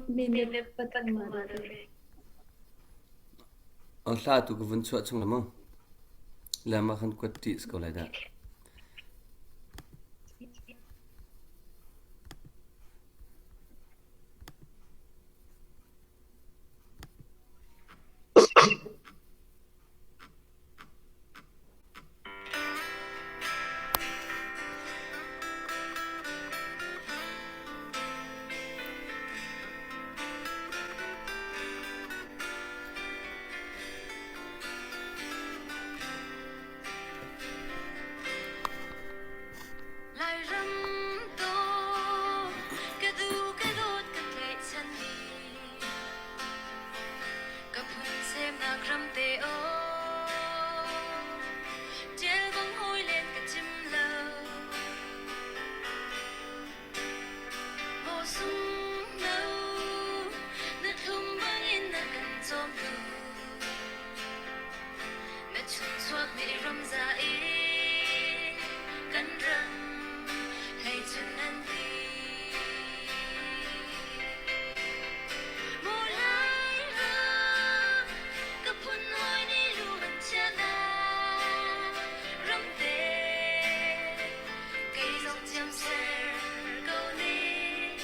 Minute 3 ah dah rel. Hla tu ka vun chuah chung la mu. Le mah khan kuat ṭih si ko lai dah. Lairam dawh, ka duh ka dawt ka tlaihchan ni. Ka phun semnak ram te aw, ṭial bang hawi len ka cim lo. Maw sung no, na thlum bangin na kan cawmtu. Na chungchuak nih ramza in kan ram hlei cun nan ti. Maw Lairam, ka phun hawi nih lu an chiah nak ramte, kei zong ciamser ko ning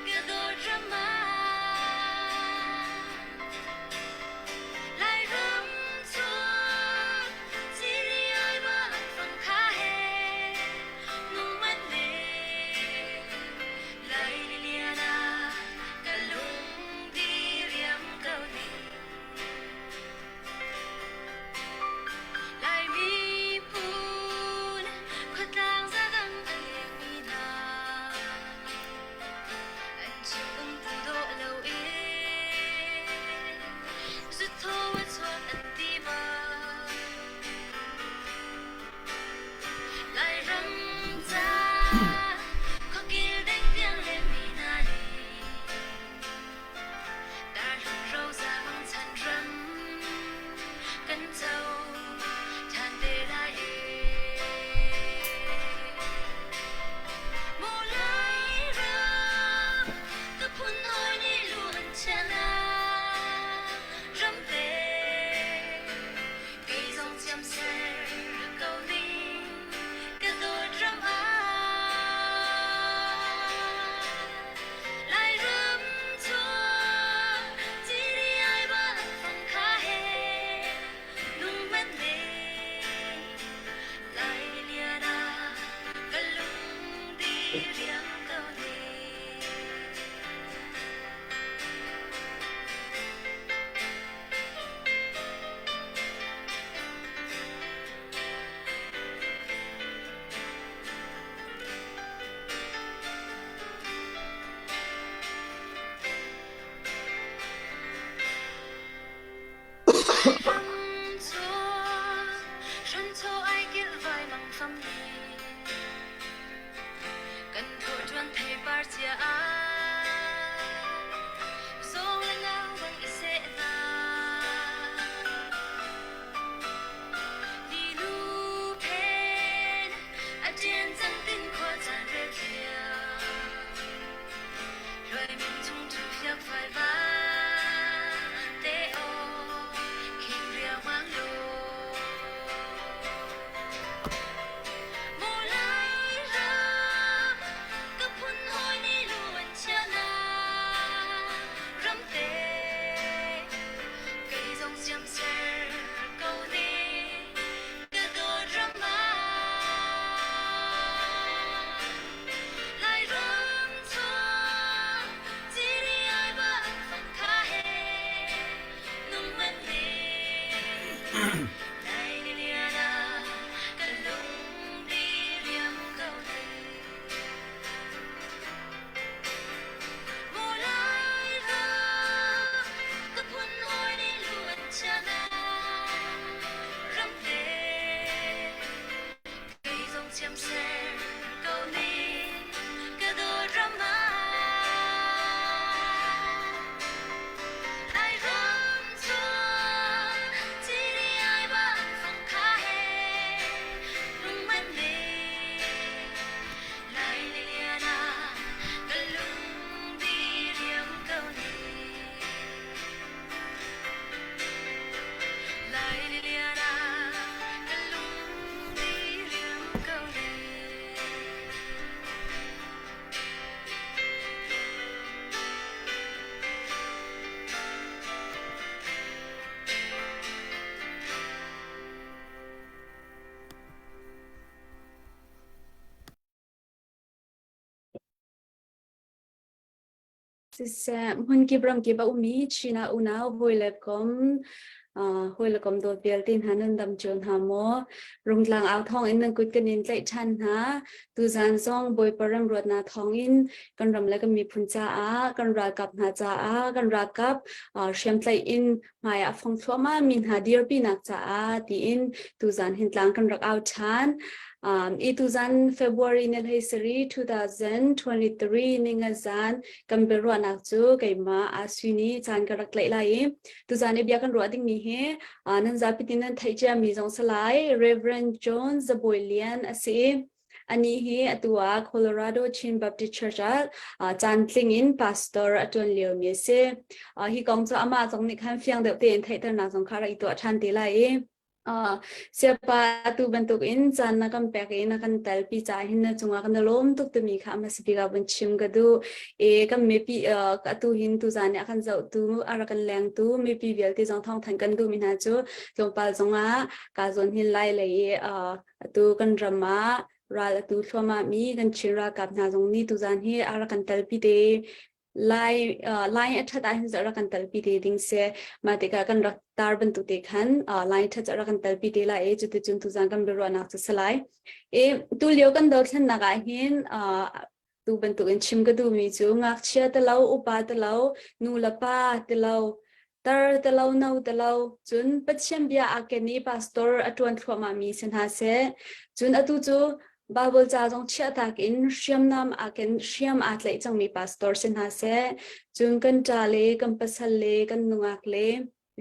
ka dawt ram ah. Lairam chuak cili ai bang fangkha he nung man ne Lai lian ah ka lung di riam ko ni. Lai miphun khuatlang zadang a lekmi hna an chim um ti dawh lo in zuthaw a chuak an ti ma. Lairam ca khuakil deng tiang lenmi hna nih Darlung roza mangchan ram kan co ṭhan te lai ee. Maw Lairam ka phun hawi nih lu an chia nak ramte Kei zong ciamser ko ning ka dawt ram ah. Lairam chuak cili ai bang fangkha he nung hmanh ne Lai lian ah ka lung di riam ko ne. Kan thawhṭuan theipar cia ah zawng le ngau bang i seh hna. Nilu phen a ṭian cang tin khua caan rel thiam. Luai min chung ṭhu fiak fai va te aw khin. Siseh, hmunkip ramkip a ummi Chin ah unau hawi le kom hawi le kom dawt vialte hna nan dam cio hna maw? Rungtlang au thawng in nan kut kan in tlaih ṭhan hna. Tuzaan zong Bawipa remruatnak thawng in kan ram le kan miphun caah, kan ralkap hna caah, kan ralkap hriamtlaih in hmai ah fong thluahmah mi hna dirpinak caah tiin tuzaan hin tlang kan rak au ṭhan. I tuzaan February ni 13 2023 ninga zan kan biaruahnak cu keimah Asui nih caan ka rak tlaih lai i tuzaan i bia kan ruah dingmi hi nan zapi tin nan theih ciami zong si lai Reverend John Zabawi Lian a si i Anih hi atu ah Colorado Chin Baptist Church ah caantling in pastor a ṭuan liomi a si. Hi kong cu amah zong nih khan fiang deuh tein theihternak zong kha rak i tuah ṭhan te lai i siapa atu bantukin caan na kan pek i na kan telpi caah hin na cungah kan i lawm tuk timi kha hmasa bik ah vun chim ka duh. I kan mipi atu hin tuzaan nih a kan zohtu, a rak kan lengtu mipi vialte zong thawngthanh kan duhmi hna cu tlawmpal zongah kaa zawn hin lai lei i Atu kan ram ah ral atu thluahmah mi kan Chin ralkap hna zong nih tuzaan hi a rak kan telpi te lai lai a ṭhat ahhin rak kan telpi te ding si. Mah tikah kan rak tar bantuk te khan lai ṭhat rak kan telpi te lai i cuticun tuzaan kan biaruahnak cu si lai. I tulio kan dothlennak ah hin tu bantukin chim ka duhmi cu ngakchia te lo, upa te lo, nu le pa te lo, tar te lo, no te lo, cun Pathian bia aa ken i pastor a ṭuan thluahmahmi si hna seh. Cun atu cu Bible ca zong chiahtak in hriamnam aa ken hriam aa tlaih cangmi pastor si hna seh. Cun kan ṭa le kan pasal le kan nungak le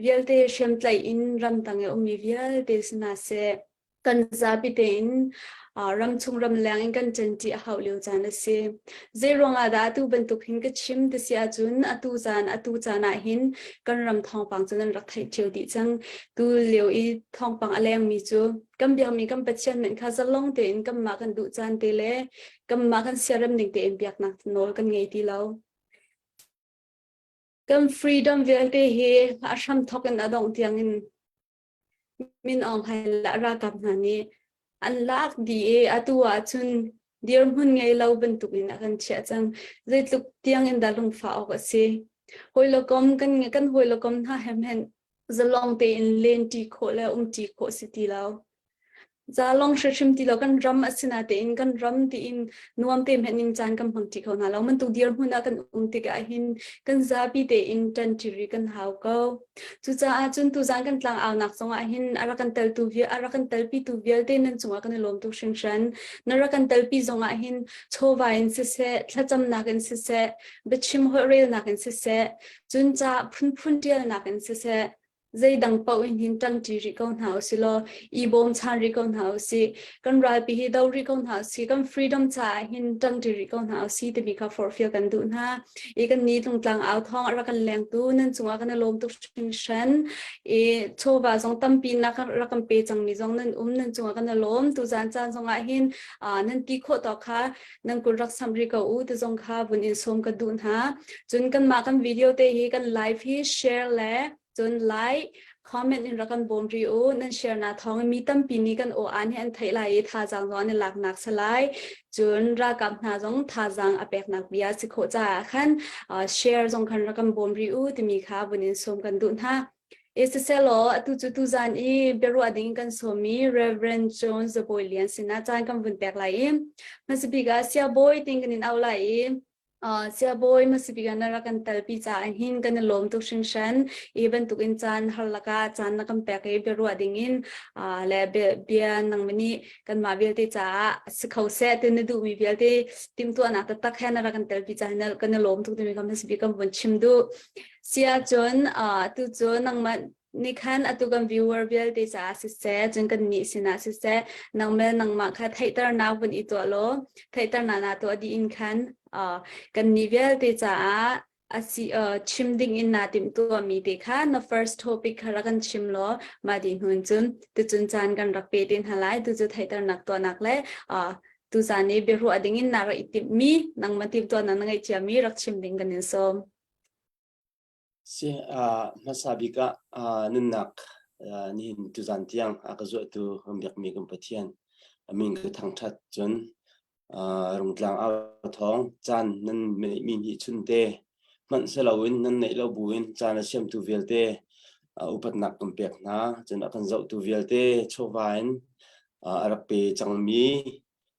vialte hriamtlaih in ramtang i ummi vialte si hna seh. Kan zapi tein ramchung ramleng in kan ṭanṭi a hauh lio caan a si. Zei ruangah dah atu bantuk hin ka chim ti si ahcun atu caan atu caan ah hin kan ram thawngpang cu nan rak theih cio dih cang. Tu lio i thawngpang a lengmi cu kan biakmi kan Pathian hmanh kha zalong tein kanmah kan duh caan te le kanmah kan siarem ning tein biaknak nawl kan ngei ti lo. Kan freedom vialte hi a hramthawk in a dongh tiangin Min Aung Hlaing le a ralkap hna nih an lak dih i atu ahcun dirhmun ngei lo bantukin a kan chiah cang. Zeitluk tiang in dah lungfah awk a si. Hawi le kom kan kan hawi le kom hna he hmanh zalong tein lenṭi khawh le umṭi khawh si ti lo. Zalong hrimhrim ti lo kan ram a si natein kan ram tiin nuam te hmanh in caan kan hmang ṭi kho hna lo. Bantuk dirhmun ah kan um tikah hin kan zapi tein ṭanṭi rih kan hau ko. Cucaah cun tuzaan kan tlangaunak zongah hin a rak kan teltu a rak kan telpitu vialte nan cungah kan i lawm tuk hringhran. Na rak kan telpi zongah hin chawva in siseh, thlacamnak in siseh, biachim holhrelnak in siseh, cun ca phunphun ṭialnak in siseh, zeidang paoh in hin ṭangṭi rih ko hna usilaw i bawmchan rih ko hna usih kan ralpi hi do rih ko hna usih kan freedom caah hin ṭangṭi rih ko hna usih timi kha forhfial kan duh hna i kan ni tlungtlang au thawng a rak kan lengtu nan cungah kan i lawm tuk hringhran i chawva zong tampi na rak kan pe cangmi zong nan um nan cungah kan i lawm tuzaan caan zongah hin nan ti khawh tawk kha nan kut rak samh rih ko u ti zong kha vun in sawm ka duh hna cun kanmah kan video te hi kan live hi share le cun like comment in rak kan bawm rih u nan share na thawng mi tampi nih kan aw an hi an theih lai i thazaang zong an i laknak si lai cun ralkap hna zong thazaang a peknak bia si khawh caah khan share zong khan rak kan bawm rih u timi kha vun in sawm kan duh hna Siselaw atu cu tuzan i biaruah ding kan sawmmi Reverend John Zabawi Lian sinah caan kan vun pek lai i hmasabik ah Siabawi ting kan in auh lai i Siabawi hmasabik ah na rak kan telpi caah hin kan i lawm tuk hringhran i bantuk in caan har lakah caan na kan pek i biaruah ding in le bia nangmah nih kanmah vialte caah si kho seh ti na duhmi vialte timhtuahnak taktak he na rak kan telpi caah kan i lawm tuk timi kha hmasabik kan vun chim duh. Si ahcun tu cu nangmah nih khan atu kan viewer vialte caah siseh, cun kannih sinah siseh, nangmah nangmah kha theihternak vun i tuah law, theihternak naa tuah dih in khan kannih vialte caah asi chim ding in naa timhtuahmi te kha na first topic kha rak kan chim law mah dih hnu cun tucun caan kan rak pe te hna lai tu cu theihternak tuahnak le tuzaan i biaruah ding in naa rak i timhmi nangmah timhtuahnak na ngeih ciami rak chim ding kan in sawm. Si, hmasa bik ah nunnak nihin tuzan tiang a ka zuahtu kan biakmi kan Pathian a min ka thangṭhat cun rungtlang au thawng caan nan mi nih chun te. Hmanh siloin nan neih lo buin caan a siamtu vialte upatnak kan pek hna. Cun a kan zohtu vialte chawva in a rak pe cangmi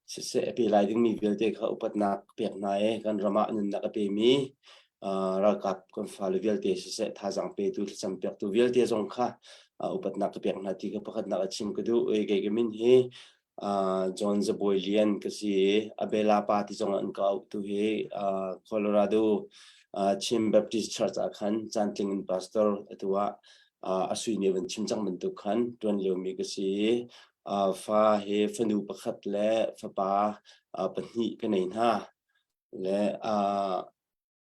siseh a pe lai dingmi vialte kha upatnak pek hna i kan ram ah nunnak a pemi ralkap kan fale vialte siseh thazaang petu thlacam piaktu vialte zong kha upatnak ka pek hna ti kha pakhatnak a chim ka duh. Kei ka min hi John Zabawi Lian ka si i Abela pa ti zong an ka auh tu hi Colorado Chin Baptist Church ah khan caantling in pastor atu ah a sui nih van chim cang bantuk khan ṭuan liomi ka si i fa hi fanu pakhat le fapa pahnih ka nei hna le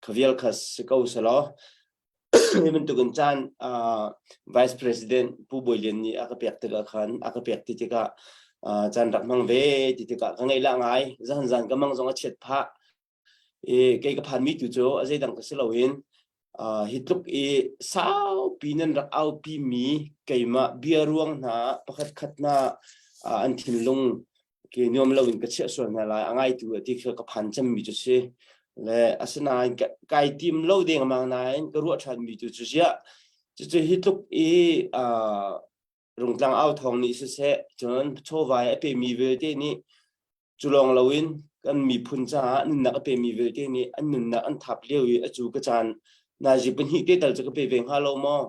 kha vial kha si ko selaw hi bantukin caan Vice President Pu Bawi Lian nih a ka pek tikah khan a ka pek ti tikah caan rak hmang ve ti tikah ka ngaih lah ngai zan zan ka mang zong a chiat phah i kei ka phanmi tu cu a zeidang ka si loin hi tluk i saupi nan rak aupi mi keimah bia ruang hna pakhat khat hna an thinlung ke nuam lo in ka chiah sual hna lai a ngaitu a ti kha ka phan cemmi cu si le asinain kai tim lo deng mang nain ka ruah ṭhan mi tu cu ziah cucu hi tluk i rungtlang au thawng nih siseh cun chawvai a pemi vialte nih cu lawng loin kan miphun caah nunnak a pemi vialte nih an nunnak an thap lio i a cu ka caan nazi pahnih te tal cu ka pe ve hnga lo maw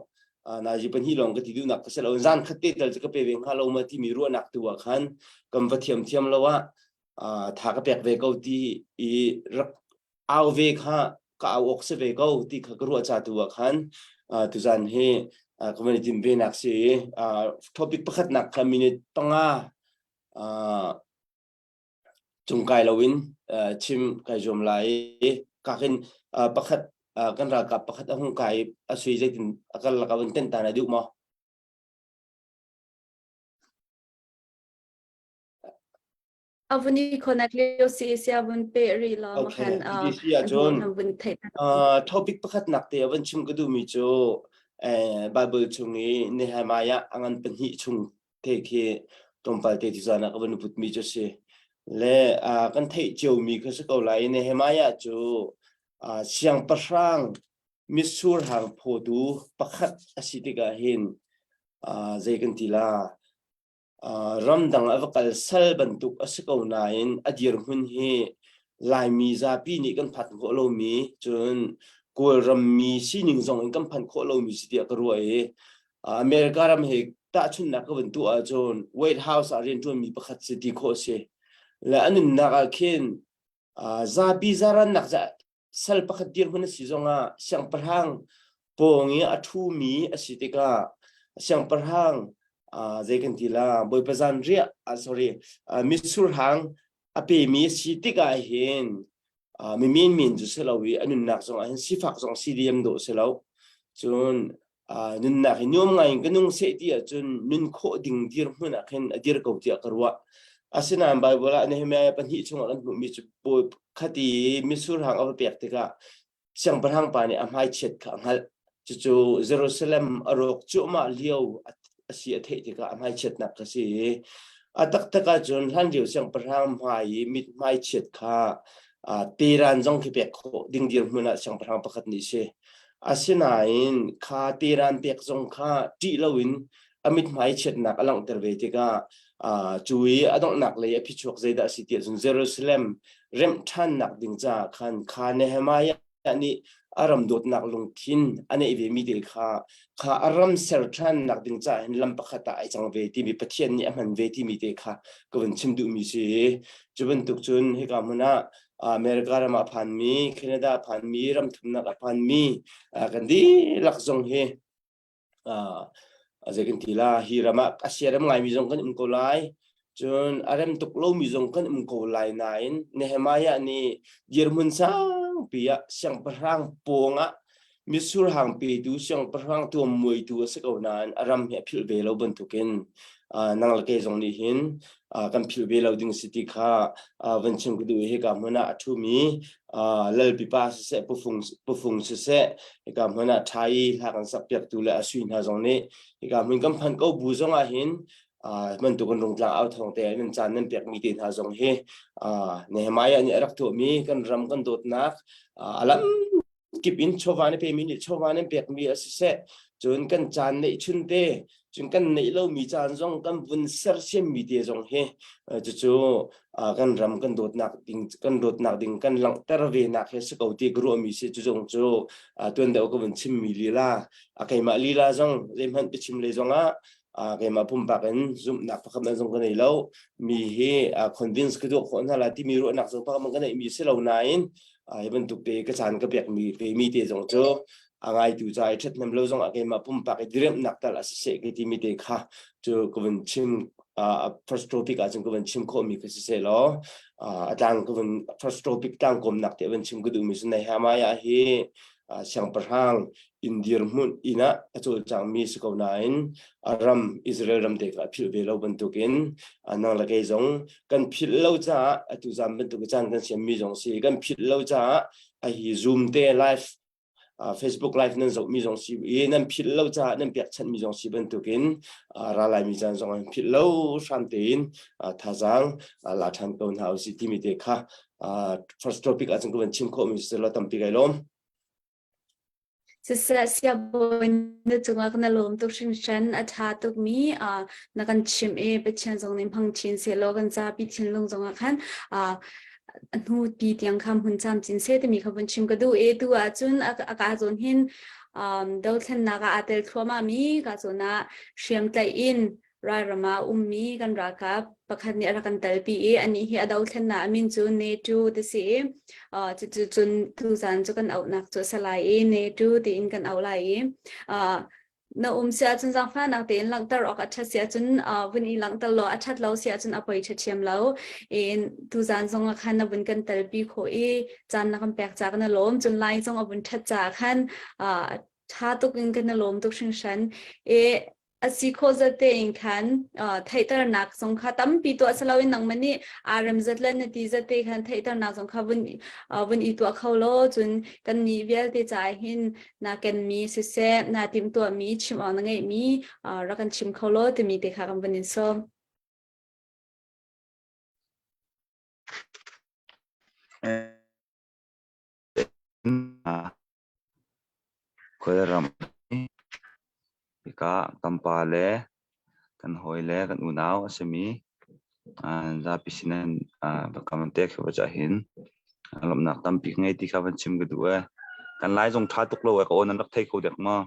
nazi pahnih lawng ka ti duhnak ka si lo zan khat te tal cu ka pe ve hnga lo maw timi ruahnak tu ah khan kan va thiam thiam lo ah tha ka pek ve ko ti i rak au ve kha ka au awk si ve ko ti kha ka ruah ca tu ah khan tuzan hi ka van i tim ve nak si topic pakhatnak kha minute panga cung kai loin chim kai zuam lai i kakin pakhat kan ralkap pakhat a hung kai a sui zeitin a kal laka van ten ta na duh maw? Avuni connect lio si sia vun pe ri la ma Okay, khan ti si ahcun vun theih topic pakhat nak te a van chim ka duhmi cu Bible chung i Nehemiah a ngan pahnih chung te khi tlawmpal te ti zan ah ka van putmi cu si. Le kan theih ciomi kha si ko lai. Nehemiah cu siangpahrang mitsur hang phawtu pakhat a si tikah hin zei kan ti la ramdang a va kal sal bantuk a si ko nain a dirhmun hi Laimi zapi nih kan phan khawh lomi cun Kawlram mi sining zong in kan phan khawh lomi si tiah ka ruah i America ram he tahchunhnak ka van tuah ahcun White House ah rianṭuanmi pakhat si ti khawh a si. Le a nunnak ah khin zapi zarannak sal pakhat dirhmun a si zongah siangpahrang pawng i a ṭhumi a si tikah siangpahrang zei kan ti la Bawipa zanriah sorry mitsur hang a pemi a si tikah hin mi menmen cu si lo i a nunnak zongah hin sifak zong si diam dawh si lo cun nunnak hi nuam ngai in ka nung seh ti ahcun nun khawh ding dirhmun ah khin a dir ko tiah ka ruah. Asinain Bible ah Nehemiah pahnih chungah kan hmuhmi cu bawi khati mitsur hang a va pek tikah siangpahrang pa nih a hmaichiat kha a hngalh. Cucu Jerusalem a rawk cuahmah lio a si a theih tikah a hmaichiatnak kha si i a taktak ahcun hlanlio siangpahrang hmai i mit hmaichiat kha teran zong khi pek khawh ding dirhmun ah siangpahrang pakhat nih si. Asinain kha teran pek zong kha ṭih loin a mithmai chiatnak a langhter ve tikah cu i a donghnak lei a phichuak zeidah a si tiah cun Jerusalem remh ṭhannak ding caah khan kha Nehemiah nih a ram dawtnak lungthin a neih ve mi te kha kha a ram ser ṭhannak ding caah hin lam pakhat ah ai cang ve timi Pathian nih a hman ve timi te kha ka vun chim duhmi si. Cu bantuk cun hika hmun ah America ram ah phanmi, Canada phanmi, ram thumnak a phanmi kan dihlak zong hi zei kan ti la hi ram ah a siarem ngaimi zong kan um ko lai cun a rem tuk lomi zong kan um ko lai nain Nehemiah nih dirhmun sangpi ah siangpahrang pawng ah mitsur hang petu siangpahrang tuam muaitu a si ko nain a ram hi a philh ve lo bantukin nang le kei zong nih hin kan philh ve lo ding si ti kha van chim ka duh i hika hmun ah a ṭhumi lalpipa siseh pufung pufung siseh hika hmun ah ṭha i hla kan sak piaktu le a sui hna zong nih hika hmun kan phanh ko bu zong ah hin bantuk in rungtlang au thawng te nan caan nan pekmi te hna zong hi Nehemiah nih a rak tuahmi kan ram kan dawtnak a lam. kip in chawva na pemi nih chawva nan pekmi a siseh cun kan caan neih chun te cun kan neih lomi caan zong kan vun sersiammi te zong hi cucu kan ram kan dawtnak ding kan dawtnak ding kan langhter ve nak hi si ko ti ka ruahmi si cu zong cu tuan deuh ka vun chimmi lila a keimah lila zong zeihmanh biachim lei zongah keimah pumpak in zumhnak pakhat man zong ka nei lo mi hi convince ka duah khawh hna la timi ruahnak zong pakhat man ka neih mi si lo nain hi bantuk te ka caan ka pek mi pe mi te zong cu a ngaitu ca i ṭhathnem lo zong ah keimah pumpak i diriamhnak tal a siseh ka timi te kha cu ka vun chim first topic ah cun ka vun chim khawhmi kha siseh law a tlang ka vun first topic tlangkawmnak te vun chim ka duhmi cu Nehemiah hi siangpahrang inn dirhmun inn ah a cawlcangmi si ko nain a ram Israel ram te kha a philh ve lo bantukin nang le kei zong kan philh lo caah atu zan bantuk caan kan siammi zong si kan philh lo caah a hi Zoom te live Facebook live nan zohmi zong si i nan philh lo caah nan pekchanhmi zong si bantukin ra laimi caan zong an philh lo hram tein thazaang la ṭhan ko hna usih timi te kha first topic ahcun ka van chim khawhmi si lo tampi kai lawm. Siseh siabawi na cungah na lawm tuk hringhran a ṭha tukmi na kan chimh i Pathian zong nih hmang chin sehlaw kan zapi thinlung zongah khan hnu pi tiang kha hmun camcin seh timi kha vun chim ka duh i tu ahcun a ka zawn hin dothlennak ah aa tel thluahmah mi ka zawn ah hriamtlaih in ralram ah ummi kan ralkap pakhat nih a rak kan telpi i anih hi a dothlennak a min cu NATO ti si i cucu cun tuzan cu kan auhnak cu a si lai i NATO tiin kan auh lai i na um si ahcun zaangfahnak tein langhter awk a ṭhat si ahcun vun i langhter law a ṭhat lo si ahcun a poi ṭhiamṭhiam lo. In tuzaan zong ah khan na vun kan telpi khawh i caan na kan pek ca kan i lawm. Cun lai zong a vun ṭhat caah khan ṭha tuk in kan i lawm tuk hringhran. I a si khawh zat tein khan theihternak zong kha tampi tuah si loin nangmah nih aa rem zat le na ti zat te khan theihternak zong kha vun vun i tuah kho law cun kannih vialte caah hin na kenmi siseh na timhtuahmi chim awk na ngeihmi rak kan chim kho law timi te kha kan vun in sawm. Kawlram hika kan pa le kan hawi le kan unau a simi zapi sin in biakam an pek hi cah hin lawmhnak tampi ka ngei ti kha van chim ka duh ee. Kan lai zong ṭha tuk lo ee ka aw nan rak thei kho dek maw?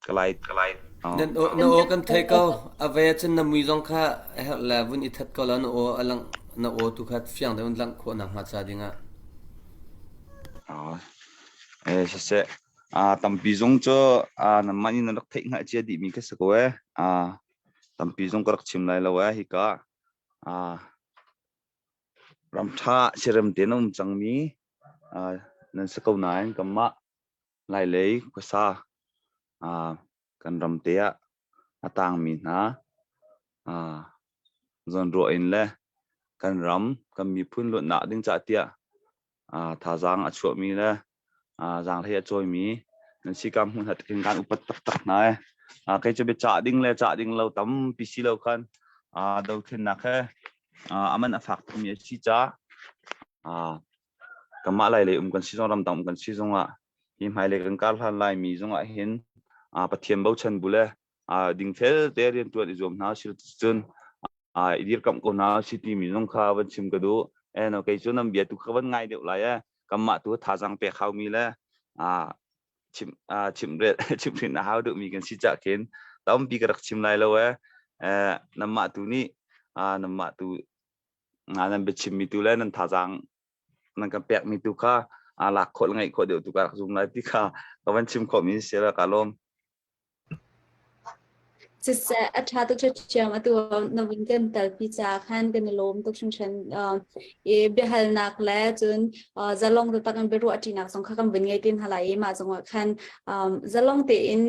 Ka lai ka lai. Nan aw na aw kan thei ko. A ve cun na mui zong kha a herh le vun i that ko la na aw a lang na aw tu kha fiang deuh in langh khawh nakhnga ca dingah. Oh. Eh siseh ah tampi zong cu ah nanmah nih nan rak theih hngalh cia dihmi ka si ko ee. Ah tampi zong ka rak chim lai lo ee hika. Ah ram ṭha siarem tein a um cangmi ah nan si ko nain kanmah Lailei khuasa ah kan ram te ah a tangmi hna ah zawnruah in le kan ram kan miphun luatnak ding cah tiah thazaang a chuahmi le zaanghlei a cawimi nan si ka hmuh hna tikin kan upat taktak hna ee. Kei cu biacah ding le cah ding lo tampi si lo khan dothlennak he a man a fak tukmi a si caah kanmah Lailei um kan si zong ramdang um kan si zongah hi hmailei kan kar hlan laimi zongah hin Pathian bochan bu le dingfel te riantuan i zuam hna si cun i dirkamh ko hna si timi zong kha van chim ka duh. Eh no kei cu nan bia tu kha van ngai deuh lai eh. Kanmah tu thazaang pek haumi le chim chimhrel chimhrin a hau duhmi kan si cah khin tampi ka rak chim lai lo eh. Eh nanmah tu nih nanmah tu nan biachimmi tu le nan thazaang nan kan pekmi tu kha lak khawh le ngeih khawh deuh tu ka rak zum lai ti kha ka van chim khawhmi si la ka lawm. Siseh, a ṭha tuk ṭhiamṭhiam atu na vun kan telpi caah khan kan i lawm tuk hringhran. I biahalnak le cun zalong taktak in biaruah ṭinak zong kha kan vun ngei te hna lai i mah zongah khan zalong tein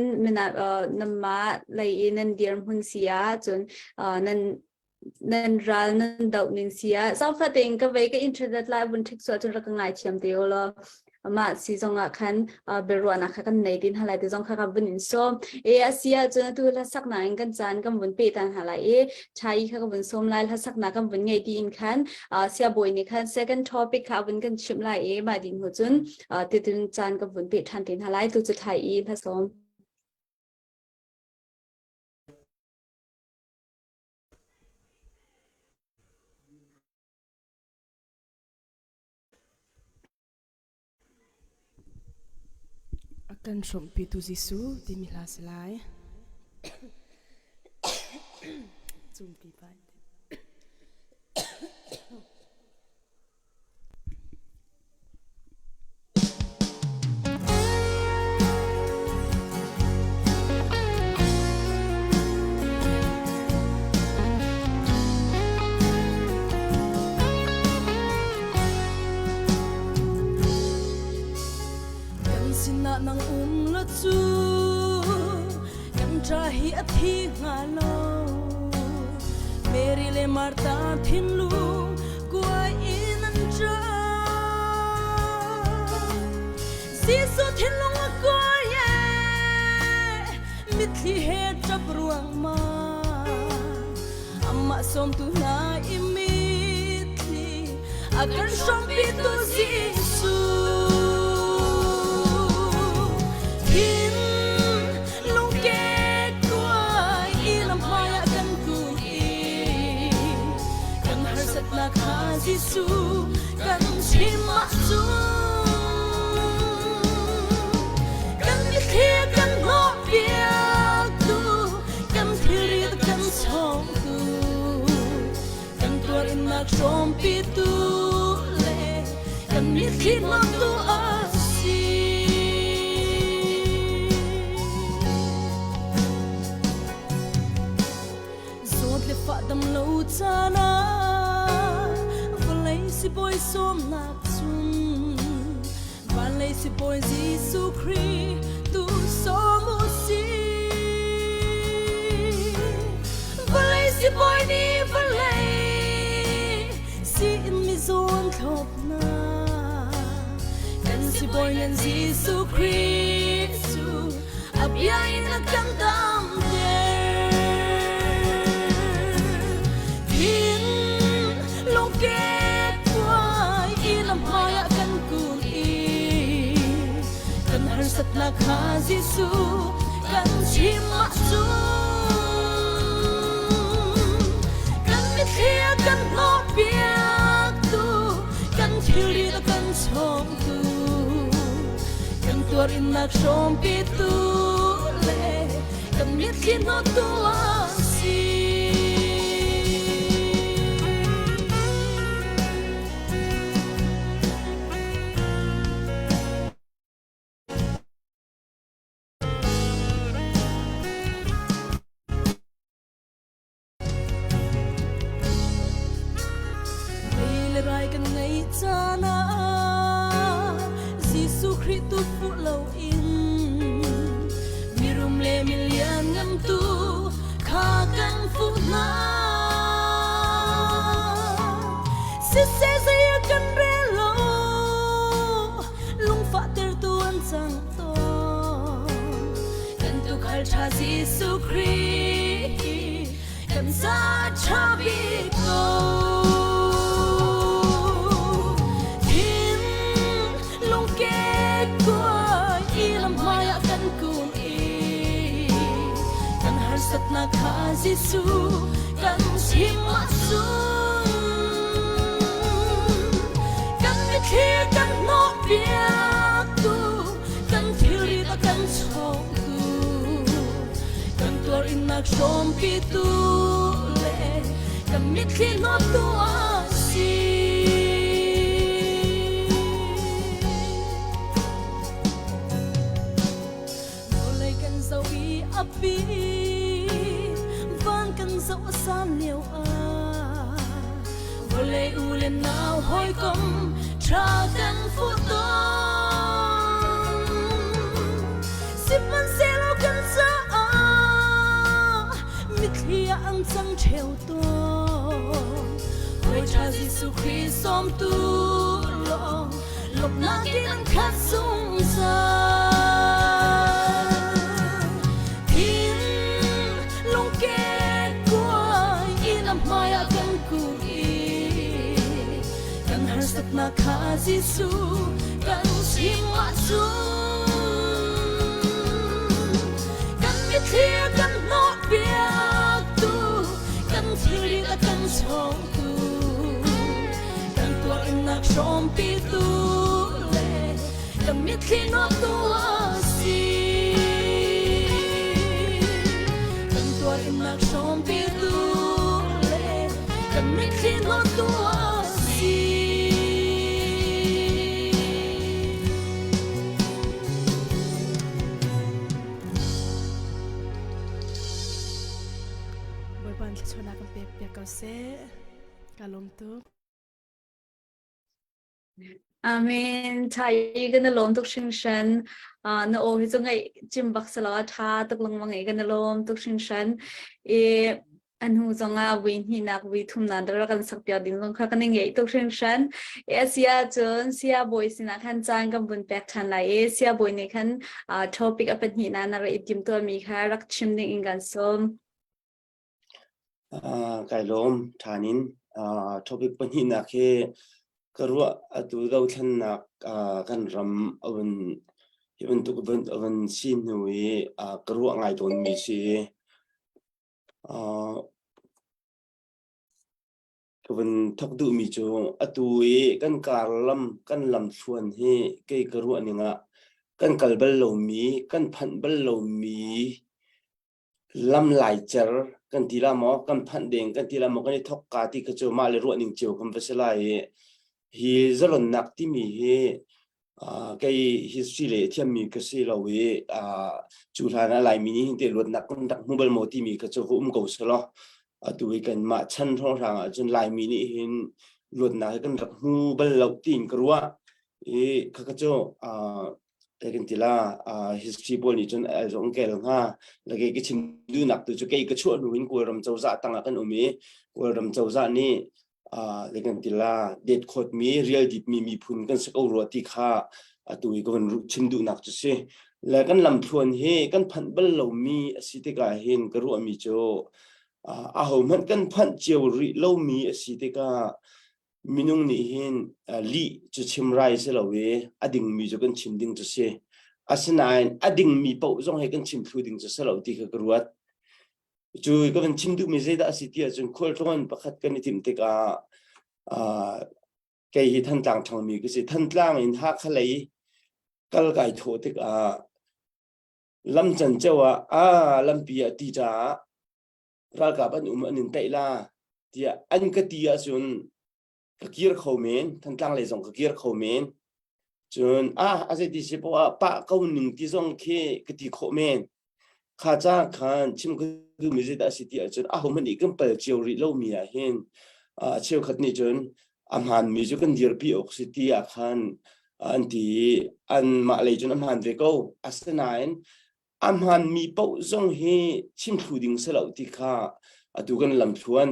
nanmah lei i nan dirhmun si ah cun nan nan ral nan doh ning si ah zaangfah tein ka vei ka internet lai vun ṭhik suah cun rak ka ngaithiam te u law. Mah si zong ah khan biaruahnak kha kan nei tin halai ti zong kha ka vun in sawm. E a si ahcun atu hlasaknak in kan caan kan vun pe tan halai i thai kha ka vun sawm lai hlasaknak kan vun ngei ti in khan siabawi nih khan second topic kha vun kan chimh lai i mah din hnu cun titun caan kan vun pe ṭhan te hna lai tu cu thai i hlasawm. A kan hrawmhpitu Jesuh timi hla si lai. Cumpi pa. Kan sinah nang um lo cu kan ṭa hi a thi hnga lo. Mary le Martha thinlung kuai in an ṭap. Jesuh thinlung a kuai e mitthli he ṭap ruangmang. Amah sawmtu hna i mitthli a kan hrawmpitu Jesuh. Thin lungkek kuai i lamhmai ah kan kun i kan harsatnak kha Jesuh kan chim ahcun kan mitthli kan hnawhpiaktu kan thilri kan chawngtu kan tuarinnak hrawmpitu le kan mitthli hnawhtu a si. Zawt le fah dam lo caan ah vawlei sibawi sawmnak cun Vanlei sibawi Jesuh Khrih tu sawm u sih. Vawlei sibawi nih vawlei siin mizaw an thlop hna. Kan sibawi ngan Jesuh Khrih cu a bia in a kan damter. Thin lungkek kuai i lamhmai ah kan kun i kan harsatnak kha Jesuh kan chim ahcun kan mitthli a kan hnawhpiaktu kan thilri a kan chawngtu kan tuarinnak hrawmpitu le kan mitthli hnawhtu a si. Mei le rai kan ngeih caan ah Jesuh Khrih tu fuh loin mirum le milian ngan tu kha kan fuh hna. Siseh zei ah kan rel lo lungfah tertu an cang tawn. Kan tuukhal ṭha Jesuh Khrih kan ca ṭha bik ko. Thin lungkek kuai i lamhmai ah kan kun i kan harsatnak kha Jesuh kan chim ahcun kan mitthli kan hnawhpiaktu kan thilrit a kan chawngtu kan tuarinnak hrawmpitu le kan mitthli hnawttu a si. Vawlei kan zoh i a pi van kan zoh a san lio ah vawlei u le nau hawikom tha kan fuh tawn sihmanhsehlaw kan caah mitthli ah an cang ṭheo tawn hawi ṭha Jesuh Khrih sawmtu lawng. Lawmhnak in an khat zungzal. Thin lungke kuai in a hmai ah kan kun i kan harsatnak kha Jesuh kan chim ahcun kan mitthli a kan hnawhpiaktu kan thilrit a kan chawngtu kan tuarinnak hrawmpitu le kan mitthli hnawhtu a si. Kan tuarinnak hrawmpitu le kan mitthli hnawhtu a si. Bawipa in thluachuahnak kan pek piak ko seh. Ka lawm tuk. Amen. Tha i kan i lawm tuk hringhran. Uh, na aw hi cu ngaih cim bak si lo a tha tuk lengmang i kan i lawm tuk hringhran. I a hnu zongah vui hnihnak vui thumnak dara kan sak piak ding zong kha kan i ngeih tuk hringhran. I a si ahcun sia bawi sinah khan caan kan vun pek ṭhan lai i sia bawi nih khan uh, topic a pahnihnak na rak i timtuahmi kha rak chim ding in kan sawm. Kai lawm ṭhan in. Topic pahnihnak hi ka ruah atu dothlennak kan ram a vun hi bantuk a vun si hnu i ka ruah ngai tawnmi si. Ka vun thawk duhmi cu atu i kan kar lam kan lamthluan hi kei ka ruah ning ah kan kal bal lomi kan phanh bal lomi lam laicer kan ti la maw kan phanh ding kan ti la maw kan i thok ka ti kha cu mah le ruah ning cio kan va si lai i hi zalonnak timi hi kei history le thiammi ka si lo i cu hlan ah Laimi nih hin te luatnak kan rak hmu bal maw timi kha cu va um ko selaw atu hi kanmah chan hrawnghrang ah cun Laimi nih hin luatnak hi kan rak hmu bal lo tiin ka ruah i khakha cu te kan ti la history pawl nih cun al zong kel hnga lake ka chim duhnak tu cu kei ka chuah hnu in Kawlram cozah tangah kan um i Kawlram cozah nih le kan ti la det khawt mi rial dit mi miphun kan si ko rua ti kha atu i ka van chim duhnak cu si le kan lamthluan hi kan phanh bal lomi a si tikah hin ka ruahmi cu aho hmanh kan phanh cio rih lomi a si tikah Minung nih hin lih cu chim rai si lo i a dingmi cu kan chim ding cu si. Asinain a dingmi paoh zong hi kan chim thlu ding cu si lo ti kha ka ruat. Cu ka van chim duhmi zeidah a si ti ahcun khualtlawn pakhat kan i timh tikah uh, kei hi Thantlang ṭhangmi ka si. Thantlang in Hakha lei kal kai thawh tikah lam canceo ah ah lampi ah ti caah ralkap an um an in tlaih la tiah an ka ti ahcun ka kir kho men Thantlang lei zong ka kir kho men cun ah a zeiti si poah ah pah ko ning ti zong khi ka ti khawh men kha ca khan chim ka duhmi zeidah a si ti ahcun ahohmanh nih kan pal cio rih lomi ah hin cheukhat nih cun a hmaanmi cu kan dirpi awk si ti ah khan an ti i anmah lei cun a hmaan ve ko asinain A hmaanmi paoh zong hi chimthlu ding si lo ti kha atu kan lamthluan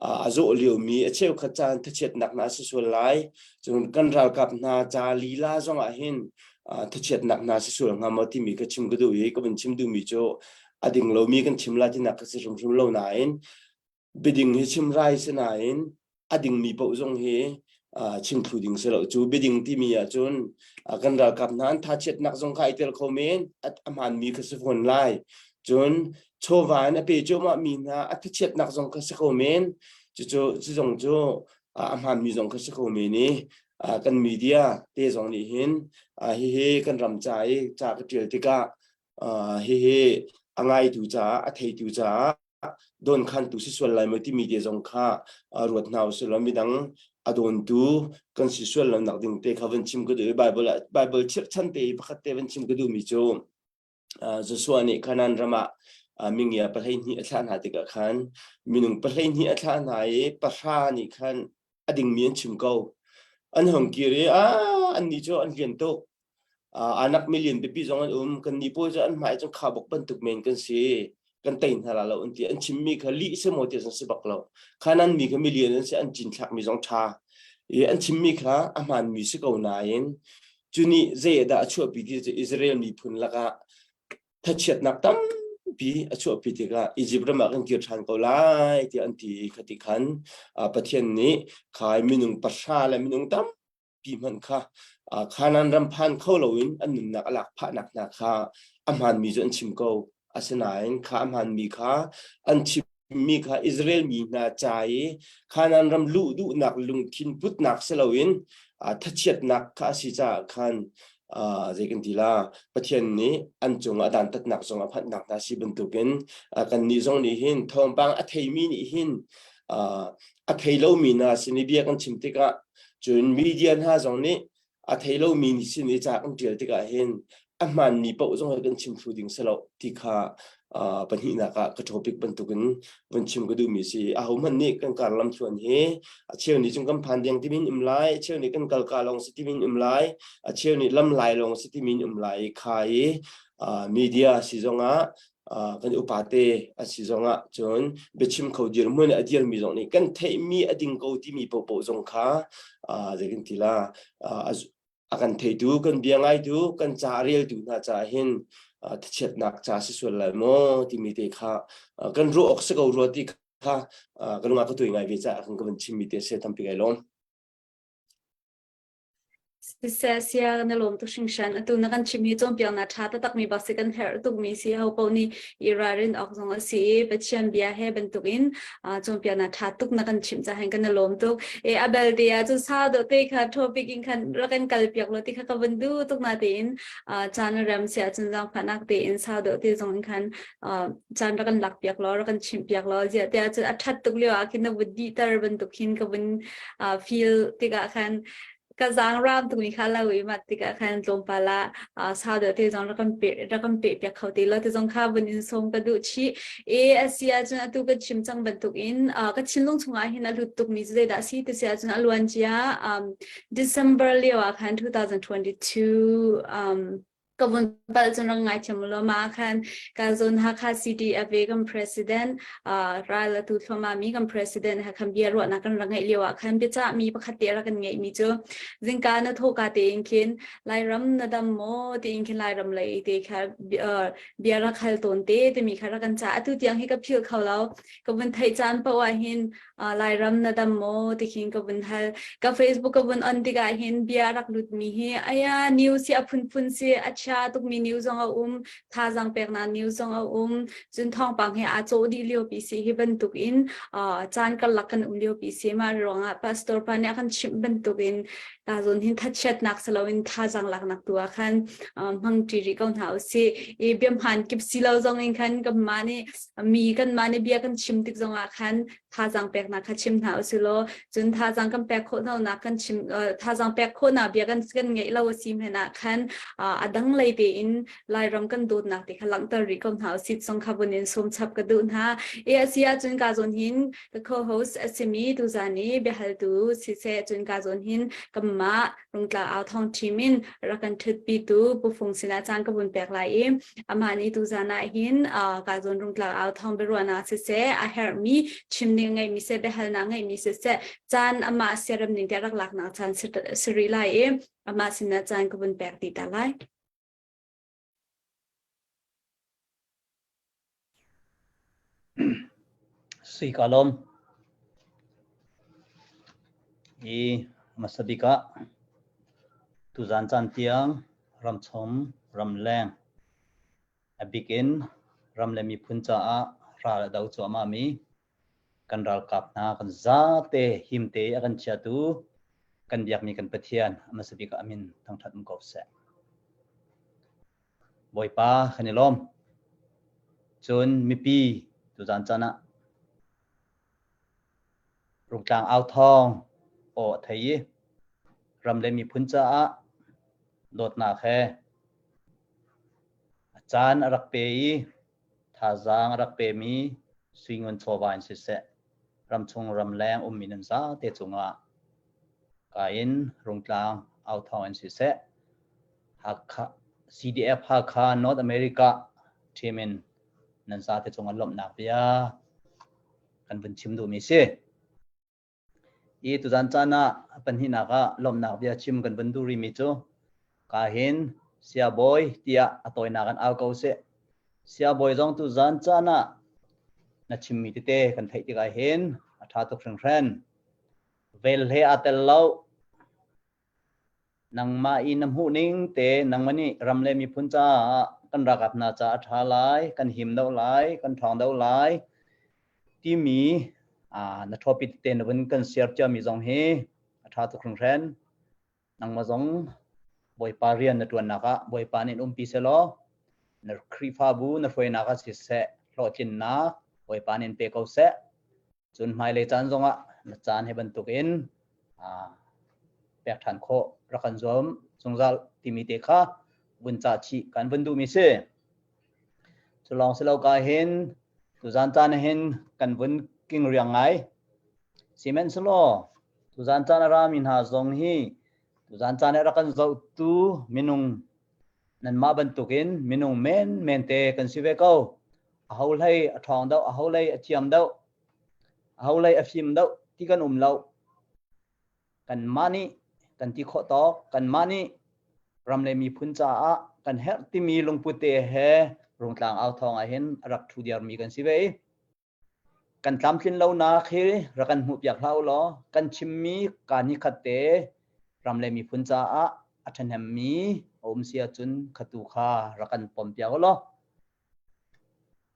a zawh liomi a cheukhat caan thachiatnak hna a si sual lai. Cun kan ralkap hna ca lila zong ah hin thachiatnak hna si sual hnga maw timi ka chim ka duh i ka vun chim duhmi cu a ding lomi kan chim lai tinak ka si hrimhrim lo nain biading hi chim rai si nain a dingmi paoh zong hi chim thlu ding si lo cu biading timi ahcun kan ralkap hna an thachiatnak zong kha ai tel kho men a hmaanmi kha si fawn lai cun chawva in a pe cuahmah mi hna a thachiatnak zong kha si kho men cucu cu zong cu a hmaanmi zong kha si kho men i kan media te zong nih hin hihi kan ram ca i ca ka ṭial tikah hihi a ngaitu caah a theitu caah dawnkhantu si sual lai maw timi te zong kha ruat hna usih law midang a dawntu kan si sual lo nak ding te kha van chim ka duh i Bible ah Bible chirhchan te i pakhat te van chim ka duhmi cu Joshua nih Canaan ram ah mingia 12 a thlah hna tikah khan minung 12 a thlah hna i pahra nih khan a dingmi an chim ko an hong kir i a annih cu an lian tuk Anak million pipi zong an um. Kannih pawl cu an hmai cun khabok bantuk men kan si. Kan tei hna la lo an ti. An chimmi kha lih si maw ti an si bak lo. Khanan mi kha million an si. An cinthlakmi zong ṭha. I an chimmi kha a hmaanmi si ko nain cu nih zei dah a chuahpi ti cu Israel miphun lakah thachiatnak tampi a chuahpi tikah Egypt ram ah kan kir ṭhan ko lai tiah an ti i khati khan Pathian nih khai minung pahra le minung tampi hmanh kha Kanaan ram phan kho loin an nunnak a lak phahnak hna kha a hmaanmi cu an chim ko. Asinain kha a hmaanmi kha an chim mi kha Israel mi hna ca i Kanaan ram luh duhnak lungthin putnak si loin thachiatnak kha a si caah khan zei kan ti la Pathian nih an cungah dantatnak zong a phanhnak hna si bantukin kannih zong nih hin thawngpang a theimi nih hin a thei lomi hna sin i bia kan chim tikah cun media hna zong nih a thei lomi sin i ca kan ṭial tikah hin a hmaanmi paoh zong hi kan chim thlu ding si lo ti kha pahnihnak ah ka topic bantukin vun chim ka duhmi si. Ahohmanh nih kan kar lamthluan hi a cheu nih cun kan phan deng timin um lai, a cheu nih kan kal ka lawng si timin um lai, a cheu nih lam lai lawng si timin um lai kha i media si zongah kan upa te a si zongah cun biachim kho dirhmun a dirmi zong nih kan theihmi a ding ko timi paohpaoh zong kha zei kan ti la a kan theitu kan bia ngaitu kan ca a reltu hna caah hin thachiatnak ca si sual lai maw timi te kha kan ruah awk si ko rua ti kha ka lung ah ka tuai ngai ve caah kan ka van chimmi te se tampi kai lawm. Siseh sia na lawm tuk hringhran. Atu na kan chim hi cawnpiaknak ṭha taktak mi bak si kan herh tuk mi si ho paoh nih i ralrin awk zong a si i Pathian bia he bantukin cawnpiaknak ṭha tuk na kan chimh caah hin kan i lawm tuk. E a bel te ah cun sau deuh te kha topic in khan rak kan kal piak law ti kha ka vun duh tuk na tein caan a rem si ahcun zaangfahnak tein sau deuh te zong in khan caan rak kan lak piak law rak kan chimh piak law ziah te ahcun a ṭhat tuk lio ah khin na vun dihter bantuk khin ka vun feel tikah khan ka zaang ram tukmi kha lo i mah tikah khan tlawmpal ah sau deuh te zong rak kan pe rak kan pe piak kho te lo te zong kha vun in sawm ka duh chih e a si ahcun atu ka chim cang bantuk in ka thinlung chungah hin a lut tukmi cu zeidah a si ti si ahcun a luan cia December lio ah khan 2022 um, ka vun palh cun rak ngaithiam u law mah khan ka zawn Hakha CDFA kan president uh, ral atu thluahmah mi kan president ha khan bia ruahnak kan rak ngeih lio ah khan biacah mi pakhat te rak kan ngeih mi cu zingka na thawka tein khin Lairam na dam maw tiin khin Lairam lei te kha uh, bia rak hal tawn te timi kha rak kan ca atu tiang hi ka philh kho lo ka vun theih caan paoh ah hin Lairam na dam maw ti khin ka vun hal. Ka Facebook ka vun on tikah hin bia rak lutmi hi aya news hi a phunphun si a chia tukmi news zong a um thazaang peknak news zong a um cun thawngpang he aa cawh dih lio pi si hi bantuk in caan karlak kan um lio pi si mah ruangah pastor pa nih a kan chimh bantuk in ta zawn hin thachiatnak siloin thazaang laknak tu ah khan hmang ṭi rih ko hna usih i biahmaan kip si lo zong in khan kanmah nih mi kanmah nih bia kan chim tik zongah khan thazaang peknak kha chim hna usih law cun thazaang kan pek khawh hna kan chim thazaang pek khawhnak bia kan kan ngeih lo a si hmanh ah khan a dang lei tein Lairam kan dawtnak te kha langhter rih ko hna usih zong kha vun in sawm chap ka duh hna e a si ahcun ka zawn hin ka co-host a simi tuzan i biahaltu siseh cun ka zawn hin kanmah Rungtla au thawng team in rak kan ṭhutpitu Pu Fung sinah caan ka vun pek lai i amah nih tuzan ah hin ka zawn Rungtla au thawng biaruahnak siseh a herhmi chim ning ngeihmi seh biahalnak ngeihmi siseh caan amah siarem ning te rak laknak caan si rih lai i amah sinah caan ka vun pek ti ta lai. Sui ka lawm. I hmasa bik ah tuzaan caan tiang ramchung ramleng a bik in ram le miphun caah ral a do cuahmah mi kan ralkap hna kan zate himte a kan chiatu kan biakmi kan Pathian a hmasa bik ah a min thangṭhat um ko seh. Bawipa kan i lawm. Cun mipi tuzaan caan ah Rungtlang au thawng aw a thei i ram le miphun caah dawtnak he a caan a rak pe i thazaang a rak pemi suingun chawva in siseh ramchung ramleng ummi nan zate cungah ka in Rungtlang au thawng in siseh Hakha CDF Hakha North America team in nan zate cungah lawmhnak bia kan vun chim duhmi si. I tuzan caan ah pahnihnak ah lawmhnak bia chim kan vun duh rihmi cu ka hin siabawi tiah a tawinak in au ko seh. Siabawi zong tuzan caan ah na chimmi tete kan theih tikah hin a ṭha tuk hringhran. Vel he aa tel lo. Nangmah i na hmuhning te nangmah nih ram le miphun caah kan ralkap hna caah a ṭha lai, kan him deuh lai, kan ṭhawng deuh lai timi na ṭhawpi tete na vun kan share ciami zong hi a ṭha tuk hringhran. Nangmah zong Bawipa rian na ṭuannak ah Bawipa nih in umpi sehlaw na Khrihfabu na hruainak ah siseh hlawhtlinnak Bawipa nih in pe ko seh. Cun hmailei caan zongah na caan he bantukin pek ṭhan khawh rak kan zuam zungzal timi te kha vun cah chih kan vun duhmi si. Cu lawng si lo ka hin tuzan caan hin kan vun king riang ngai. Sihmanhsehlaw tuzan caan a rami hna zong hi tuzan caan i rak kan zohtu minung nanmah bantukin minung menmen te kan si ve ko. Aho hlei a ṭhawng deuh, aho lei a thiam deuh, aho lei a fim deuh ti kan um lo. Kanmah nih kan ti khawh tawk, kanmah nih ram le miphun caah kan herh timi lungput te he Rungtlang au thawng ah hin a rak ṭhu diarmi kan si ve i kan tlamtlin lonak hi rak kan hmuhpiak hlah u law kan chimmi kaa ni khat te ram le miphun caah a ṭhahnemmi a um si ahcun khatu kha rak kan pompiak u law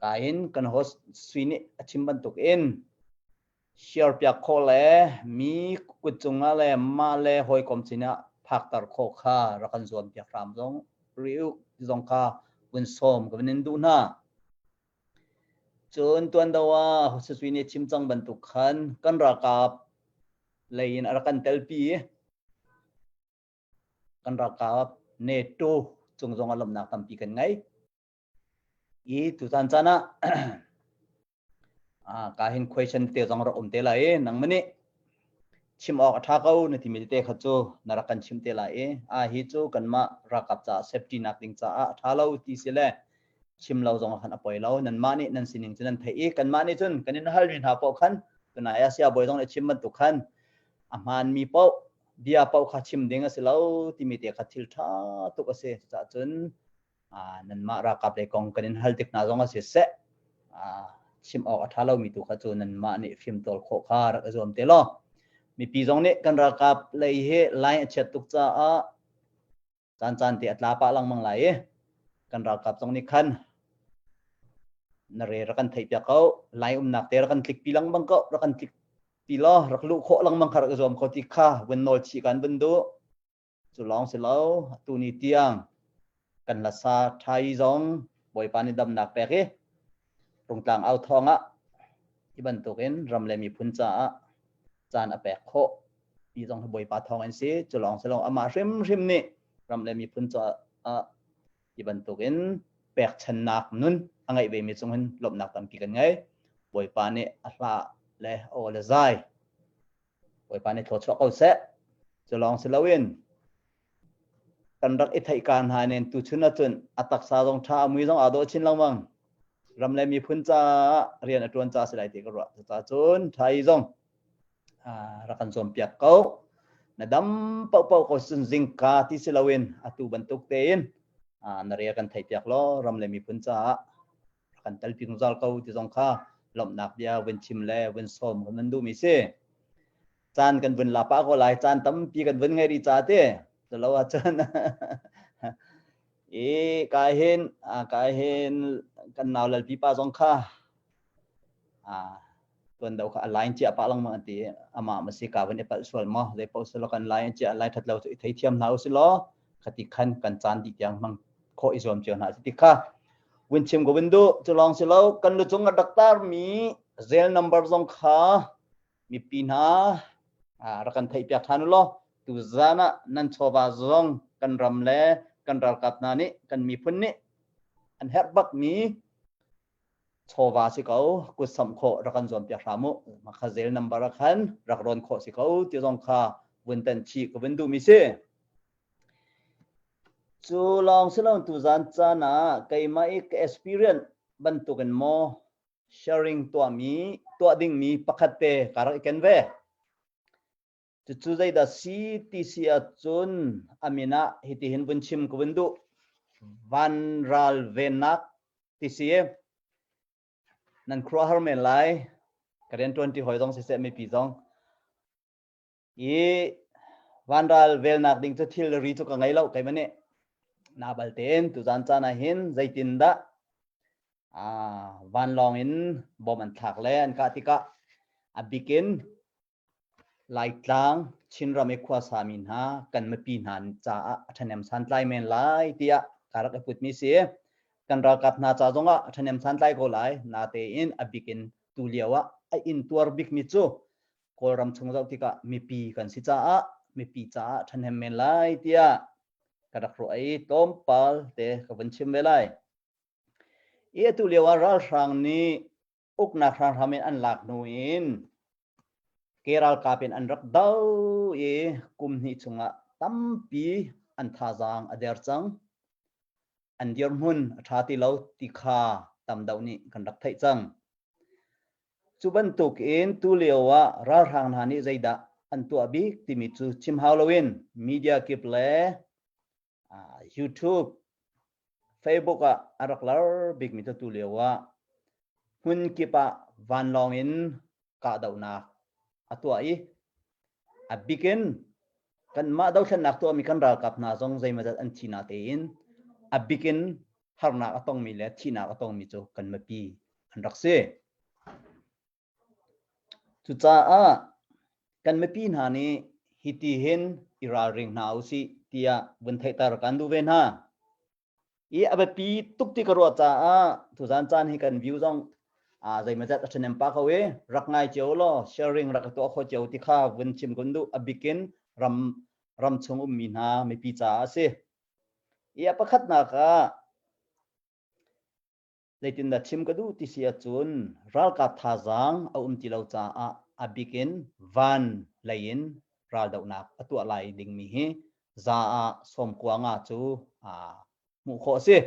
Kain kan host Sui nih a chim bantuk in share piak khawh le mi kut cungah le mah le hawikom sinah phakter khawh kha rak kan zuam piak hram zong rih u zong kha vun sawm ka vun in duh hna. Cun tuan do ah Sui nih chim cang bantuk khan kan ralkap lei in a rak kan telpi i kan ralkap NATO cung zong ah lawmhnak tampi kan ngei. I tutan caan ah ah ka hin question te zong rak um te lai i nangmah nih chim awk a ṭha ko na timi tete kha cu na rak kan chim te lai i a hi cu kanmah ralkap caah safety nak ding caah a ṭha lo ti si le chim lo zong khan a poi lo nanmah nih nan sining cu nan theih i kanmah nih cun kan in halmi hna paoh khan tunai ah siabawi zong nih chim bantuk khan a hmaanmi paoh bia paoh kha chim ding a si lo timi te kha thil ṭha tuk a si cucaah cun nanmah ralkap lei kong kan in hal tik hna zong a si seh chim awk a ṭha lomi tu kha cu nanmah nih fimtawl khawh kha rak i zuam te law mipi zong nih kan ralkap lei hi line a chiat tuk caah caan caan te a tla pah lengmang lai i kan ralkap zong nih khan na re rak kan theih piak ko lai umnak te rak kan tlik pi lengmang ko rak kan tlik pi law rak luh khawh lengmang kha rak i zuam ko ti kha vun nawl chih kan vun duh Cu lawng si lo, tuni tiang kan hlasa ṭhai zong Bawipa nih damnak pek i Rungtlang au thawng ah hi bantukin ram le miphun caah caan a pek khawh ti zong hi Bawipa thawng in si. Cu lawng si lo, amah hrimhrim nih ram le miphun caah hi bantukin pekchannak nun a ngeih vemi cung hin lawmhnak tampi kan ngei. Bawipa nih a hla le aw le zai Bawipa nih thluachuah ko seh. Cu lawng si loin kan rak i theih ka hna nen tuchun ahcun a taksa zong ṭha a mui zong aa dawh chin lengmang. Ram le miphun caah rian a ṭuan ca si lai ti ka ruah. Cucaah cun ṭha i zong rak kan zuampiak ko. Na dam paohpaoh ko cun zingka ti si loin atu bantuk tein na rian kan theihpiak law ram le miphun caah kan telpi zungzal ko ti zong kha lawmhnak bia vun chim le vun sawm kan vun duhmi si. Caan kan vun la pah ko lai, caan tampi kan vun ngei rih ca te. Lo ahcun i ka hin ka hin kan nau lalpi pa zong kha tuan do kha a line chia pah lengmang an ti amah ma si ka vun i palh sual maw zei paoh si lo kan line chia lai that lo cu i theithiam hna u si law khati khan kan caan dih tiang hmang khawh i zuam cio hna si ti kha vun chim ko vun duh cu lawng si lo kan lucung a rak mi zel number zong kha mipi hna rak kan theih piak than u law tu zan ah nan chawva zong kan ram le kan ralkap hna nih kan miphun nih an herh bak mi chawva si ko kut samh khawh rak kan zuam piak hram u makha zel number ah khan rak rawn khawh si ko ti zong kha vun tan chih ka vun duh mi si cu lawng si lo tu zan caan ah keimah i ka experience bantukin maw sharing tuahmi tuah dingmi pakhat te ka rak i ken ve. Cucu zeidah si ti si ahcun a min ah hitihin vun chim ka vun duh. Vanral vennak ti si. Nan khuaruahhar men lai. Ka rianṭuan ṭi hawi zong siseh mipi zong. I vanral velnak ding cu thilri cu ka ngei lo keimah nih. Na baltein tuzan caan ah hin zeitindah ah vanlawng in bom an thlak le an kah tikah a bikin Laitlang Chinram i khuasami hna kan mipi hna caah a ṭhahnem santlai men lai tiah ka rak i putmi si. Kan ralkap hna ca zongah a ṭhahnem santlai ko lai. Natein a bikin tu lio ah a intuar bikmi cu Kawlram chung zoh tikah mipi kan si caah mipi caah ṭhahnem men lai tiah ka rak ruah i tlawmpal te ka vun chim ve lai. I atu lio ah ralhrang nih uknak hranghram in an lak hnu in ke ralkap in an rak do i kum hnih chungah tampi an thazaang a der cang. An dirhmun a ṭha ti lo ti kha tam deuh nih kan rak theih cang. Cu bantuk in tulio ah ralhrang hna nih zeidah an tuah bik timi cu chim hau loin media kip le YouTube, Facebook ah a rak lar bikmi cu tulio ah hmun kip ah vanlawng in kahdohnak a tuah i a bikin kanmah dothlennak tuahmi kan ralkap hna zong zeimawzat an thi natein a bikin harnak a tongmi le thihnak a tongmi cu kan mipi an rak si. Cucaah kan mipi hna nih hiti hin i ralring hna usih tiah vun theihter kan duh ve hna. I a biapi tuk ti ka ruah caah tuzan caan hi kan view zong zeimawzat a ṭhahnem pah ko i rak ngai cio law sharing rak i tuah kho cio ti kha vun chim kun duh a bikin ram ram chung ummi hna mipi caah a si. I a pakhatnak ah Zeitindah chim ka duh ti si ahcun ralkap thazaang a um ti lo caah a bik in van lei in raldohnak a tuah lai dingmi hi za ah sawmkua nga cu aa hmuh khawh a si.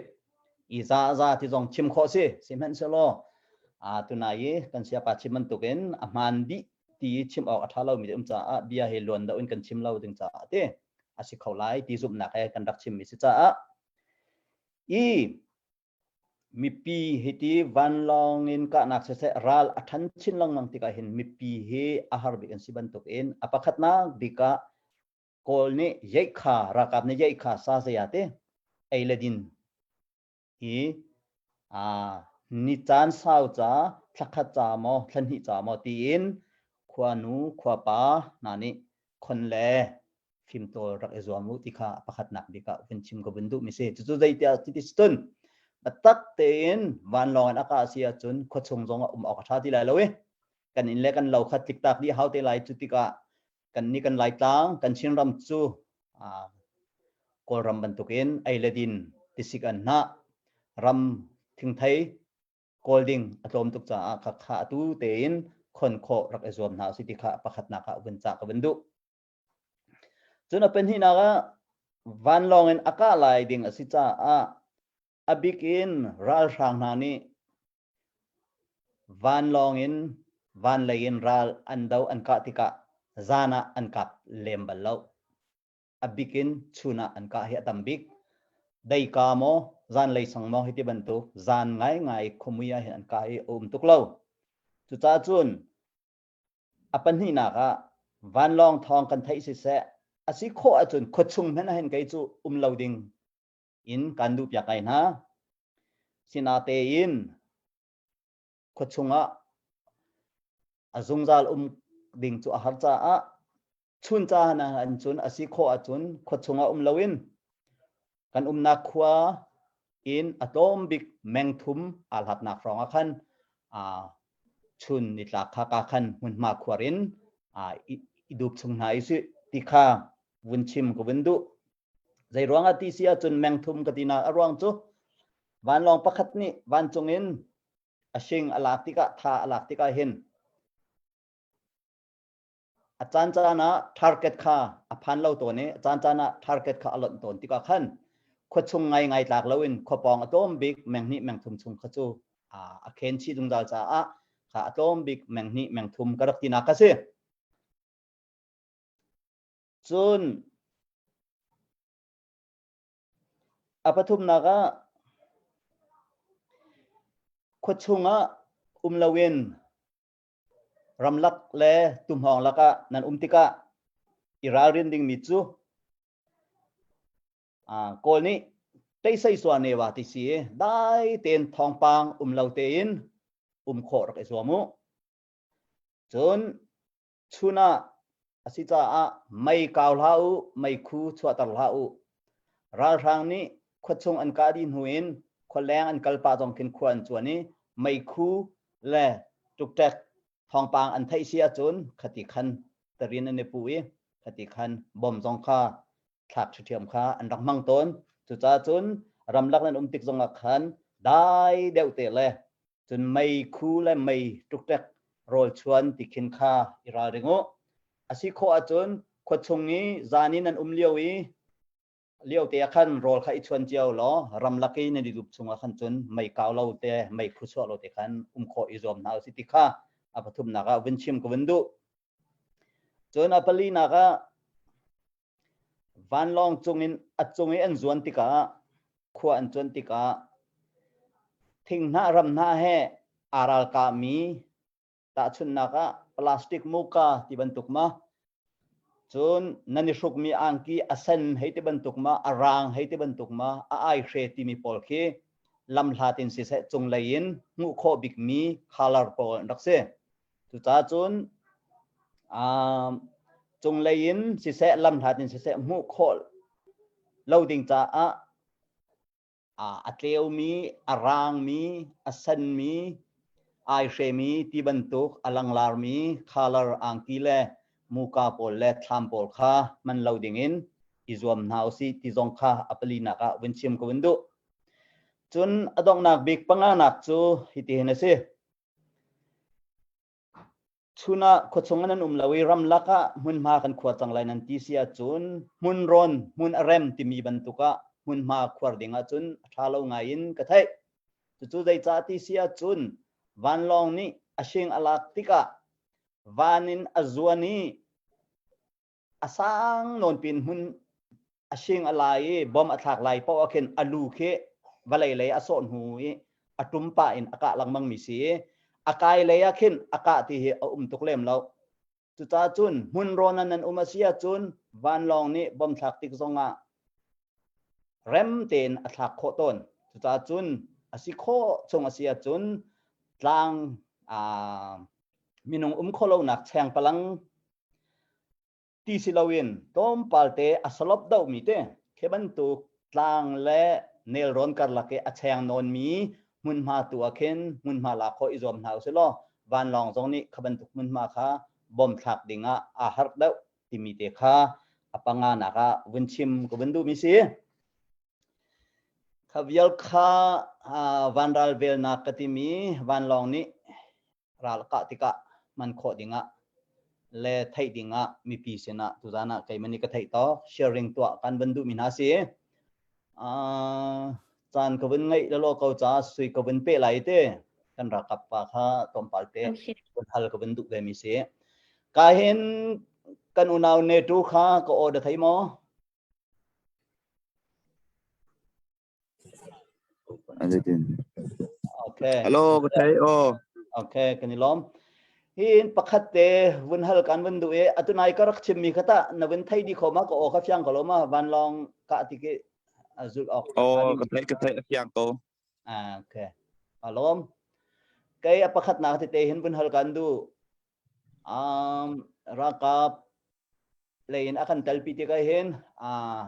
I za za ti zong chim khawh a si. Sihmanhsehlaw aa tunai i kan siapa chim bantukin a hmaan dih ti chim awk a ṭha lomi um caah bia hi luan deuh in kan chim lo ding caah ti a si kho lai ti zumhnak he kan rak chimmi si caah i Mipi hiti vanlawng in kahnak siseh ral a ṭhan chin lengmang tikah hin mipi hi a har bik an si bantukin a pakhatnak bik ah Kawl nih yeikha ralkap nih yeikha sa saya te ei le din hi aa ni caan sau ca thlakhat ca maw thlahnih ca maw tiin khuanu khuapa hna nih khon le fimtawl rak i zuam u ti kha pakhatnak bik ah vun chim ka vun duhmi si. Cucu zeitiah cuti cun biatak tein vanlawng in a kah si ahcun khuachung zong ah um awk a ṭha ti lai lo i kan inn le kan lo kha tliktak dih hau te lai cu tikah kan nih kan Laitlang kan Chinram cu Kawlram bantukin ei le din tisik an hnah ram thingthei kawl ding a tlawm tuk caah kha kha atu tein khon khawh rak i zuam hna usih ti kha pakhatnak ah vun cah ka vun duh. Cun a pahnihnak ah vanlawng in a kah lai ding a si caah a bik in ralhrang hna nih vanlawng in van lei in ral an do an kah tikah zan ah an kap lem bal lo. A bik in chun ah an kah hi a tam bik. Deika maw zanlei sang maw hi ti bantuk zan ngaingai khuamui ah hin an kah hi a um tuk lo. Cucaah cun A pahnihnak ah vanlawng thawng kan theih siseh a si khawh ahcun khuachung hmanh ahhin kei cu um lo ding in kan duh piak ai hna. Sinatein khuachung ah a zungzal um ding cu a har caah chun caan ah cun a si khawh ahcun khuachung ah um loin kan umnak khua in a tlawm bik meng thum aa hlatnak hrawng ah khan chun nitlak kha ka khan hmunhma khuar in i dup chung hna i si ti kha vun chim ka vun duh. Zei ruangah ti si ahcun meng thum ka tinak a ruang cu vanlawng pakhat nih vancung in a hring a lak tikah tha a lak tikah hin A caancaan ah target kha a phan lo tawn i a caancaan ah target kha a lonh tawn tikah khan khuachung ngaingai tlak loin khuapawng a tlawm bik meng hnih meng thum chung kha cu a khen chih zungzal caah kha a tlawm bik meng hnih meng thum ka rak tinak ka si. Cun a pathumnak ah khuachung ah um loin ramlak le tuhmawng lakah nan um tikah i ralrin dingmi cu Kawl nih teisei sua ne wa ti si i dai tein thawngpang um lo tein um khawh rak i zuam u. Cun chun ah a si caah mei kau hlah u, meikhu chuahter hlah u. Ralhrang nih khuachung an kah dih hnu in khualeng an kal pah zong khin khua an cuan i meikhu le ṭukṭek thawngpang an theih si ahcun khati khan tarin an i puh i khati khan bom zong kha thlak ṭhiṭhiam kha an rak hmang tawn. Cucaah cun ramlak nan um tik zongah khan dai deuh te le cun meikhu le mei ṭukṭek rawl chuan ti khin kha i ralring u. A si khawh ahcun khuachung i zan i nan um lio i lio te ah khan rawl kha i chuan cio law ramlak i nan i dup chungah khan cun mei kau lo te mei khu chuah lo te khan um khawh i zuam hna usih ti kha a pathumnak ah vun chim ka vun duh. Cun a palinak ah Vanlawng cungin a cung i an zuan tikah khua an cuanh tikah thinghnah ramhnah he aa ralkahmi tahchunhnak ah plastic muka ti bantuk ma cun nan i hrukmi angki a sen hei ti bantuk ma a raang hei ti bantuk ma a aihre timi pawl khi lamhlat in siseh cunglei in hmuh khawh bikmi color pawl an rak si. Cucaah cun cunglei in siseh lamhlat in siseh hmuh khawh lo ding caah a tleumi, a raangmi, a senmi, aihremi ti bantuk a langlarmi color angki le muka pawl le thlam pawl kha hman lo dingin i zuam hna usih ti zong kha a palinak ah vun chim ka vun duh. Cun a donghnak bik panganak cu hitihin a si. Chun ah khuachung ah nan um lo i ramlak ah hmunhma kan khuar cang lai nan ti si ahcun hmunrawn, hmun a rem timi bantuk ah hmunhma khuar ding ahcun a ṭha lo ngai in ka theih. Cucu zeicah ti si ahcun vanlawng nih a hring a lak tikah van in a zuan i a sang nawn pin hmun a hring a lai i bom a thlak lai paoh ah khin a lu khi vawlei lei a sawh hnu i a tum pah in a kah lengmang mi si i a kai lei ah khin a kah ti hi a um tuk lem lo. Cucaah cun hmun rawn ah nan um a si ahcun vanlawng nih bom thlak tik zongah rem tein a thlak khawh tawn. Cucaah cun a si khawh chung a si ahcun tlang aa minung um khawh lonak chengpalang ti si loin tlawmpal te a salop dohmi te khi bantuk tlang le nelrawn karlak i a cheng nawnmi hmunhma tu ah khin hmunhma lak khawh i zuam hna usih law vanlawng zong nih kha bantuk hmunhma kha bom thlak ding ah aa harh deuh timi te kha a panga nak ah vun chim ka vun duhmi si. Kha vial kha vanral velnak ka timi vanlawng nih ral kah tikah hman khawh dingah le theih dingah mipi sinah tuzan ah keimah nih ka theih tawk sharing tuah kan van duhmi hna si. Caan ka vun ngeih lelaw ko ca sui ka vun pe lai te kan ralkap pa kha tlawmpal te vun hal ka vun duh ve mi si. Ka hin kan unau NATO kha ka order thei maw? Okay. Hello, ka thei o. Okay, kan i lawm. Hin pakhat te vun hal kan vun duh i atu nai ka rak chimmi kha ta na vun thei di kho ma ka aw kha fiang ko lo ma vanlawng ka ti ki zul ok. Oh, ka thei ka thei a fiang ko. Ah, okay. A lawm. Kei a pakhat nak te te hin vun hal kan duh. Um, ralkap lei in a kan telpi tikah hin uh,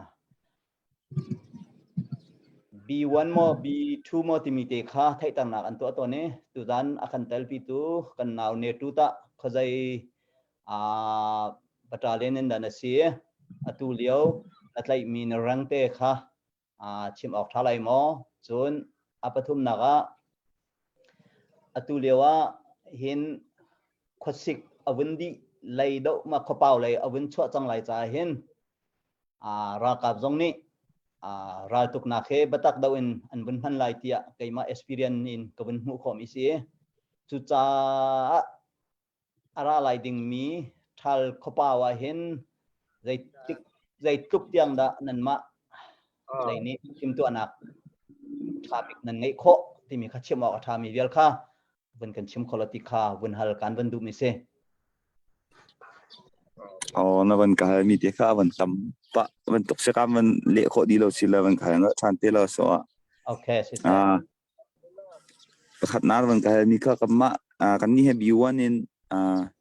B1 maw B2 maw timi te kha theihternak an tuah tawn i tuzan a kan telpi tu kan nau ne tu ta khawzei uh, battalion in dan a si atu lio na tlaihmi na rang te kha uh, chim awk tha lai maw cun a pathumnak ah atu lio ah hin khuasik a vun dih lei doh ma khuapau lei a vun chuah cang lai caah hin ralkap zong nih raltuknak he biatak doh in an vun hman lai tiah keimah experience in ka vun hmuh khawhmi si. Cucaah a ra lai dingmi ṭhal khuapau ah hin. Zeitik zeitluk tiang dah nanmah lei nih timhtuahnak ṭha bik nan ngeih khawh timi kha chim awk a ṭhami vial kha vun kan chim kho lo ti kha vun hal kan vun duhmi si. Oh, na van ka hal mi te kha van tam pa van tuk se kam van leh khawh di lo si la van ka hal ṭhan te lo so ah. Okay, si Ah, pakhat na van ka hal mi kha kanmah kan nih he B1 in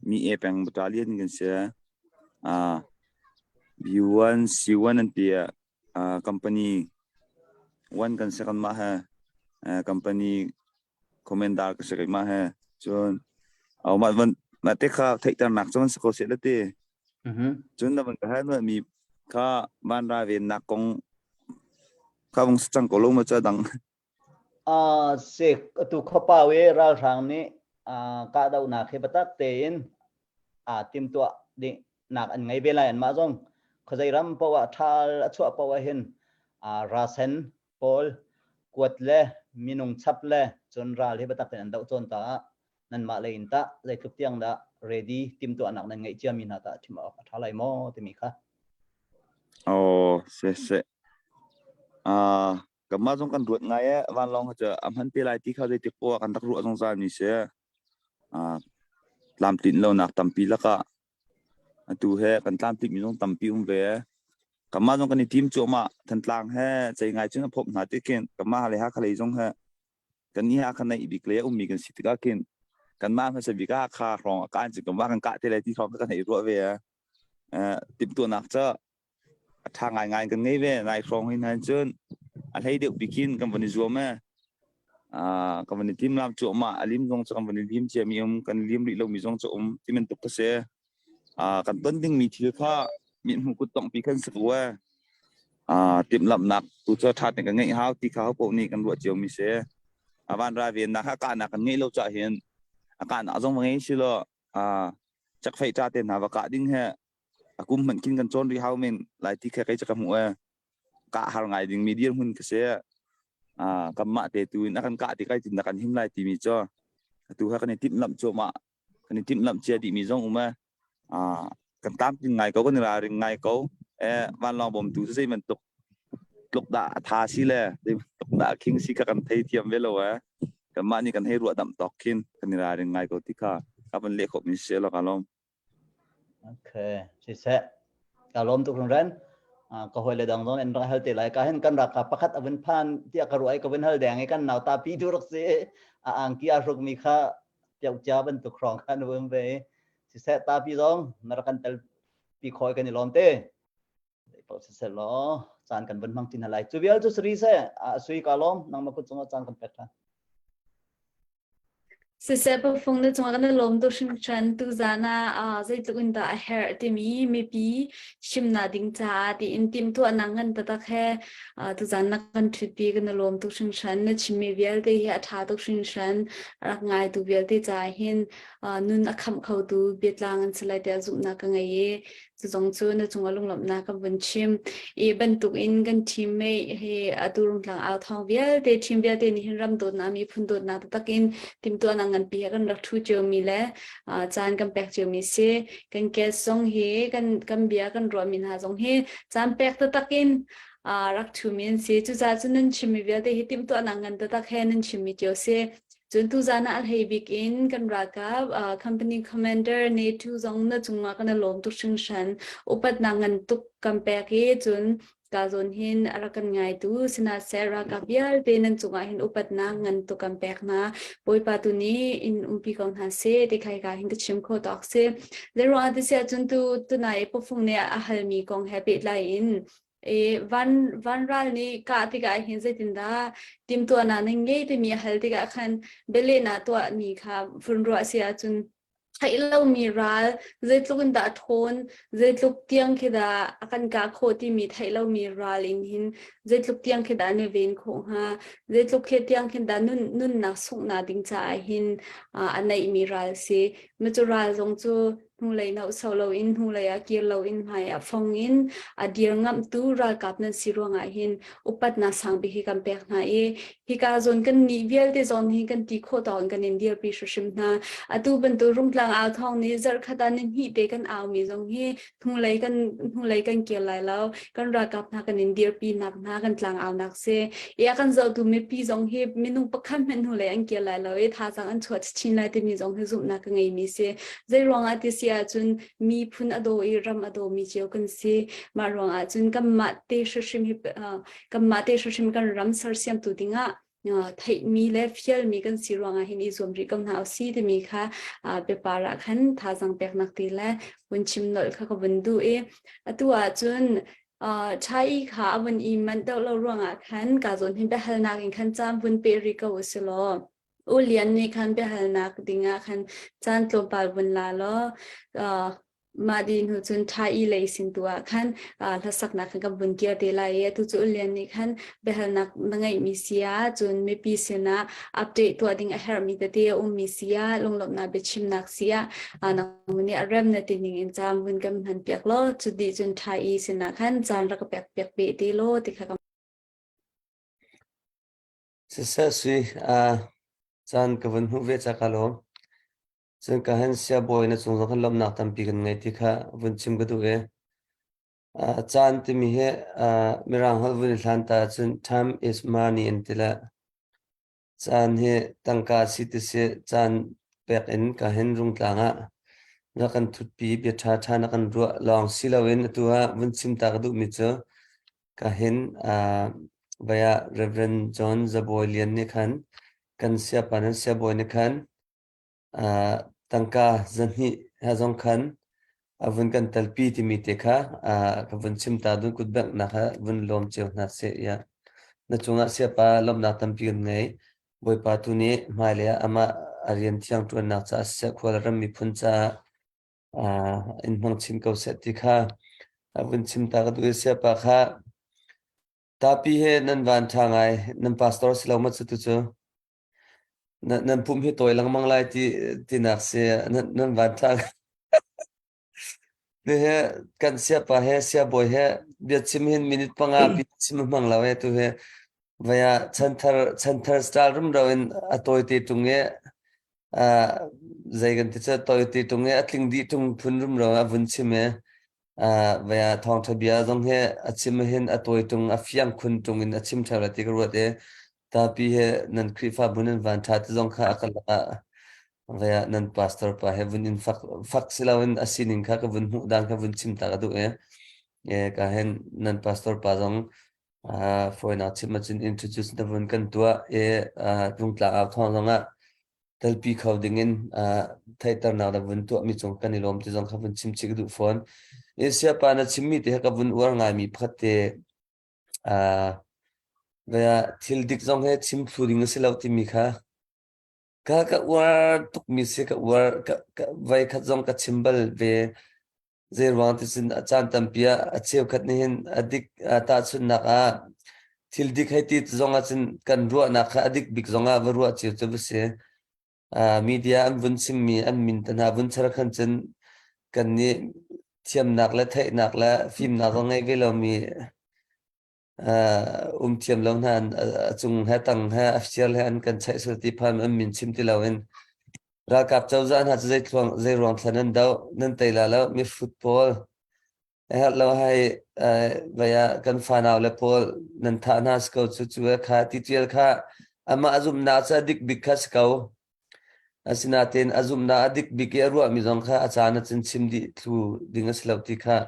mi e peng battalion kan si. Ah, B1 C1 an ti ah company one kan si kanmah he company commander ka si keimah he cun mah van mah te kha theihternak cu van si ko seh la ti cun na van ka hal mi kha van ra vennak kong kha vung si cang ko lo ma cu dang Uh, se atu khopa we ralhrang nih uh, kahdohnak hi biatak tein aa timtuah ding nak an ngei ve lai an mah zong khuazei ram poah ṭhal a chuah poah hin uh, rasen pawl kuat le minung chap le cun ral hi biatak tein an doh cawn ta ah nanmah lei in tah zeitluk tiang dah ready timtuahnak nan ngeih ciami hna tah chim awk a ṭha lai maw timi kha. Oh, se se. Ah, kanmah zong kan ruat ngai e vanlawng cu a hman te lai ti kha zeitik poah kan rak ruah zungzal mi si. Ah, tlamtlin lonak tampi lakah Atu he kan tlamtling mi zong tampi um ve. Kanmah zong kan i tim cuahmah. Thantlang he cei ngai cun a phomh hna ti khin kanmah le Hakha lei zong he kan nih Hakha naih bik lei a ummi kan si tikah khin kanmah hmasa bik ah Hakha hrawng a kaan cu kanmah kan kah te lai ti hrawng kha kan hei ruah ve. Eh, timhtuahnak cu a ṭha ngaingai kan ngei ve. Nai hrawng hin han cun a hlei deuh bik in kan van i zuam e. Ah, kan van i timlam cuahmah. A lim zong cu kan van i lim ciami um, kan lim rih lomi zong cu um ti bantuk ka si. Ah, kan ton dingmi thil kha mithmuh kut tongpi khan si ko e. Ah, timhlamhnak tu cu ṭha tein kan ngeih hau ti kha hopaoh nih kan ruah ciomi si. A van ra vennak kha kahnak kan ngeih lo cah hin a kahnak zong va ngei si law ah cakfeih ṭa te hna va kah ding he a kum hmanh khin kan cawn rih hau men lai ti kha kei cu ka hmuh e kah har ngai ding mi dirhmun ka si ah kanmah te tu in a kan kah ti kai tin kan him lai timi cu atu ha kan i timhlamh cuahmah kan i timhlamh cia dih mi zong um e ah kan tlamtling ngai ko kan i ralring ngai ko e vanlawng bawmtu cu zei bantuk tluk dah a tha si le zei bantuk dah khing si kha kan thei thiam ve lo e kanmah nih kan hei ruah damh tawk khin kan i ralring ngai ko ti kha ka van leh khawh mi si lo ka lawm Okay, siseh. Ka lawm tuk hringhran. Ka hawi le dang zong an rak hal te lai. Ka hin kan ralkap pakhat a vun phan tiah ka ruah i ka vun hal deng i kan nau ta pi tu rak si. A angki aa hrukmi kha piaucia bantuk hrawng khan a vun ve i siseh ta pi zong na rak kan tel pi khawh i kan i lawm te. Siseh law caan kan vun hmang ti hna lai. Cu vial cu sari seh. A sui ka lawm. Nangmah kut cungah caan kan pek ṭhan. Siseh pafung na cungah kan i lawm tuk hringhran. Tuzaan ah zeitluk in dah a herh timi mipi chimnak ding caah tiin timhtuahnak ngan taktak he tuzaan na kan ṭhutpi kan i lawm tuk hringhran. Na chimmi vialte hi a ṭha tuk hringhran. A rak ngaitu vialte caah hin nun a khamh khotu biatlang an si lai tiah zumhnak ka ngei i Cu zong cu na cungah lunglawmhnak kan vun chim. I bantukin kan teammate hi atu rungtlang au thawng vialte team vialte nih hin ram dawtnak miphun dawtnak taktak in timhtuahnak nganpi he kan rak ṭhu ciomi le caan kan pek ciomi si. Kan guest zong hi kan kan bia kan ruahmi hna zong hi caan pek taktak in rak ṭhumi an si. Cucaah cun nan chimmi vialte hi timhtuahnak ngan taktak he nan chimmi cio si. Cun tuzaan ah a hlei bik in kan ralkap uh, company commander NATO zong na cungah kan i lawm tuk hringhran. Upatnak ngan tuk kan pek i cun ka zawn hin a rak kan ngaitu sinaseh ralkap vialte nan cungah hin upatnak ngan tuk kan pek hna. Bawipa tu nih in umpi ko hna seh ti khai ka hin ka chim kho tawk si. Zeiruangah ti siah cun tu tunai pufung nih a halmi kong he pehtlai in I van vanral nih kah tikah hin zeitindah timhtuahnak nan ngei timi a hal tikah khan bialehnak tuahmi kha vun ruah si ahcun theih lomi ral zeitluk in dah a ṭhawn, zeitluk tiang khi dah a kan kah khawh timi theih lomi ral in hin zeitluk tiang khi dah an i ven khawh hnga, zeitluk khi tiang khin dah nun, nunnak sunghnak ding caah hin a neihmi ral si. Cu ral zong cu. Hnulei nohso loin hnulei ah kir loin hmai ah fong in a dir ngamhtu ralkap nan si ruangah hin upatnak sangbik hi kan pek hna i hika zawn kan nih vialte zawn hi kan ti khawh tawk in kan in dirpi hrimhrim hna. Atu bantuk Rungtlang au thawng nih zarhkhat ah nihnih te kan aumi zong hi hnulei kan hnulei kan kir lai lo. Kan ralkap hna kan in dirpi nak hna kan tlang au nak si. I a kan zohtu mipi zong hi minung pakhat hmanh hnulei an kir lai lo i thazaang an chuah chin lai timi zong hi zumhnak ka ngeimi si. Zei ruangah ti si ahcun miphun a daw i ram a dawmi cio kan si. Mah ruangah cun kanmah te hrimhrim hi kanmah te hrimhrim kan ram sersiamtu dingah theihmi le fialmi kan si ruangah hin i zuam rih ko hna usih timi kha biapar ah khan thazaang peknak ti le vun chim nolh kha ka vun duh i atu ahcun Chai kha a vun i manh deuh lo ruangah khan ka zawn hi biahalnak in khan caan vun pe rih ko usih law U Lian nih khan biahalnak dingah khan caan tlawmpal vun la law mah dih hnu cun ṭha i lei sin tu ah khan hlasaknak khan kan vun kir te lai i atu cu U Lian nih khan biahalnak na ngeihmi si ah cun mipi sinah update tuah ding a herhmi tete a ummi si ah lunglawmhnak biachimnak si ah nang nih a rem na ti ning in caan vun kan hman piak law cu dih cun ṭha i sinah khan caan rak ka pek piak ve te law ti kha ka Siseh sui, caan ka vun hmuh ve ca ka lawm. Cun ka han siabawi na cung zong khan lawmhnak tampi kan ngei ti kha vun chim ka duh i caan timi hi Mirang holh vun i hlan ta ahcun time is money an ti le caan hi tangka si ti si caan pek in ka hin rungtlang ah na kan thutpi bia ṭha ṭha na kan ruah lawng si loin atu ah vun chim ta ka duhmi cu Ka hin vai ah Reverend John Zabawi Lian nih khan kan siapa nan siabawi nih khan tangka 200 he zong khan a vun kan telpi timi te kha ka vun chim ta dun kut benghnak ha vun lawm cio hna seh ya. Na cungah siapa lawmhnak tampi kan ngei. Bawipa tu nih hmailei ah amah a rian thiang ṭuannak caah siseh khual ram miphun caah in hmang chin ko seh ti kha a vun chim ta ka duh i siapa kha tapi he nan van ṭha ngai nan pastor si lo ma cu tu cu nan pum hi tawi lengmang lai ti tinak si nan van ṭha Ni he kan siapa he siabawi he biachim hin minute panga pi chim hmang lo he tu he vaya chanthar chanthar style rumro in a tawi te tung e zei kan ti cu tawi te tung e a tling dih tung phun rumro a vun chim e vaya thawngtha bia zong he a chim hin a tawi tung a fiang khun tung in a chim theo la ti ka ruat e tapi he nan Khrihfabu nan van tha ti zong kha a ka lakah vaya nan pastor pa he vun in fak fak si loin a sining kha ka vun hmuh dan kha vun chim ta ka duh e e ka hen nan pastor pa zong fawinak chim ahcun introduce na vun kan tuah i rungtlak au thawng zongah telpi kho dingin theihternak na vun tuahmi cung kan i lawm ti zong kha vun chim chih ka duh fawn. Asia pa na chimmi te ka vun uar ngaimi pakhat te thil dik zong he chim thlu ding a si lo timi kha ka ka uar tukmi si ka uar ka, ka voi khat zong ka chim bal ve Zeiruang ti cun a caan tampi ah a cheukhat nih hin a dik tahchunhnak ah thil dik hei ti zong ah cun kan ruahnak kha a dik bik zong ah va ruah cio cu va si. Media an vun chimmi an min te hna vun char khan cun kan nih thiamnak le theihnak le fimnak zong ngei ve lomi um thiam lo hna a cung he tang he a fial he an kan cheih sul ti phan an min chim ti loin ralkap cozah hna cu zeithluang zei ruang thlan nan do nan tei la lo mi hrut pawl herh lo hai vaya kan fanau le pawl nan thah hna si ko cu cu kha ti tial kha amah zumhnak cu a dik bik kha si ko Asinain a zumhnak a dik bik i a ruahmi zong kha a caan ah cun chim dih thlu ding a si lo ti kha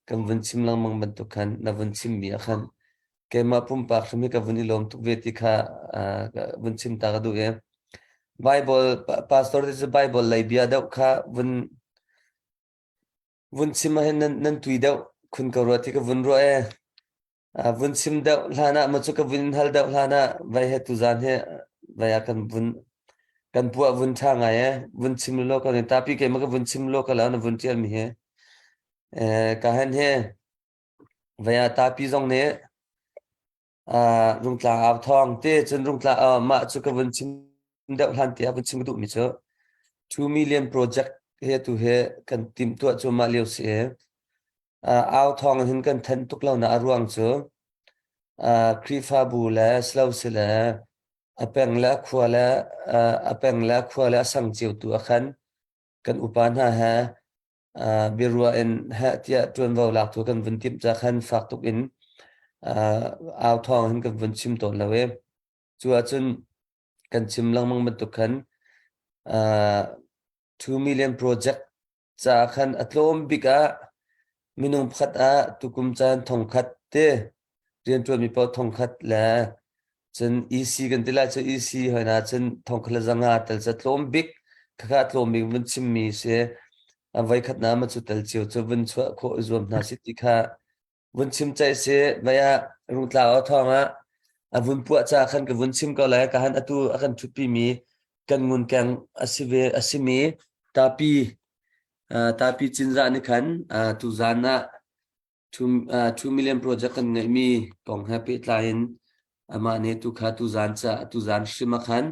kan vun chim lengmang bantuk khan na vun chimmi ah khan keimah pumpak hrim hi ka vun i lawm tuk ve ti kha vun chim ta ka duh i Bible pastor te cu Bible lei bia deuh kha vun vun chim ahhin nan nan tui deuh khun ko rua ti ka vun ruah e. Vun chim deuh hlan ah maw cu ka vun hal deuh hlan ah vai he tuzaan he vai ah kan vun kan puah vun ṭha ngai e vun chim law ka tapi keimah ka vun chim law ka la na vun ṭial mi he ka hen he vai ah tapi zong nih rungtlang au thawng te cun rungtlang mah cu ka vun chim deuh hlan te ah vun chim ka duh mi cu 2 million project. He tu he kan timhtuah cuahmah lio si i au thawng hin kan thanh tuk lo na a ruang cu Khrihfabu le silo si le a peng le a khua le a peng le a khua le a sang cio tu ah khan kan upa hna he biaruah in heh tiah ṭuanvo lak tu kan vun timh ca khan fak tuk in au thawng hin kan vun chim tawn lo i cu ahcun kan chim lengmang bantuk khan 2 million project caah khan a tlawm bik ah minung pakhat ah tukum caan thongkhat te rianṭuanmi paoh thongkhat le cun EC kan ti lai cu EC hoi na cun thongkhat le zanga tel ca tlawm bik khakha tlawm bik vun chimmi si a voi khat na ma cu tel cio cu vun chuah khawh zuam hna si ti kha vun chim ceih si vai ah rungtla aw thawng ah a vun puah ca khan ka vun chim ko lai ka han atu a kan ṭhutpi mi kan ngun keng a si ve a si mi tapi tapi cinzah ni khan tu zan ah 2 million project kan ngeih mi kong he pehtlai in amah nih tu kha tu zan ca tu zan hrim ah khan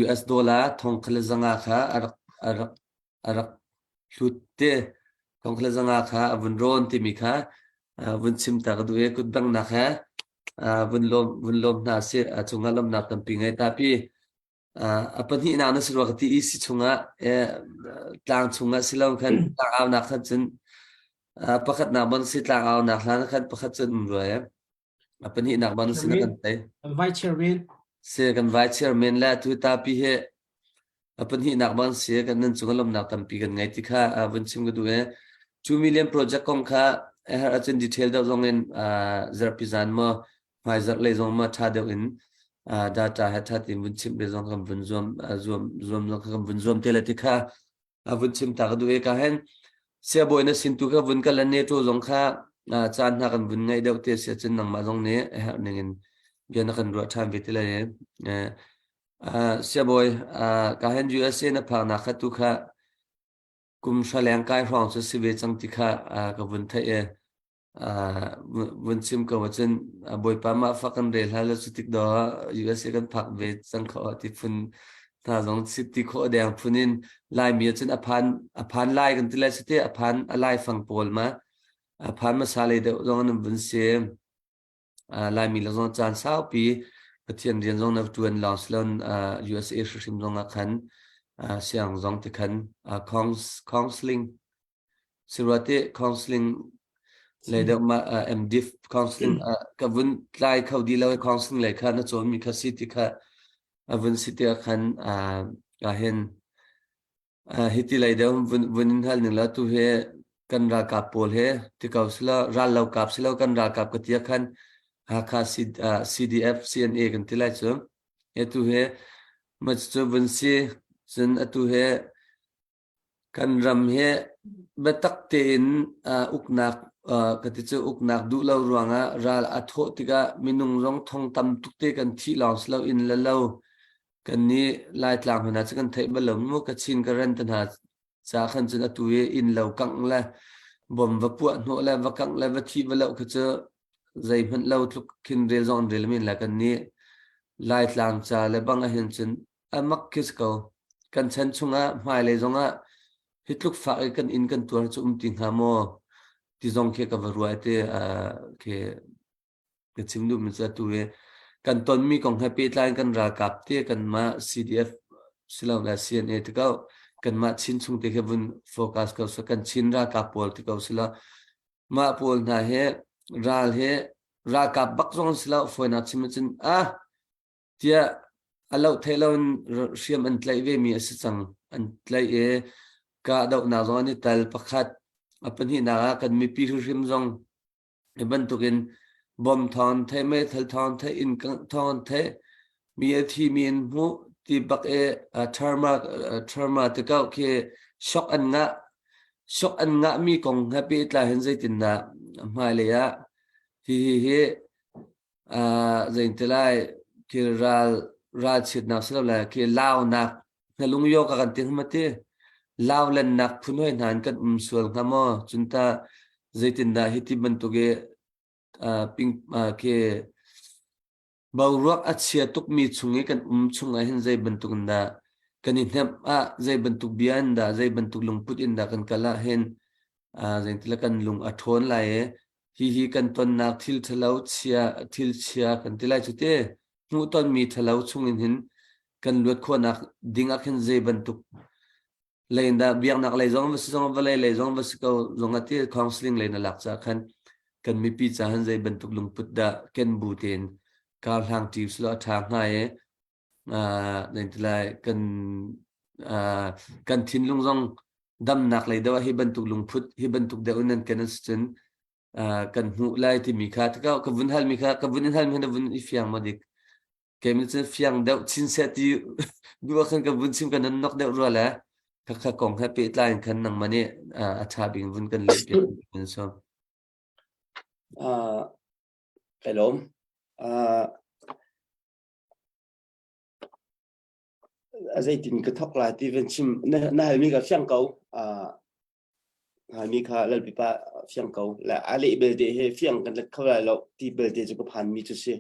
US dollar thong kha le zanga kha a rak a rak a rak hlut te thong kha le zanga kha a vun rawn timi kha vun chim ta ka duh i kut bangnak he vun lawm vun lawm hna si a cungah lawmnak tampi ngei tapi a pahnihnak na si rua ka ti i si chungah tlang chungah si lo khan tlang aunak khan cun pakhatnak bon si tlang aunak hlan khan pakhat cun um rua a pahnihnak ban si na kan tei vice chairman si kan vice chairman le tu tapi he a pahnihnak ban si kan nan cung lomnak tampi kan ngei ti kha vun chim ka duh e 2 million project kong kha her acun detail deuh zong in zarpi zan mo hmai zarh lei zong ma tha deuh in data he tha tin vun chim ve zong kan vun zuam zuam zuam zong kan vun zuam te le ti kha a vun chim ta ka duh e ka hen siabawi na sin tu kha vun kal ne to zong kha caan hna kan vun ngai deuh te sia cun nangmah zong nih a herh ning in bia na kan ruah ṭhan ve ti lai e siabawi ka hen USA na phak nak kha tu kha kum hra leng kai hrawng cu si ve cang ti kha ka vun theih e vun chim ko ahcun Bawipa mah fak kan rel hlah lo cu tik do USA kan phak ve cang kho ti phun hna zong ti khawh deng phun in Laimi ahcun a phan a phan lai kan ti lai site a phan a lai fang pawl ma a phan hmasa lei deuh zong an vun si Laimi le zong caan saupi Pathian rian zong na tuan lawng silon USA hrimhrim zong ah khan siang zong ti khan counseling Siruate counseling lei deuh ma MDiv counseling ka vun tlai kho di lo counseling lei kha na cawn mi kha si ti kha a vun si te khan ka hin hiti lei deuh vun vun in hal ning la tu he kan ralkap pawl he ti ko sila ral lo kap silo kan ralkap ka tia khan Hakha CDF CNA kan ti lai cu e tu he ma cu vun si cun atu he Kan ram hi biatak tein uknak ka ti cu uknak duh lo ruangah ral a thawh tikah minung zong thong tam tuk te kan thih lawng si loin le lo kan nih Laitlang hna cu kan theih bal lo mu Kachin Karen te hna ca khan cun atu i inn lo kangh le bom va puah hnawh le va kangh le va thih va loh kha cu zeihmanh lo tluk khin rel zong an rel men la kan nih Laitlang ca le bang ahhin cun a mak khi si ko. Kan chan chungah hmailei zongah hi tluk fak i kan inn kan tuar cu um ti hnga maw ti zong khi ka va ruai te khi ka chim duhmi cu atu hi kan tonmi kong he pehtlai in kan ralkap te kanmah CDF silole CNA ti ko kanmah Chin chung te khi vun focus ko seh kan Chin ralkap pawl ti ko sila mah pawl hna hi ral hi ralkap bak zong an si lo fawinak chim ahcun ah tiah a loh thei lo in hriam an tlaih ve mi a si cang. An tlaih i kahdohnak zong an i tel pakhat. A pahnihnak ah kan mipi hrimhrim zong hi bantukin bom thawng theih, meithal thawng theih, inn thawng theih, mi a thi mi an hmuh ti bak i trauma trauma ti ko khi shock an ngah. Shock an ngah mi kong he pehtlai hin zeitindah hmailei ah hihi hi Zeitilai khi ral ralchiatnak silole khi launak hnalung yoga kan ti hnga ti laulennak phun hoi hna in kan um sual hnga maw cun tah zeitindah hiti bantuk i ping khi boruak a chia tukmi chung i kan um chung ah hin zei bantuk in dah. Kan i hnemh ah zei bantuk bia in dah zei bantuk lungput in dah kan kal ah hin zeintila kan lung a ṭhawn lai i hihi kan tonnak thil ṭhalo chia thil chia kan ti lai cu te hmuhtonmi ṭhalo chungin hin kan luat khawhnak ding ah khin zei bantuk lei in dah biaknak lei zong va si zong vawlei lei zong va si ko zong ah ti counseling lei na lak caah khan kan mipi ca han zei bantuk lungput dah ken bu tein kar hlang ṭi usulaw a ṭha hnga i lai kan kan thinlung zong damnak lei deuh ah hi bantuk lungput hi bantuk deuh in nan ken an si cun kan hmuh lai timi kha tikah ka vun halmi kha ka vun in halmi na vun i fiang maw dik keimah cu fiang deuh chin seh ti duh ah khan ka vun chim ka nan nok deuh rua le kha kha kong he pehtlai in khan nangmah nih a ṭha bik in vun kan leh piak so Kai lawm. A zeitin ka thawk lai ti van chim na, na halmi ka fiang ko. Uh, halmi kha lalpipa fiang ko. Le a leh belte he fiang kan let kho lai lo ti belte cu ka phan mi cu si.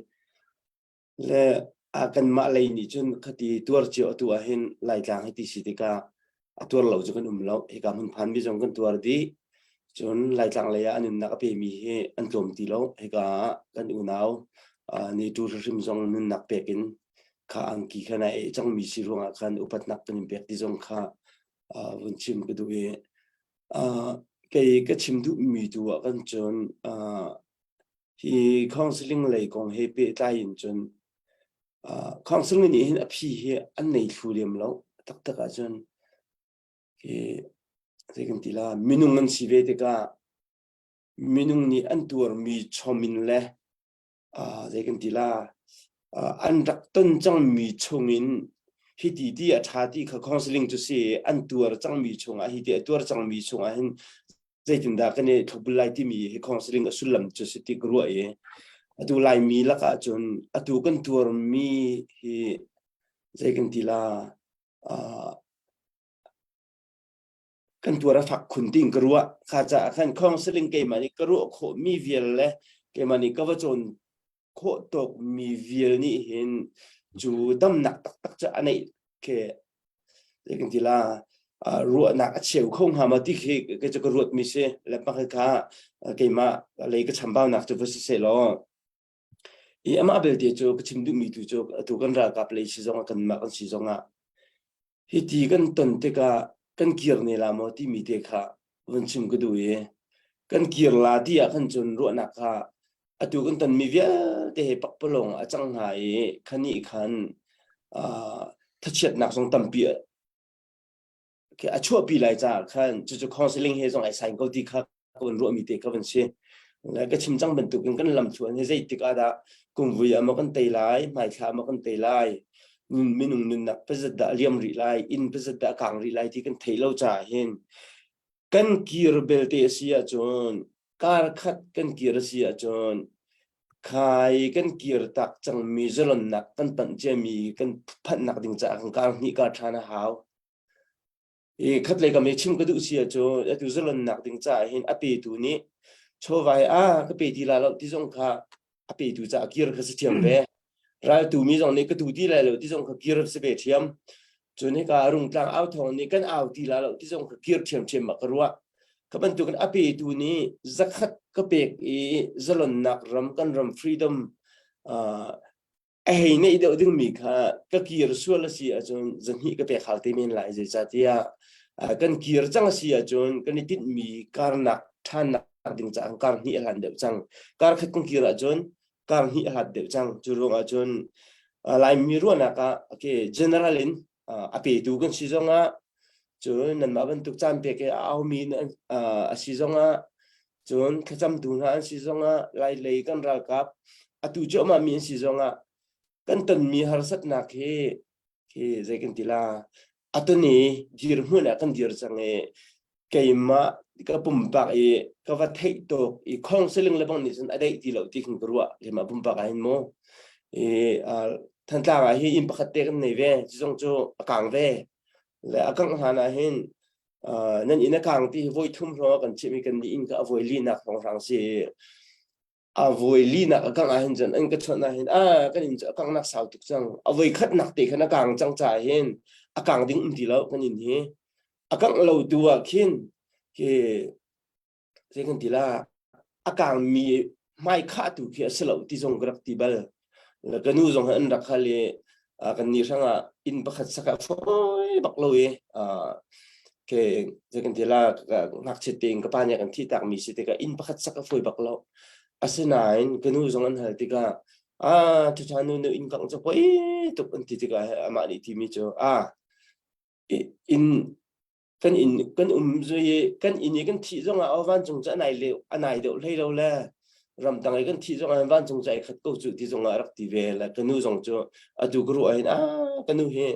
Le a kanmah lei nih cun khati tuar cio atu ah hin Laitlang hi ti si tikah a tuar lo cu kan um lo. Hika hmun phan mi zong kan tuar dih. Cun Laitlang lei ah a nunnak a pemi hi an tlawm ti lo. Hika ah kan unau ni tu hrim zong nunnak pek in kha angki kha na eh cangmi si ruangah khan upatnak kan in pek ti zong kha vun chim ka duh i kei ka chim duhmi tu ah kan cun hi counseling lei kong he pehtlai in cun counseling nih hin a phi hi an nei thlu lem lo taktak ahcun hi zei kan ti la minung an si ve tikah minung nih an tuarmi chom in le zei kan ti la an rak ton cangmi chungin hiti ti a ṭha ti kha counseling cu si an tuar cangmi chungah hiti a tuar cangmi chungah hin zeitindah kan i thlopbul lai timi hi counseling a sullam cu si ti ka ruah i atu Laimi lakah cun atu kan tuarmi hi zei kan ti la kan tuar a fak khun tiin ka ruah kha caah khan counseling keimah nih ka ruah khawh mi vial le keimah nih ka va cawn khawh tawk mi vial nih hin cu damnak taktak cu a neih khi zei kan ti la ruahnak a cheu kho hnga ma ti khi ke cu ka ruat mi si le pakhat kha keimah lei ka chambaunak cu va si seh law i amah belte cu ka chim duhmi tu cu atu kan ralkap lei si zongah kanmah kan si zongah hiti kan ton tikah kan kir ne la maw timi te kha vun chim ka duh i kan kir la ti ah khan cun ruahnak kha atu kan tonmi vialte he pakpalawng a cang hna i khani khan thachiatnak zong tampi a chuahpi lai caah khan cucu counseling he zong ai sign ko ti kha ka van ruahmi te ka van si. Ka chim cang bantukin kan lamthluan hi zeitik ah dah kumvui ah maw kan tei lai, hmaithla ah maw kan tei lai, minung nunnak pazat dah liam rih lai, inn pazat dah kang rih lai ti kan theih lo caah hin kan kir belte a si ahcun kar khat kan kir a si ahcun khai kan kir tak cangmi zalonnak kan panh ciami kan phanhnak ding caah kan kar hnih kar ṭhan a hau. I khatlei kam i chim ka duh si ahcun atu zalonnak ding caah hin a petu nih chawvai ah ka pe ti la lo ti zong kha a petu caah kir kha si thiam ve. Raltu mi zong nih ka tu ti lai lo ti zong kha kir si ve thiam. Cun hika rungtlang au thawng nih kan au ti la lo ti zong kha kir ṭhiamṭhiam ma ka ruah. Ka bantukin a petu nih zakhat ka pek i zalonnak ram kan ram freedom uh, a hei neih deuh dingmi kha ka kir sual a si ahcun zahnih ka pek hal te men lai zeicahtiah kan kir cang a si ahcun kan i tinhmi karnak ṭhannak ding caah kar hnih a hlan deuh cang kar khat kan kir ahcun kar hnih a hlat deuh cang cu ruangah cun Laimi ruahnak ah okay general in a petu kan si zongah cun nanmah bantuk caan pek i a aumi a si zongah cun thlacamtu hna an si zongah Lailei kan ralkap atu cuahmah mi an si zongah kan tonmi harsatnak hi hi zei kan ti la atuni dirhmun ah kan dir cang i keimah ka pumpak i ka va theih tuk i counseling le bang nih cun a deih ti lo ti khin ka ruah keimah pumpak ah hin mu i Thantlang ah hi inn pakhat te kan nei ve cu zong cu a kang ve le a kangh hlan ah hin nan inn a kang ti hi voi thum hrawng kan chim i kan nih inn kha a voi linak hrawng hrang si. A voi linak a kangh ahhin cun an ka chawnh ahhin a kan inn cu a kanghnak sau tuk cang. A voi khatnak te khan a kang cang caah hin a kang ding um ti lo kan inn hi. A kangh lo tu ah khin khi zei kan ti la a kangmi hmai khah tu khi a si lo ti zong ka rak ti bal. Ka nu zong an rak hal i kan ni hrang ah inn pakhat sak ah fawi bak lo i ke zei kan ti la ngakchiat tein ka pa nih kan thih tak mi si tikah inn pakhat sak a fawi bak lo. Asinain ka nu zong an hal tikah a ṭhaṭha nu nu inn kangh cu poi tuk an ti tikah amah nih timi cu a inn kan inn kan um zui kan inn i kan thih zongah aw vancung cu a nai le a nai deuh hlei lo le ramdang i kan thih zongah vancung cu ai khat ko cu ti zongah rak ti ve le ka nu zong cu atu ka ruah hin a ka nu hi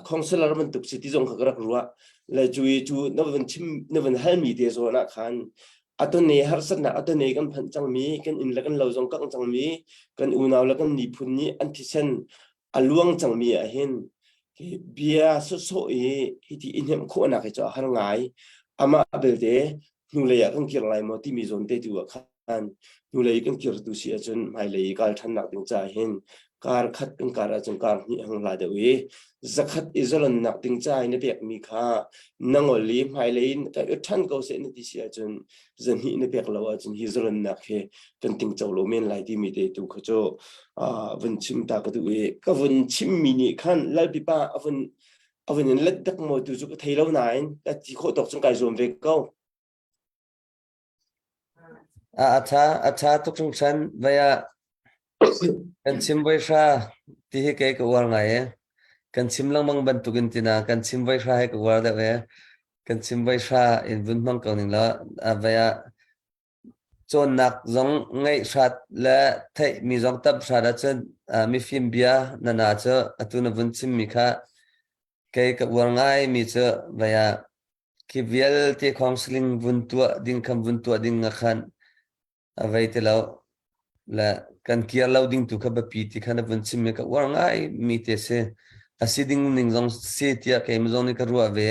counselor bantuk si ti zong kha ka rak ruah le cu i cu na van chim na van halmi te zawn ah khan atone harsatnak atone kan phanh cangmi kan inn le kan lo zong kang cangmi kan unau le kan miphun nih an thisen a luang cangmi ah hin bia sawsawh i hiti i hnemh khawhnak hi cu a har ngai. Amah belte hnulei ah kan kir lai maw timi zawn te tu ah khan hnulei kan kir tu si ahcun hmailei i kal ṭhannak ding caah hin kar khat kan kar ahcun kar hnih hang hla deuh i zakhat i zalonnak ding ca i na pekmi kha na ngol i hmailei in ka i ṭhan ko seh na ti si ahcun zahnih na pek lo ahcun hi zalonnak hi kan tingco lo men lai timi te tu kha cu vun chim ta ka duh i ka vun chimmi nih khan lalpipa a vun a vun in let dak maw tu cu ka thei lo nain ka ti khawh tawk cun kai zuam ve ko. A tha a tha tuk hringhran vai ah kan chim voi hra ti hi kei ka uar ngai e kan chim lengmang bantukin tina kan chim voi hra he ka uar deuh e kan chim voi hra in vun hmang ko ning law vai ah cawnnak zong ngeih hrat le theih mi zong tam hrat ahcun mifim bia nana cu atu na vun chim mi kha kei ka uar ngai mi cu vai ah khi vialte counseling vun tuah ding khan vun tuah ding nga khan a vei ti lo le kan kir lo ding tu kha biapi ti khan a vun chim mi ka uar ngai mi te si a si ding ning zong si tiah keimah zong nih ka ruah ve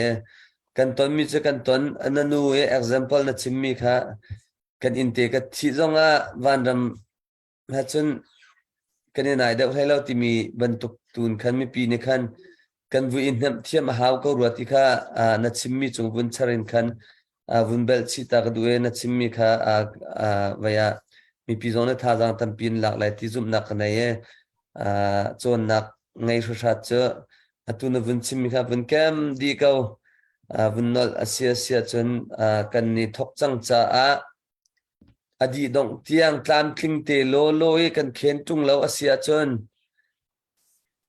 kan ton mi cu kan ton na nu i example na chim mi kha kan inn te ka thih zong ah vanram cun kan i nai deuh hlei lo timi bantuk tun khan mipi nih khan kan vui i hnemh thiam a hau ko rua ti kha na chimmi cung vun char in khan vun belh chih ta ka duh i na chimmi kha vai ah mipi zong nih thazaang tampi in lak lai ti zumhnak ka nei i cawnnak ngei hruhrat cu atu na vun chimmi kha vun kem dih ko vun nolh a si a si ahcun kan ni thok cang caah A dih dongh tiang tlamtling te lawlaw i kan khen ṭung lo a si ahcun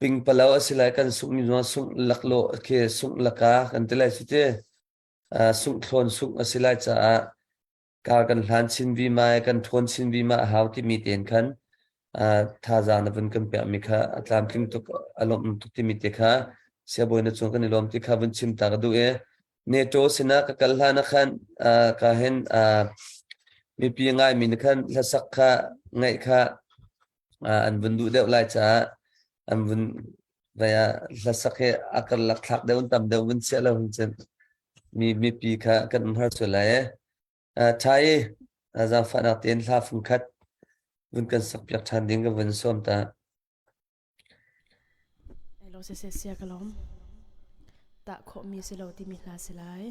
pingpalo a si lai kan sunghmi zong sungh laklawh khi sungh laka kan ti lai cu ti. Sungh thlawn sungh a si lai caah kar kan hlan chin vima i kan ṭhawn chin vima a hau timi tein khan thazaang na vun kan pekmi kha a tlamtling tuk a lawmh tuk timi te kha siabawi na cung kan i lawm ti kha vun chim ta ka duh i NATO sinah ka kal hlan ah khan ka hin mipi ngaimi nih khan hlasak kha ngaih kha an vun duh deuh lai caah an vun vai ah hlasak hi a karlak thlak deuh tam deuh vun chiah lo hin cun mi mipi kha kan um har sual lai e. Tha i zaangfahnak tein hla fung khat vun kan sak piak ṭhan ding ka vun sawm ta. Elo siseh sia ka lawm. Tah khawhmi si lo timi hla si lai.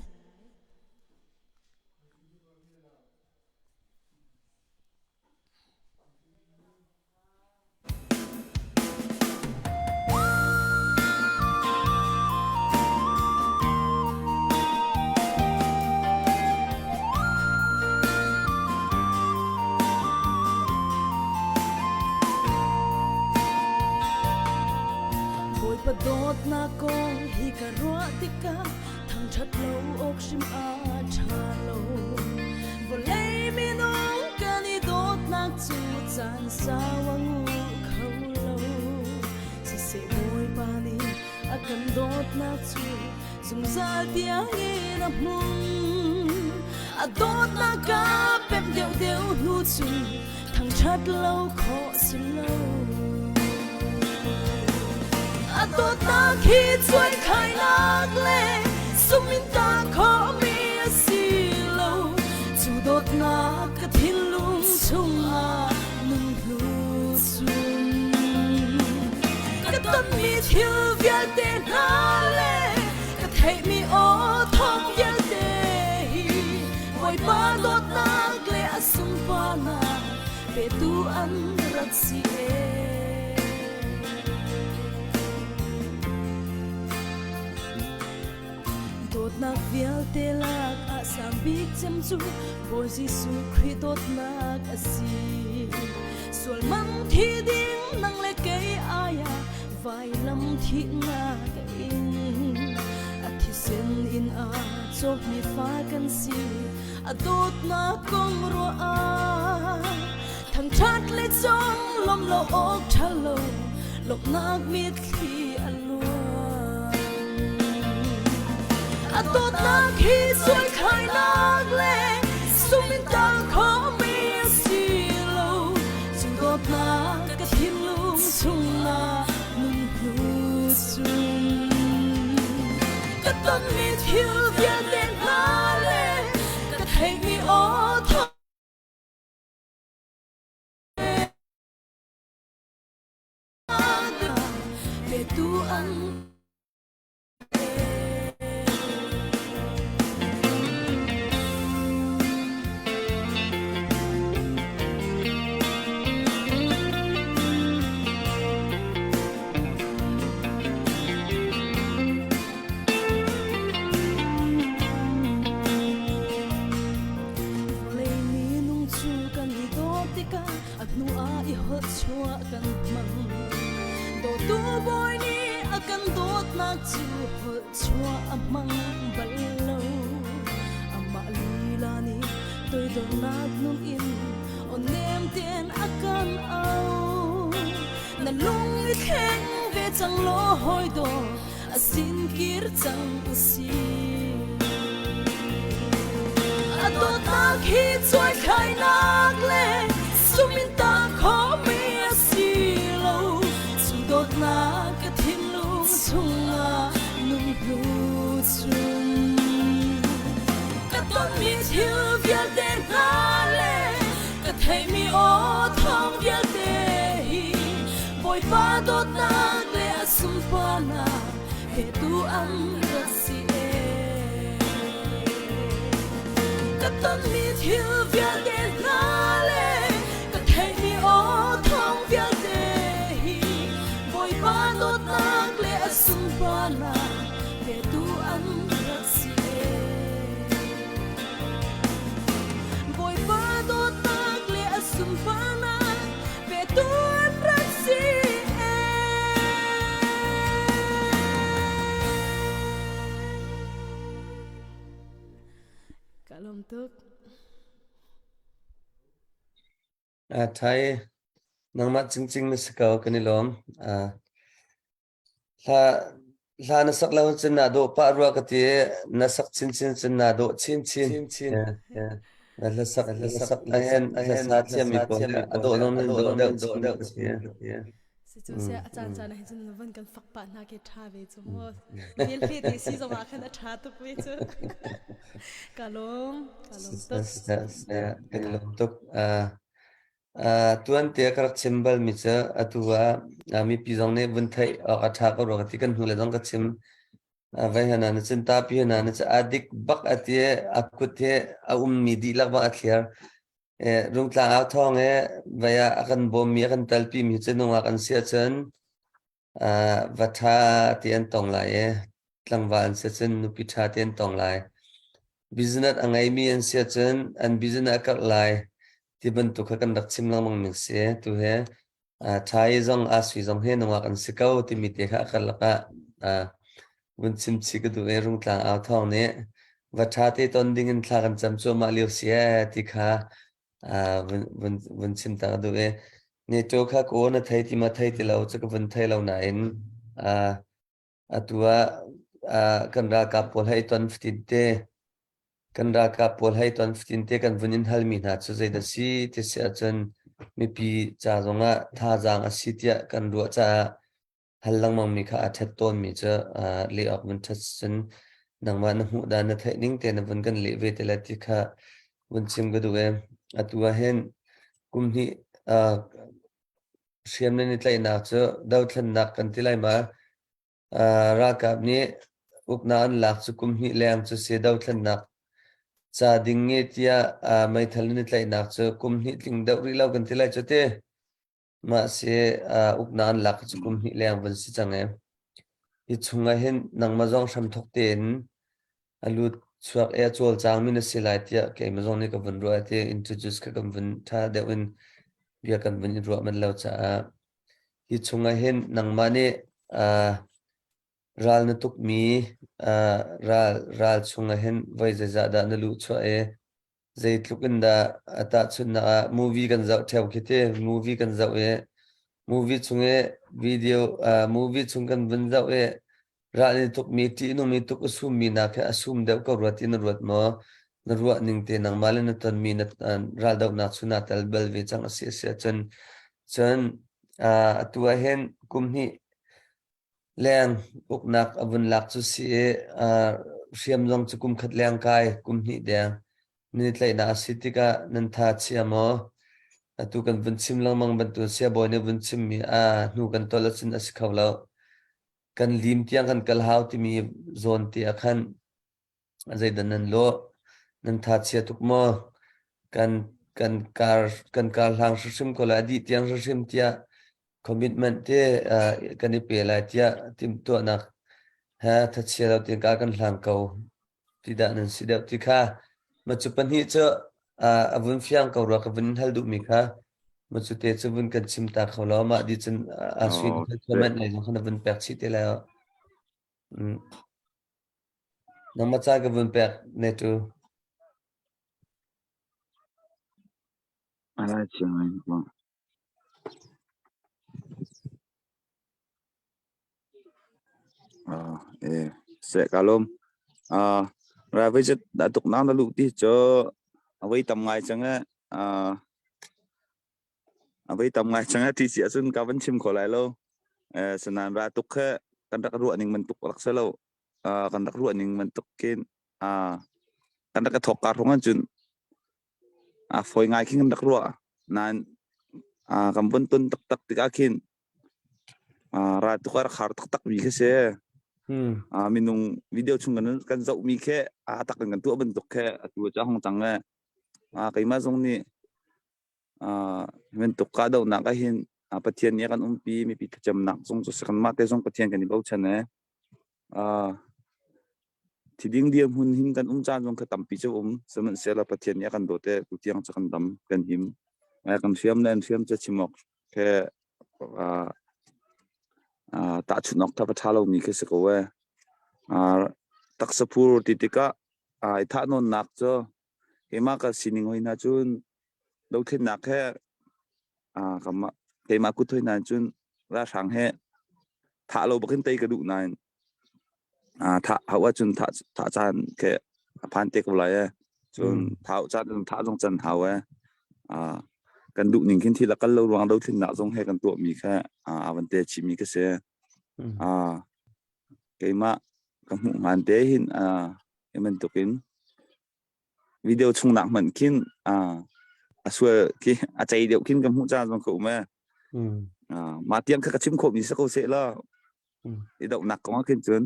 Bawipa dawtnak kong hi ka ruah tikah thangṭhat lo awk hrim a ṭha lo. Vawlei minung kan i dawtnak cu caan sau a nguh kho lo. Siseh Bawipa nih a kan dawtnak cu zungzal tiangin a hmun. A dawtnak a pem deuhdeuh hnu cun thangṭhat lo khawh si lo. A dawtnak hi cuaikhainak le sum in ta khawhmi a si lo. Cu dawtnak ka thinlung chungah. tonmi thil vialte hna le ka theihmi aw thawng vialte hi Bawipa dawtnak le a sunparnak petu an rak si ee. Dawtnak vialte lak ah sang bik cem cu Bawi Jesuh Khrih dawtnak a si. Sual man thi ding nang le kei ai ah vailam thihnak a ing. A thisen in a cawkmi fa kan si. A dawtnak kong ruah ah thangṭhat le cong lawm lo awk ṭha lo lawmhnak mitthli a luang. A dawtnak hi sual khainak le sum in tal khomi a si lo. Cu dawtnak ka thinlung chungah nun hnu cun ka tonmi thil vialte hna le ka theihmi aw thawng petu an Vawlei minung cu kan i dawt tikah a hnu ah i holh chuah kan hmang. Dawtu bawi nih a kan dawtnak cu holh chuah a hmang bal lo. Amah lila nih toidornak nun in aw nem tein a kan auh. Na lung i thleng ve cang law hawi daw a sin kir cang u si. A dawtnak hi cuaithlainak le sum in tah khawhmi a si lo. Cu dawtnak ka thinlung chungah nung hnu cun ka tonmi thil vialte hna le ka theihmi aw thawng vialte hi Bawipa dawtnak le a sunparnak petu an rak si ee. Ka tonmi thil vialte hna le ka theihmi aw thawng vialte hi Bawipa dawtnak le a sunparnak petu an rak si ee. Bawipa dawtnak le a sunparnak petu an rak si ee. Ka lawm tuk. Thai nangmah cingcing na si ko kan i lawm. Hla hla na sak lo cun naa dawh pah rua ka ti i na sak chinchin cun naa dawh chinchin. Na hlasak hlasak ahhin hlasa thiammi pawl hi a dawh zong nan dawh deuh chin ka ti. Si cu sia a caan caan ah hin cun van kan fak pah hna khi ṭha ve cu mu. Vel fe te si zong ah khan a ṭha tuk ve cu. Ka lawm, ka lawm tuk. Kan lawm tuk. Tuante ka rak chim balmi cu atu ah mipi zong nih vun theih awk a ṭha ko rua ka ti. Kan hnulei zong ka chim. Vai hna na cun tapi hna na cu a dik bak a ti i a kut hi a ummi dihlak bak a thliar. Rungtlang au thawng i vai ah a kan bawmmi a kan talpimi cu nungak an si ahcun va ṭha ti an tong lai i tlangval an si ahcun nupi ṭha ti an tong lai. Business a ngeimi an si ahcun an business a karh lai ti bantuk kha kan rak chim lengmang ning si. Tu hi ṭha i zong aa sui zong hi nungak an si ko timi te kha a karlak ah vun chim chih ka duh i Rungtlang au thawng nih va ṭha te ton ding in thla kan cam cuahmah lio si ee ti kha vun vun chim ta ka duh i NATO kha ka aw na thei ti ma thei ti lo cu ka vun thei lo nain atu ah kan ralkap pawl hei ton fatin te kan ralkap pawl hei ton fatin te kan vun in halmi hna cu zeidah si ti si ahcun mipi ca zongah thazaang a si tiah kan ruah caah hal lengmangmi kha a ṭhat tawnmi cu leh awk vun ṭhat cun nangmah na hmuh dan na theih ning te na vun kan leh ve te lai ti kha vun chim ka duh e. Atu ah hin kum hnih. Hriam nan i tlaihnak cu dothlennak kan ti lai ma? Ralkap nih uknak an lak cu kum hnih leng cu si dothlennak ca ding nge tiah meithal nan i tlaihnak cu kum hnih tling deuh rih lo kan ti lai cu ti. Mah si uknak an lak cu kum hnih leng vun si cang e. Hi chungah hin nangmah zong hramthok tein a lut chuak i a cawlcangmi na si lai tiah keimah zong nih ka vun ruah ti introduce kha kan vun ṭha deuh in bia kan vun i ruah manh lo caah hi chungah hin nangmah nih ral na tukmi ral ral chungah hin voi zeizah dah na luh chuah i zeitluk in dah a tahchunhnak ah movie kan zoh ṭheo khi ti movie kan zoh i movie chung i video movie chung kan vun zoh i ral in tukmi ṭihnungmi tuk a summi nak he a sum deuh ko rua ti na ruat maw na ruah ning te nangmah le na tonmi na raldohnak cu naa tel bal ve cang a si a si ahcun cun atu ah hin kum hnih Leng uknak a vun lak cu si i hriam zong cu kum khat leng kai, kum hnih deng nan i tlaihnak a si tikah nan tha chia maw? Atu kan vun chim lengmang bantuk siabawi nih vun chimmi a hnu kan tol ahcun a si kho lo. Kan lim tiang kan kal hau timi zawn te ah khan Zeidah nan lawh? Nan tha chia tuk maw? Kan kan kar kan kar hlang hrimhrim ko lai, a dih tiang hrimhrim tiah commitment te kan i pe lai tiah timhtuahnak he thachia lo tein kar kan hlang ko ti dah nan si deuh ti kha ma cu pahnih cu a vun fiang ko rua ka vun hal duhmi kha ma cu te cu vun kan chim ta kho lo mah di cun a sui comment lei zong khan a vun pek chih te lai. Nangmah ca ka vun pek ne tu. Alai chiang ngai ko. Ah, eh, se kalom. Ah, ra visit da tuk nang na lu ti cho awai tam ngai chang e. Ah, awai tam ngai chang e ti si asun ka van chim kho lai lo. Eh, sanan ra tuk khe kan rak ruah ning man tuk rak se lo. Kan rak ruah ning bantuk khin kan rak i thawk ka hrawng ahcun a fawi ngai khin kan rak ruah. Nain kan vun ton taktak tikah khin ral tuk a rak har taktak mi khi si. Minung video chung kan kan zoh mi khi a tak in kan tuah bantuk khi atu cu a hung cang e. Keimah zong nih bantuk kahdohnak ahhin Pathian nih a kan umpi mipi thlacamnak zong cu kanmah te zong Pathian kan i bochan e. Thiding dirhmun hin kan um caan zong kha tampi cu um. Sihmanhsehlaw Pathian nih a kan dawt i tutiang cu kan dam, kan him. Kan hriam le an hriam cu chim awk he tahchunh awk tha va ṭha lomi khi si ko ee. Taksa phur ti tikah i thahnawnnak cu keimah ka sining hoi hna cun dothlennak he keimah kut hoi hna cun ralhrang he thah lo bakin tei ka duh nain thah hau ahcun thah thah caan khi a phan te ko lai ee. Cun thah caan thah zong can hau ee. Kan duh ning khin thil a kal lo ruang dothlennak zong he kan tuahmi kha a van te chihmi ka si. Keimah ka hmuh ngan te hin hi bantukin video chungnak hmanh khin a sual khi a cei deuh khin ka hmuh caan zong ka um ee. Mah tiang kha ka chim khawhmi si ko seh law i dohnak kong ah khin cun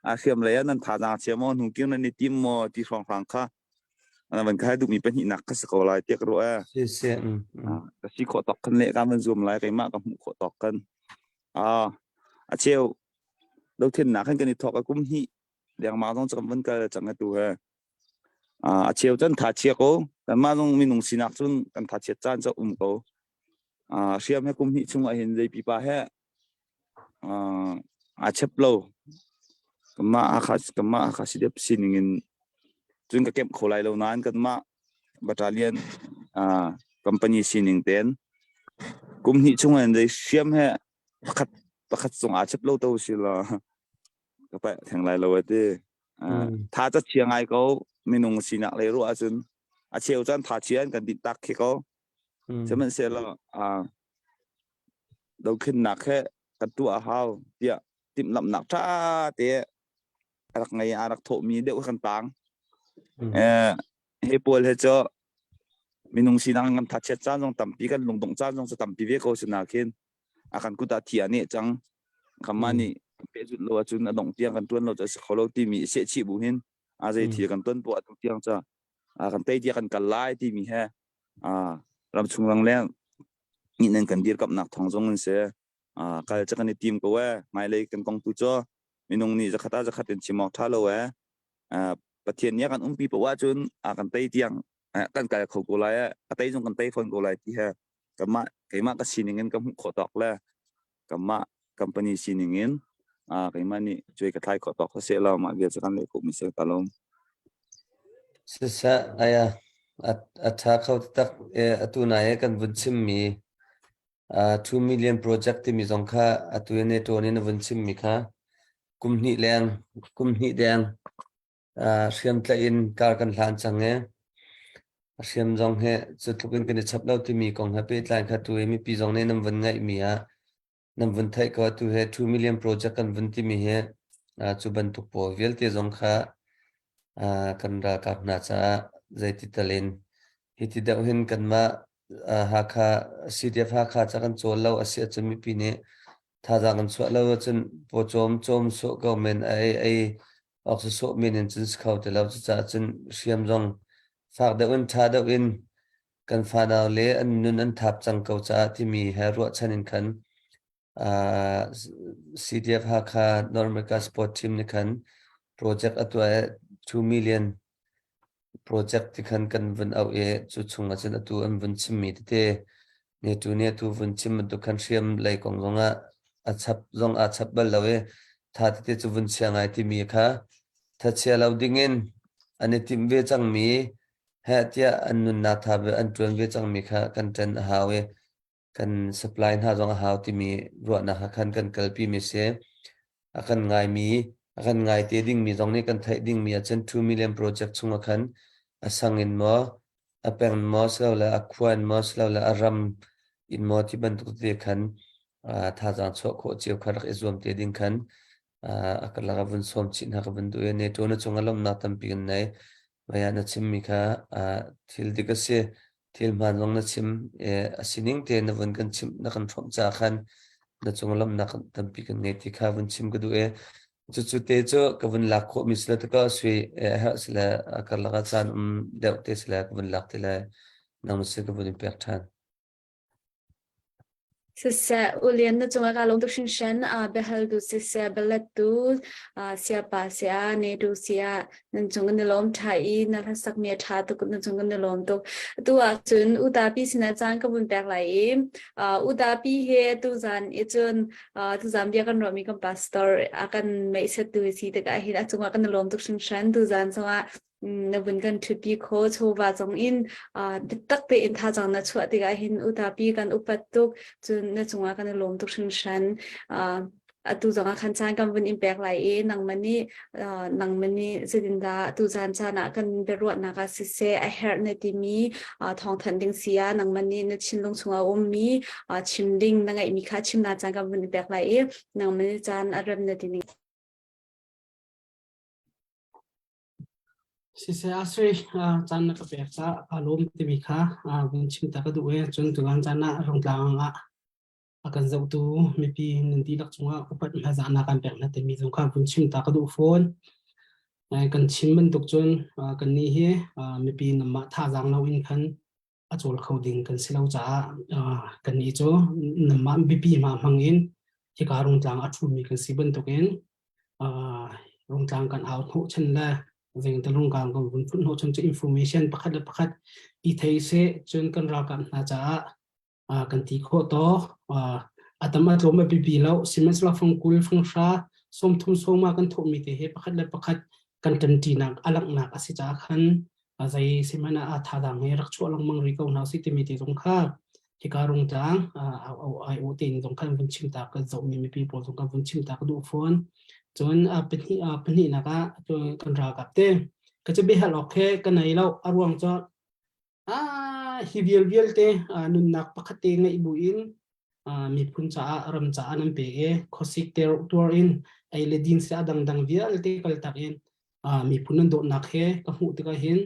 a hriam lei ah nan thazaang chia maw hnung kir nan i tim maw ti hrawnghrang kha ana van khai duhmi pahnihnak kha si ko lai tiah ka ruah ee. Si si. Ka si khawh tawk khan le ka van zuam lai keimah ka hmuh khawh tawk khan. A cheu dothennak khan kan i thawk a kum hnih lengmang zong cu kan van kal cang atu he. A cheu cun tha chia ko. Kanmah zong minung sinak cun kan tha chiat caan cu um ko. Hriam he kum hnih chung ah hin zei pipa he aa chep lo. Kanmah Hakha kanmah Hakha CDF sining in cun ka kemh kho lai lo nain kanmah battalion company sining tein kum hnih chung ah hin zei hriam he pakhat pakhat zong aa chep lo to si law ka paih theng lai lo ati. Tha ca chia ngai ko minung sinak lei ruah ahcun a cheu caan tha chia in kan dinh tak khi ko. Sihmanhsehlaw dothlennak he kan tuah a hau tiah timhlamhnak ṭha te a rak ngei a rak thawhmi deuh kan tang. Hi pawl he cu minung sinak kan thachiat caan zong tampi kan lungdongh caan zong cu tampi ve ko si na khin. A kan kut ah thi a neh cang. Kanmah nih kan pehzulh lo ahcun a dongh tiang kan ṭuan lo cu a si kho lo timi i sehchih bu hin a zei thil kan ton poah atu tiang ca kan tei tiah kan kal lai timi he ramchung rangleng nih nan kan dirkamhnak thawng zong in si kal cu kan i tim ko ee. Hmailei kan kong tu cu minung nih zakhat ah zakhat in chim awk ṭha lo ee. Pathian nih a kan umpi poah ahcun a kan tei tiang kan kal kho ko lai ee. A tei zong kan tei fawn ko lai ti he kanmah keimah ka sining in ka hmuh khawh tawk le kanmah company sining in keimah nih cuai ka thlai khawh tawk seh law mah vial cu kan leh khawhmi si ka lawm. Siseh aya a ṭha kho taktak atu nai i kan vun chimmi 2 million project timi zong kha atu i NATO nih na vun chimmi kha kum hnih leng kum hnih deng hriamtlaih in kar kan hlan cang i a hriam zong hi cu tluk in kan i chap lo timi kong he pehtlai kha tu i mipi zong nih nan vun ngaihmi ah nan vun theih ko atu he 2 million project kan vun timi hi cu bantuk pawl vialte zong kha kan ralkap hna caah zeiti tal in hi ti deuh hin kanmah Hakha CDF Hakha ca kan cawl lo a si ahcun mipi nih thazaang kan chuah lo ahcun pawcawm cawm sawh ko men ei ei awk sawsawh men in cun si kho ti lo. Cucaah cun hriam zong fak deuh in ṭha deuh in kan fanau le an nun an thap cang ko caah timi he ruahchan in khan CDF Hakha North America Sport Team nih khan project a tuah i 2 million project ti khan kan vun auh i cu chung ah cun atu an vun chimmi tete NATO nih atu vun chim bantuk khan hriam lei kong zong ah a chap zong aa chap bal lo i tha tete cu vun chia ngai timi kha thachia lo ding in an i timh ve cangmi heh tiah an nunnak tha ve an ṭuan ve cangmi kha kan ṭan a hau i kan supply hna zong a hau timi ruahnak ha khan kan kalpi mi si. A kan ngaimi, a kan ngai te dingmi zong nih kan theih dingmi ahcun 2 million project chungah khan a sang in maw, a peng in maw, silole a khua in maw, silole a ram in maw ti bantuk te khan thazaang chuah khawh cio kha rak i zuam te ding khan a karlak ah vun sawm chih hna ka vun duh i NATO na cungah lawmhnak tampi kan nei. Maya na chimmi kha thil dik a si. Thil hmaan zong na chim i a sining tein na vun kan chimh na kan hrawmh caah khan na cung lawmhnak tampi kan ngei ti kha vun chim ka duh i cucu te cu ka vun lak khawhmi si le ka sui herh si le a karlak ah caan um deuh te si le ka vun lak ti le nang sin ka vun in pek ṭhan. Siseh, U Lian na cungah kaa lawm tuk hringhran. Biahaltu siseh, bialettu, siapa siah, netu siah, nan cung kan i lawm ṭha i na hlasakmi a ṭha tuk na cung kan i lawm tuk. Atu ahcun U Tapi sinah caan ka vun pek lai i U Tapi he tuzan i cun tuzan bia kan ruahmi kan pastor a kan meihsettu si tikah hin a cungah kan i lawm tuk hringhran. Tuzan zongah na vun kan ṭhutpi kho chawva zong in biatak tein thazaang na chuah tikah hin utapi kan upat tuk cun na cungah kan i lawm tuk hringhran atu zongah khan caan kan vun in pek lai i nangmah nih nangmah nih zeitindah tu zan caan ah kan biaruahnak ah siseh a herh na timi thawngthanh ding si ah nangmah nih na thinlung chungah ummi chim ding na ngeihmi kha chimnak caan kan vun in pek lai i nangmah nih caan a rem na ti ning Siseh Asri caan na ka pek caah kaa lawm timi kha vun chim ta ka duh i cun tutan caan ah Rungtlang ah a kan zohtu mipi nan dihlak cungah upat hmaizahnak kan pek hna timi zong kha vun chim ta ka duh fawn. Kan chim bantuk cun kannih hi mipi nanmah thazaang loin khan a cawl kho ding kan si lo caah kannih cu nanmah biapi hma hmang in hika rungtlang a ṭhumi kan si bantukin rungtlang kan au hnawhchan le vengte rungtlang kan vun phut hnawhchan cu information pakhat le pakhat i thei seh cun kan ralkap hna caah kan ti khawh tawk a tam a tlawm a biapi lo sihmanhsehlaw fang 20 fang hra 30 sawma kan thawhmi te hi pakhat le pakhat kan ṭanṭinak a langhnak a si caah khan zei sihmanh ah thazaang he rak chuah lengmang rih ko hna usih timi te zong kha hika rungtlang ai aw tein zong khan vun chim ta ka zohmi mipi pawl zong kan vun chim ta ka duh fawn cun pahnih pahnihnak ah kan ralkap te ka cu biahal awk he ka nei lo a ruang cu hi vial vialte nunnak pakhat te ngeih bu in miphun caah ram caah nan pe i khuasik te tuar in ei le din se a dangdang vialte kaltak in miphun nan dawtnak he ka hmuh tikah hin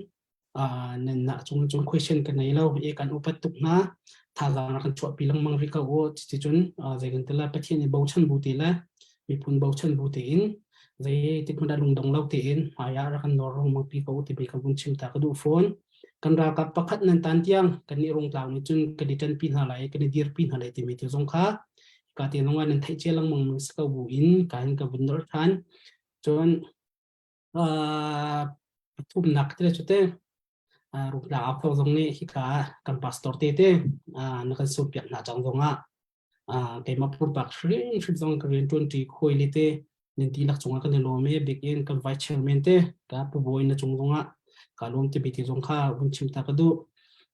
nan nak cung cung question ka nei lo i kan upat tuk hna. Thazaang rak kan chuahpi lengmang rih ko u. Cuticun zei kan ti lai Pathian i bochan bu ti le miphun bochan bu tein zeitik hmanh ah lungdong lo tein hmai ah rak kan nawr lengmang pi ko u timi ka vun chim ta ka duh fawn. Kan ralkap pakhat nan tan tiang kan nih Rungtlang nih cun kan i ṭanpi hna lai, kan i dirpi hna lai timi ti zong kha ka te zong ah nan theih cia lengmang mi si ko bu in ka hin ka vun nawr ṭhan. Cun pathumnak te cu te Rungtlang Authawng zong nih hika kan pastor te te na kan sawmpiak hna cang zong ah keimah pumpak hrimhrim zong ka rian ṭuanṭi khawi le te nan dihlak cungah kan i lawm i bikin kan vice chairman te ka pu bawi na cung zongah ka lawm timi ti zong kha vun chim ta ka duh.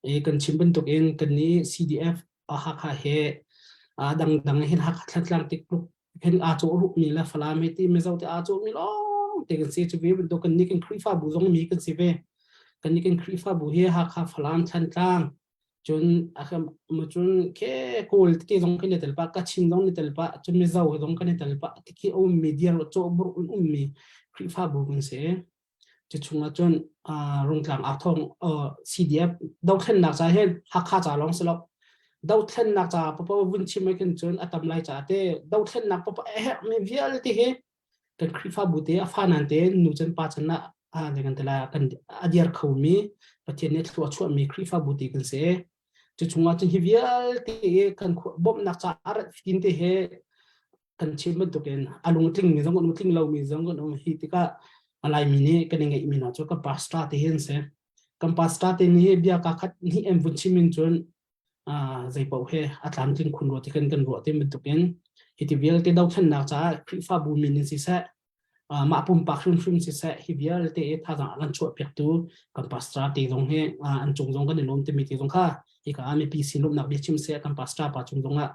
E kan chim bantukin kan nih CDF Hakha he dangdang hin Hakha Thantlang tik hin aa cawh rukmi le Falam he ti Mizo te aa cawhmi lawng te kan si cu ve bantuk kan nih kan Khrihfabu zong mi kan si ve. Kan nih kan Khrihfabu hi Hakha Falam Thantlang cun cun ke kawl tete zong kan i tel pah Kachin zong ni tel pah cun Mizo zong kan i tel pah tikhi a ummi diar cawhburh in ummi Khrihfabu kan si. Cu chungah cun Rungtlang Aa Thawng CDF dothlennak ca hin Hakha ca lawng si lo dothlennak ca papa vun chim ai khin cun a tam lai ca te dothlennak papa a herhmi vialte hi kan Khrihfabu te a fa nan te nu chan pa chan ah kan tila kan a diar khomi Pathian nih thlua chuahmi Khrihfabu ti kan si. Cu chungah cun hi vialte kan bawmhnak ca a rat fitin te he kan chim bantukin a lungtling mi zong kan um tling lomi zong kan um hi tikah Laimi nih kan i ngeihmi hna cu kan pastor te hi an si. Kan pastor te nih bia ka khat hnih an vun chim in cun zei paoh he a tlamtling khun rua ti kan kan ruah ti bantukin hi ti vialte dothlennak caah Khrihfabu min in siseh mah pumpak hrimhrim siseh hi vialte i thazaang a kan chuahpiaktu kan pastor te zong hi an cung zong kan i lawm timi ti zong kha hika ah mipi sin lawmhnak biachim seh kan pastor pa cung zong ah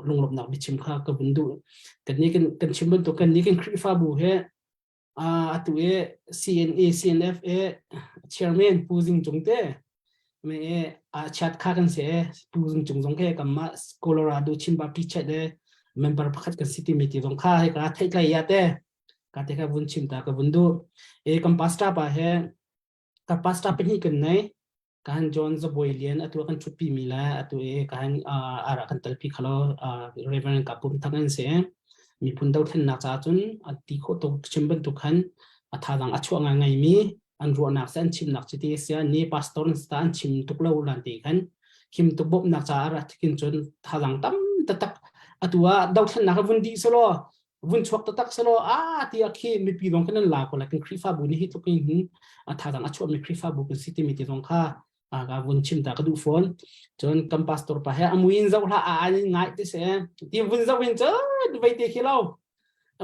lunglawmhnak biachim kha ka vun duh. Kan nih kan kan chim bantuk kan nih kan Khrihfabu he atu i CNA CNF e chairman Pu Zing Cung te me a chat kha kan se Pu Zing Cung zong ke kamma Colorado Chin Baptist Church e member pakhat kan si timi ti zong kha he ka theih tlai ya te ka te kha vun chim ta ka vun du e kan pastor pa he ka pastor pahnih kan nei Kahan John Zabawi Lian atu kan ṭhutpi mi le atu i kahan ara kan telpi khalo Reverend ka pum thang an si. Miphun dothlennak caah cun a ti khawh tuk chim bantuk khan a thazaang a chuah ngai mi an ruahnak se an chimnak chiti sia ni pastor sta an chim tuk lo lan ti khan him tuk bawmhnak caah ra thikin cun thazaang tam taktak atu ah dothlennak vun di selo vun chuak taktak selaw a ti a khi mipi zong kan la ko la kan Khrihfabu nih hi tluk in hin a thazang a chuahmi Khrihfabu kan si timi ti zong kha ka vun chim ta ka duh fawn cun kan pastor pa he amuin zoh hlah a an ngai ti se ti vun zoh in cun vei te khi lo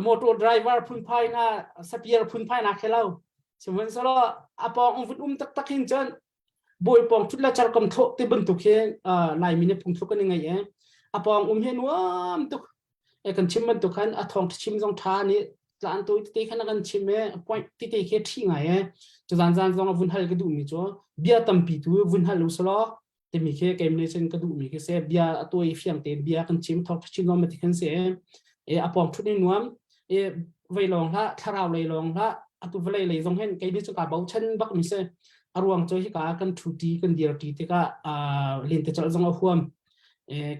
motor driver phunphai na sapiar phunphai na khi lo sihmanhsehlaw a pawng vun um taktak hin cun bawi pawng thut la char kam thlo ti bantuk hi laimi nih phungthluk kan i ngai e a pawng um hi nuam tuk e kan chim bantuk khan a thawng chim zong tha nih tlan tu te khan kan chim e point ti te khi thi ngai e chu zan zan zong a vun hal ka duh mi chu bia tampi tu vun hal u selo timi khi keim ne chen ka duh mi khi se bia a tuai fiang te bia kan chim thawng chim zong ma ti khan se e a pawng thut ni nuam e vei lawng hlah thlarau lei lawng hlah atu vawlei lei zong hen kei ni chu ka bochan bak mi se a ruang cu hika kan ṭhuṭi kan dirṭi tikah lentecelh zong a huam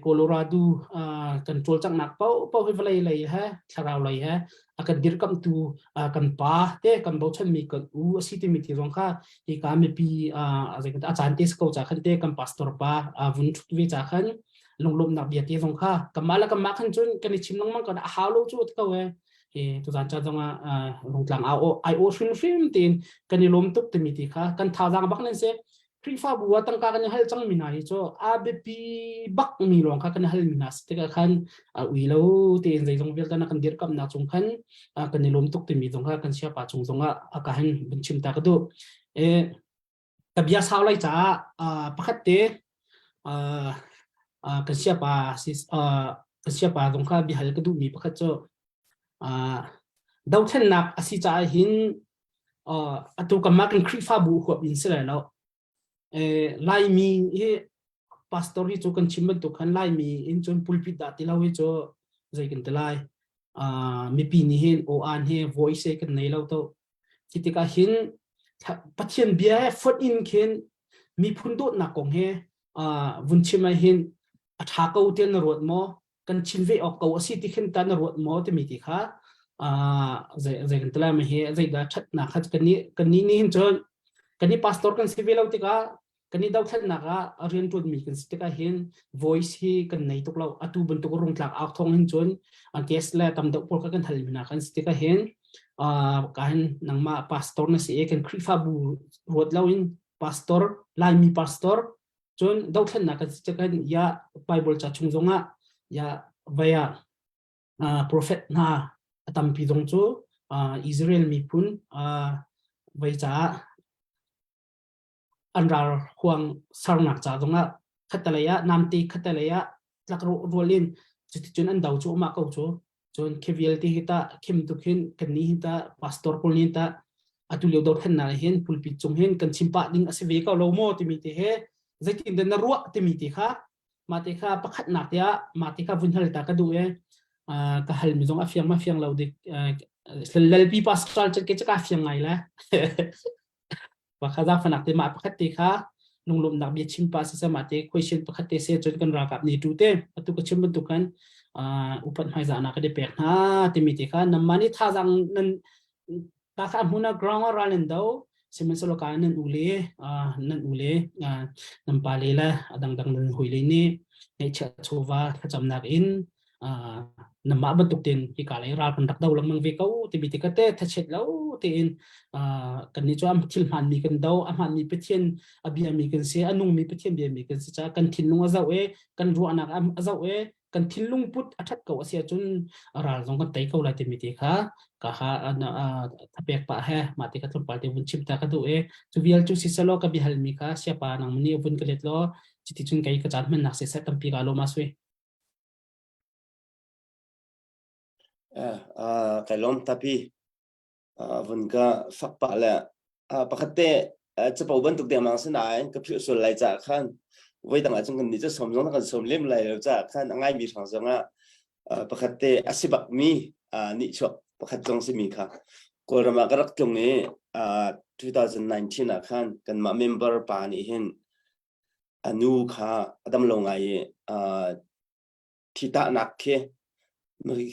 Colorado kan cawlcanghnak paohpaoh hi vawlei lei he thlarau lei he a kan dirkamhtu kan pa te kan bochanmi kan u a si timi ti zong kha hika mipi a caan te si ko ca khan te kan pastor pa vun ṭhut ve ca khan lunglawmhnak bia te zong kha kanmah le kanmah khan cun kan i chim lengmang kan a hau lo cu ko e hi tuzan ca zong ah Rungtlang ai aw hrimhrim tiin kan i lawm tuk timi ti kha kan thazaang bak nan si Khrihfabu ah tangka kan i hal cang mi hna hi cu a biapi bak mi lawng kha kan i hal mi hna si tikah khan ui lo tein zeizong vialte na kan dirkamnak cung khan kan i lawm tuk timi zong kha kan siapa cung zong ah a ka han vun chim ta ka duh. E, ka bia sau lai caah pakhat te kan siapa kan siapa zong kha biahal ka duhmi pakhat cu dothlennak a si caah hin atu kanmah kan Khrihfabu huap in si lai lo Laimi hi pastor hi cu kan chim bantuk khan Laimi in cun pulpit dah ti lo hi cu zei kan ti lai mipi nih hin aw an he voice kan nei lo to Khi tikah hin Pathian bia he fonh in khin miphun dawtnak kong he vun chim ah hin. A ṭha ko tiah na ruat maw? Kan chim ve awk ko a si ti khin ta na ruat maw timi ti kha zei zei kan ti lai hi zeidah ṭhatnak kha kan nih kan nih nih hin cun kan nih pastor kan si ve lo tikah kan i dothlennak ah rian ṭuanmi kan si tikah hin voice hi kan nei tuk lo atu bantuk rungtlak au thawng hin cun guest le tam deuh pawl kha kan hal mi hna kan si tikah hin ka hin nangmah pastor na si i kan Khrihfabu ruat lo in pastor Laimi pastor cun dothlennak kan si tikah hin ya Bible ca chung zongah ya vaya prophet hna a tampi zong cu Israel miphun vei caah an ral huang sarnak ca zongah khattelei ah namte khattelei ah tlak rual in cuticun an do cu umah ko cu cun khi vialte hi ta khim tuk hin kan ni hin ta pastor pawl nih ta atu lio dothlennak hin pulpit cung hin kan chim pah ding a si ve ko lo maw timi te he zeitin dan na ruah timi te kha mah te kha pakhatnak te ah mah te kha vun hal ta ka duh e ka hal mi zong a fiang ma fiang lo dik lalpi pastor chan ke ka fiang ngai la Pakha zaangfahnak te mah pakhat te kha lunglawmhnak bia chim pah siseh mah te question pakhat te se cun kan ralkap nih tu te atu ka chim bantuk khan upat hmaizahnak ka pek hna timi te kha namma nih thazaang nan ta kha hmun ah ground ah ral nan do sihmanhsehlaw ka nan u le nan u le nan pa le le a dangdang nan hui le nih ngeihchiah chawva thlacamnak in namah bantuk ten hika lei ral kan rak do lengmang ve ko timi te ka te thachet lo tein kan nih cu thil hmaan mi kan do a hmaan mi Pathian a bia mi kan si a nung mi Pathian bia mi kan si ca kan thinlung a zoh e kan ruahnak a zoh e kan thinlung put a that ko a si ahcun ral zong kan tei ko lai timi te kha ka ha thapek pa he ma te ka tlawmpal te vun chim ta ka duh e cu vial cu si selo ka bihal mi kha siapa nang mani vun ka let lo cuti cun kei ka caan hmannak se set tampi ka lo ma sui Kai lawm tapi vun ka fak pah le pakhat te capo bantuk dengmang si nain ka philh sual lai caah khan voi dang ahcun kan nih cu sawm zong kan sawm lem lai lo caah khan a ngaimi hrang zongah pakhat te a si bakmi nihchuak pakhat zong simi kha Kawlram ah ka rak tlung i 2019 ah khan kanmah member pa nih hin a nu kha a dam lo ngai i thitahnak khi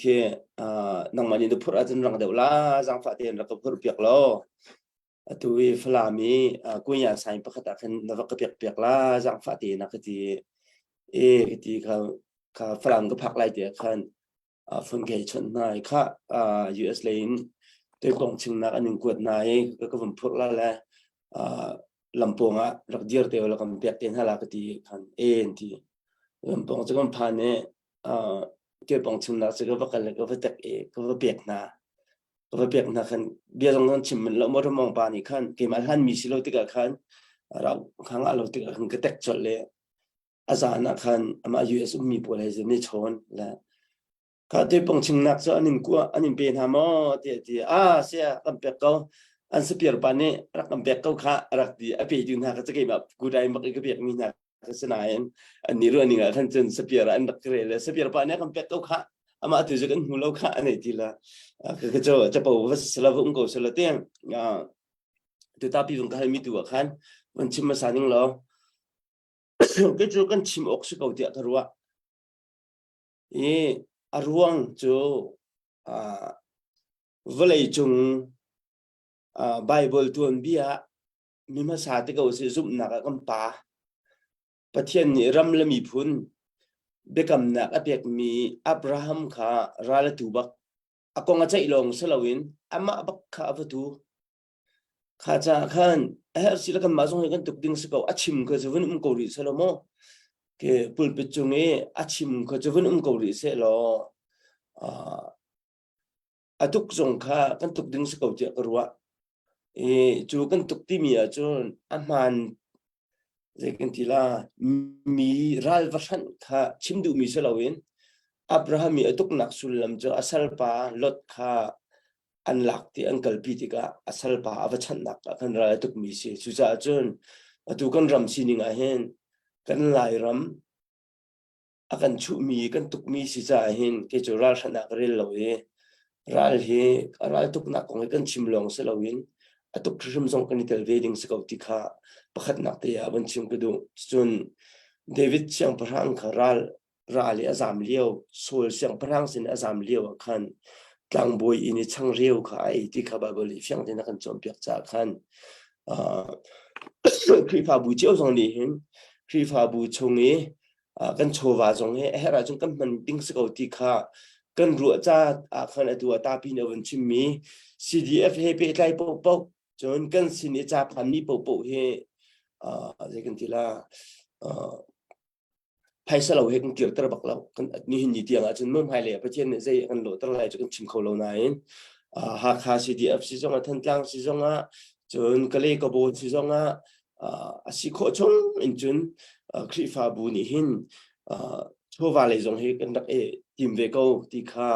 khi nangmah nih na phurh ahcun rang deuh la zaangfah tein rak ka phurh piak law atu i Falam i kunya sign pakhat ah khan na va ka piak piak la zaangfah tein a ka ti e ka ti kha kha Falam ka phak lai te khan phone ka hei chawnh hna i kha US lei in tuikong chingnak an in kuat hna i ka vun phurh la le lampawng ah rak dir te la kan pek te hna la ka ti khan e an ti lampawng cu kan phan i tuikong chingnak cu ka va kal ka va tek i ka va pek hna ka va pek hna khan bia zong kan chim lo motor mong pa nih khan keimah hlan mi si lo tikah khan rau khang ah lo tikah khan ka tek colh le a zan ah khan amah US ummi pawl he zin i chawn le kha te pong chingnak cu an in kua an in pe hna maw tiah ti a sia kan pek ko an sapir pa nih rak kan pek ko kha rak ti a pe tu hna ka cu keimah kudai mak i ka pek mi hna ka si nain an nih ruah ning ah khan cun sapir an rak rel le sapir pa nih kan pek ko kha amah tu cu kan hmu lo kha an ei ti la ka ka cu capo va sila va um ko sila te tu ta pi vung ka hal mi tu ah khan van chim hmasa ning law Kei cu kan chim awk si ko tiah ka ruah. I a ruang cu uh, vawlei cung uh, Bible tuanbia ah mi hmasa te ko si zumhnak ah kan pa Pathian nih ram le miphun biakamnak a pekmi Abraham kha ral a tu bak a kong a ceih lawng si loin amah bak kha a va tu. Kha caah khan a herh si le kanmah zong hi kan tuk ding si ko. A chim kha cu vun um ko rih seh law maw? Ke pulpit cung i a chim kha cu vun um ko rih seh law uh, a tuk zong kha kan tuk ding si ko tiah ka ruah. I cu kan tuk timi ahcun a hmaan zei kan ti la mi ral va hranh kha chim duhmi si loin Abraham i a tuknak sullam cu a salpa Lot kha an lak ti an kalpi tikah a salpa a va chanhnak ah khan ral a tukmi si. Cucaah cun atu kan ram sining ah hin kan Lairam a kan chuhmi kan tukmi si caah hin kei cu ral hranh ah ka rel lo i ral hi a ral tuknak kong hi kan chim lawng si loin a tuk hrimhrim zong kan i tel ve ding si ko ti kha pakhatnak te ah van chim ka duh. Cun. David siangpahrang kha ral ral i a zam lio, Saul siangpahrang sin a zam lio ah khan tlangbawi inn i changreu kha a ei ti kha Baibal nih fiang tein a kan cawnpiak caah khan uh, Khrihfabu cio zong nih hin Khrihfabu chung i uh, kan chawva zong hi a herh ahcun kan hman ding si ko ti kha kan ruah ca ah khan atu ah tapi nih a vun chimmi CDF he pehtlai paohpaoh cun kan sin i ca phanmi paohpaoh hi uh, zei kan ti la uh, phaisa lo he kan kirter bak lo kan nihin ni tiang ahcun mu hmailei ah Pathian nih zei kan lawhter lai cu kan chim kho lo nain Hakha CDF si zong ah Thantlang si zong ah cun Kalay Kabaw si zong ah a si khawh chung in cun Khrihfabu nih hin chawva lei zong hi kan rak i tim ve ko ti kha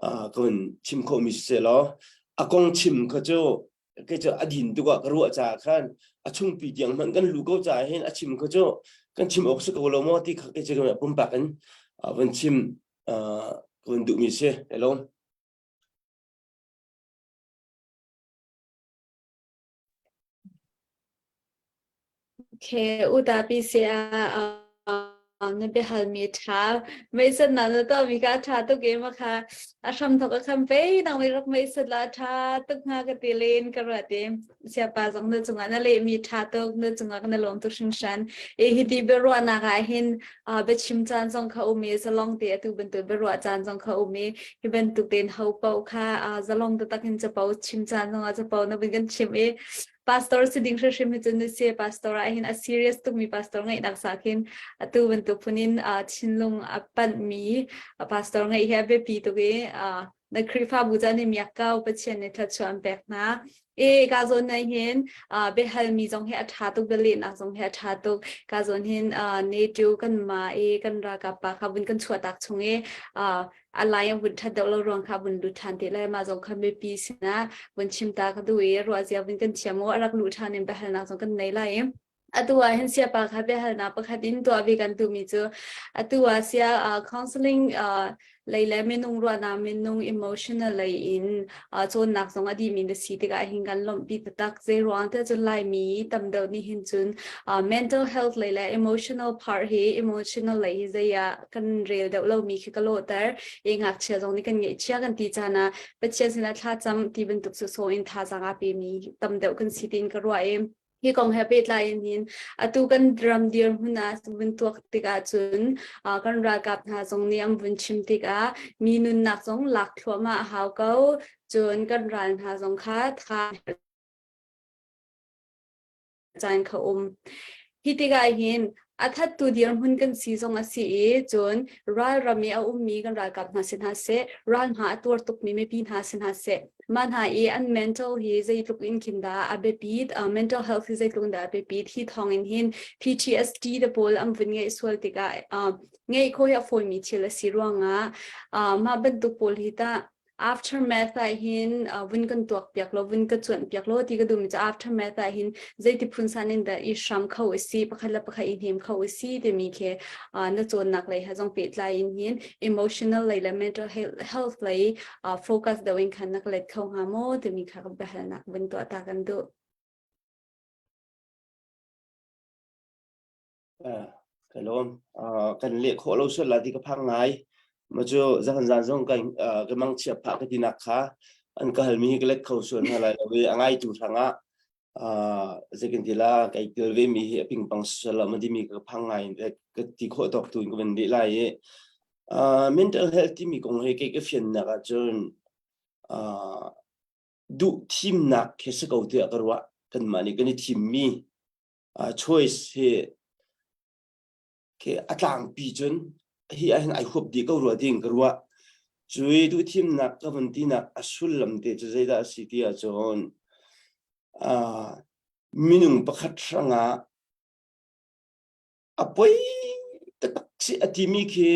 ka vun chim khawhmi siseh law a kong chim kha cu kei cu a din tuk ah ka ruah caah khan a chungpi tiang hmanh kan lu ko caah hin a chim kha cu kan chim awk si ko lo maw ti kha kei cu pumpak in van chim ka van duhmi si hello. Okay, udapi sia na biahalmi ṭha meisat na na tuahmi kha a ṭha tuk i mah kha a hramthawk a kham pei nang nih rak meisat la a ṭha tuk hnga ka ti len ka ruat i siapa zong na cungah na lehmi ṭha tuk na cungah na lawm tuk hringhran i hiti biaruahnak ah hin biachim caan zong kha um i zalong te atu bantuk biaruah caan zong kha um i hi bantuk tein ho paoh kha zalong taktak in capo chim caan zong ah capo na vun kan chim i pastor si ding hrimhrim hi cun si pastor ah hin a serious tukmi pastor ngeihnak sa khin atu bantuk phun in thinlung a panhmi pastor ngeih hi a biapi tuk i na Khrihfabu caan i miak ko Pathian nih thluachuah an pek hna e ka zawn na hin biahalmi zong hi a ṭha tuk bialehnak zong hi a ṭha tuk ka zawn hin NATO kan ma i kan ralkap pa kha vun kan chuahtak chung i a lai a vun ṭhat deuh lo ruang kha vun lut ṭhan te lai mah zong kha mipi sinah vun chim ta ka duh i ruahzia vun kan thiam u a rak luh ṭhan in biahalnak zong kan nei lai i atu ah hin siapa kha biahalnak pakhat in tuah ve kan duhmi cu atu ah sia counseling lei le minung ruahnak minung emotional lei in cawnnak zong a dihmi na si tikah hin kan lawmhpi taktak zei ruang te cun laimi tam deuh nih hin cun mental health lei le emotional part hi emotional lei hi zei ah kan rel deuh lomi khi ka lawhter i ngakchia zong nih kan ngeihchia kan ti caan ah Pathian sinah thlacam ti bantuk sawsawh in thazaang a pemi tam deuh kan si tiin ka ruah i hi kong he pehtlai in hin atu kan ram dirhmun ah vun tuak tikah cun kan ralkap hna zong nih an vun chim tikah mi nunnak zong lak thluahmah a hau ko cun kan ral hna zong kha tha caan kha um. Hi tikah hin a thattu dirhmun kan si zong a si i cun ralram i a ummi kan ralkap hna si hna seh, ral hna a tuar tukmi mipi hna si hna seh, mah hna i an mental hi zeitluk in khin dah a biapit, uh, mental health hi zeitluk in dah a biapit, hi thawng in hin PTSD te pawl an vun ngeih sual tikah uh, ngeih khawh hi a fawimi thil a si ruangah uh, mah bantuk pawl hi tah aftermath ah hin uh, vun kan tuak piak lo vun ka cuanh piak lo ti ka duhmi cu aftermath ah hin zeiti phun san in dah i hram kho a si pakhat le pakhat i hnem kho a si timi khi uh, na cawnnak lei ha zong pehtlai in hin emotional lei le mental health lei uh, focus deuh in khan na ka let kho hnga maw timi kha ka biahalnak vun tuah ta kan duh. Ka lawm. Kan leh khawh lo sual la ti ka phang ngai. Ma cu zahan zan zong kan ka mangchia phah ka tinak kha an ka halmi hi ka let kho sual hna lai lo i a ngaitu hrangah zeikin ti la kai tel ve mi hi a pingpang sual la ma timi ka phang ngai ka ti khawh tawk tu in ka van leh lai i mental health timi kong hi kei ka fiannak ahcun duh thimnak khi si ko tiah ka ruah. Kanmah nih kan i thimmi choice hi khi a tlangpi cun hi ahhin ai huap dih ko rua ding ka ruah. Cui duhthimnak ka vun tinak a sullam te cu zeidah a si ti ahcun uh, minung pakhat hrangah a poi taktak si a timi khi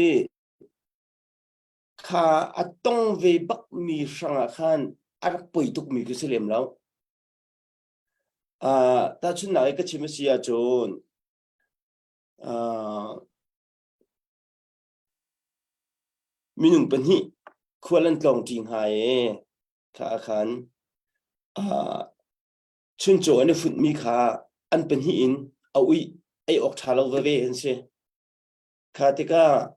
kha a tong ve bakmi hrangah khan a rak poi tukmi khi si lem lo. Uh, tahchunhnak i ka chim a si ahcun uh, minung pahnih khual an tlawng ṭi hnga i kha ah khan uh, chuncaw an i funhmi kha an pahnih in a uih ei awk ṭha lo veve an si. Kha tikah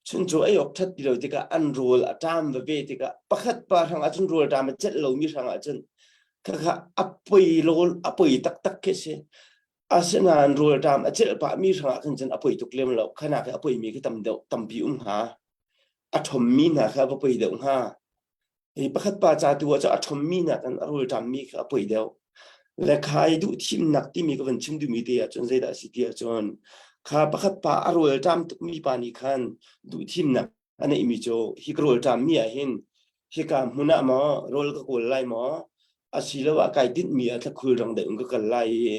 chuncaw ei awk ṭhat ti lo tikah an rawl a ṭam veve tikah pakhat pa hrang ahcun rawl ṭam a celh lomi hrang ahcun khakha a poi lawl a poi taktak khi si. Asinain rawl ṭam a celh pahmi hrang ah khan cun a poi tuk lem lo. Khanak i a poimi khi tam deuh tampi um hnga. A ṭhommi hna kha a va poi deuh hnga. Hi pakhat pa ca tu ah cu a ṭhommi nakin a rawlṭammi kha a poi deuh. Le kha i duh thimnak timi ka van chim duhmi te ahcun zeidah a si ti ahcun kha pakhat pa a rawlṭam tukmi pa nih khan duh thimnak a neihmi cu hi ka rawlṭammi ah hin hika hmun ah maw rawl ka kawl lai maw asiloah kai tinhmi ah thlakhul rang deuh in ka kal lai i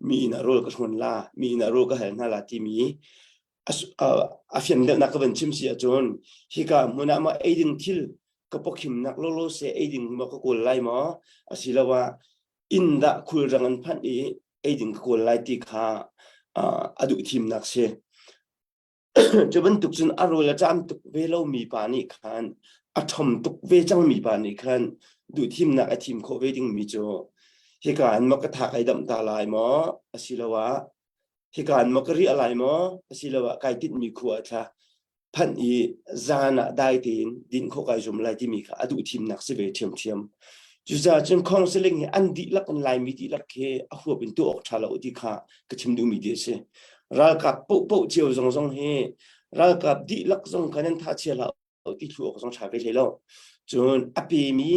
mi inn ah rawl ka hrawn la mi inn ah rawl ka hal hna la timi a fian deuhnak ka van chim si ahcun hika hmun ah maw eiding thil ka pawkhimnak lawlaw se eiding maw ka kawl lai maw asiloah inn dah khulrang an phanh i eiding ka kawl lai ti kha a duh thimnak si. Cu bantuk cun a rawl a caam tuk ve lomi pa nih khan a ṭhom tuk ve cangmi pa nih khan duh thimnak a thim khawh ve dingmi cu hika in maw ka tha kai damh ta lai maw asiloah hika in maw ka riah lai maw asiloah kai tinhmi khua a thla phanh i zan ah dai tein din khawh kai zum lai timi kha a duh thimnak si ve ṭhiamṭhiam. Cucaah cun counseling hi an dihlak in Laimi dihlak hi a huap in tuah awk ṭha lo ti kha ka chim duhmi ti a si. Ralkap pohpoh cio zong zong hi ralkap dihlak zong kha nan tha chia hlah ti thlu awk zong ṭha ve hlei lo. Cun a pemi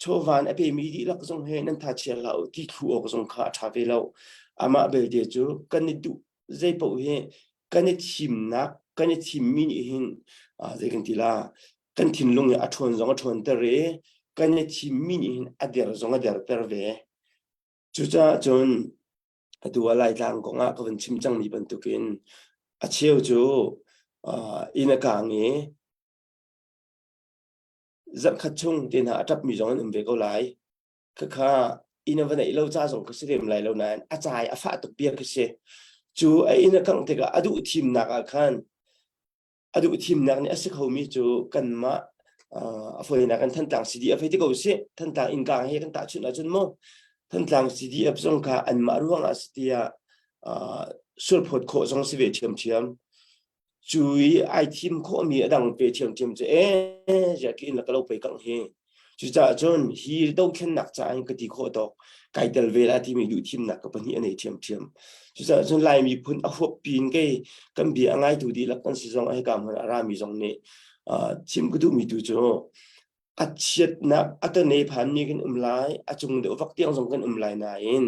chawvan a pemi dihlak zong he nan tha chia hlah ti thlu awk zong kha a ṭha ve lo. Amah belte cu kan i duh zei paoh hi kan i thimnak kan i thimmi nih hin zei kan ti la kan thinlung hi a ṭhawn zong a ṭhawnter i kan i thimmi nih hin a der zong a derter ve. Cucaah cun atu ah Laitlang kong ah ka van chim cangmi bantukin a cheu cu inn a kaang i zarhkhat chung te hna a ṭapmi zong an um ve ko lai. Khakha inn a va neih lo ca zong ka si lem lai lo nain a cai a fah tuk bia ka si. Cu a inn a kangh tikah a duh thimnak ah khan a duh thimnak nih a si khomi cu kanmah a fawinak in Thantlang CDF hei ti ko sih Thantlang innkaang he kan tahchunh ahcun mu Thantlang CDF zong kha anmah ruangah si tiah sulphawt khawh zong si ve ṭhiamṭhiam cu i ai thim khawhmi a dang pe ṭhiamṭhiam cu ee ziah ki in la ka lo pei kangh hi Cucaah cun hi dothlennak caah hin ka ti khawh tawk kai tel ve la timi duh thimnak ka pahnih a nei ṭhiamṭhiam. Cucaah cun Lai miphun a huap piin kei kan bia a ngaitu dihlak kan si zong ah hika hmun ah a rami zong nih chim ka duhmi tu cu a chiatnak a tone phanmi kan um lai, a cung deuh vak tiang zong kan um lai nain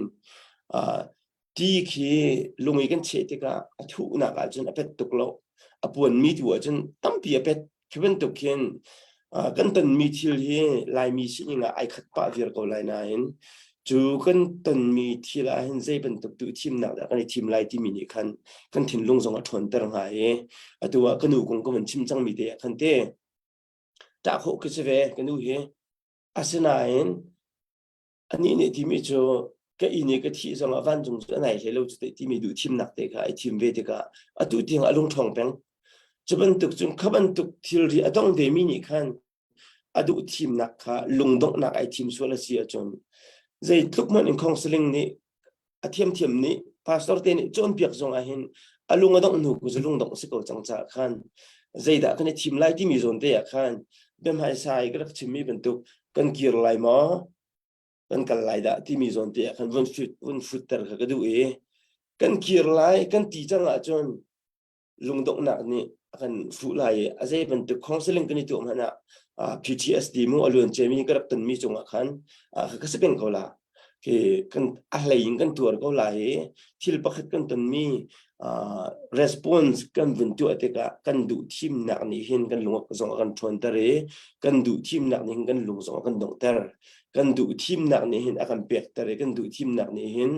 Ti khi lung i kan cheh tikah a thuhnak ahcun a pet tuk lo. A puanmi tu ahcun tampi a pet. Khi bantuk khin kan tonmi thil hi Laimi sining ah ai khat pah viar ko lai nain cu kan tonmi thil ah hin zei bantuk duh thimnak dah kan i thim lai timi nih khan kan thinlung zong a ṭhawnter hnga i atu ah ka nu kong ka van chim cangmi te ah khan te ṭah khawh khi si ve ka nu hi. Asinain Anih nih timi cu ka inn i ka thih zongah vancung cu a nai hlei lo cu teh timi duh thimnak te kha ai thim ve tikah atu tiang a lungṭhawng peng. Cu bantuk cun kha bantuk thilri a tong vemi nih khan a duh thimnak kha lungdonghnak ai thim sual a si ahcun zeitluk hmanh in counseling nih a thiamthiam nih pastor te nih cawnpiak zong ah hin a lung a dongh hnu cu lungdongh si ko cang caah khan zeidah kan i thim lai timi zawn te ah khan biahmaisa i ka rak chimmi bantuk kan kir lai maw kan kal lai dah timi zawn te ah khan vun fut vun futter kha ka duh i kan kir lai kan ti cang ahcun lungdonghnak nih a kan fuh lai i a zei bantuk counseling kan i tuah hmanh ah PTSD mu a luan ciami ka rak tonmi cungah khan ka si peng ko la khi kan a hlei in kan tuar ko lai i thil pakhat kan tonmi response kan vun tuah tikah kan duh thimnak nih hin kan lung zong a kan ṭhawnter i kan duh thimnak nih hin kan lung zong a kan donghter kan duh thimnak nih hin a kan pekter i kan duh thimnak nih hin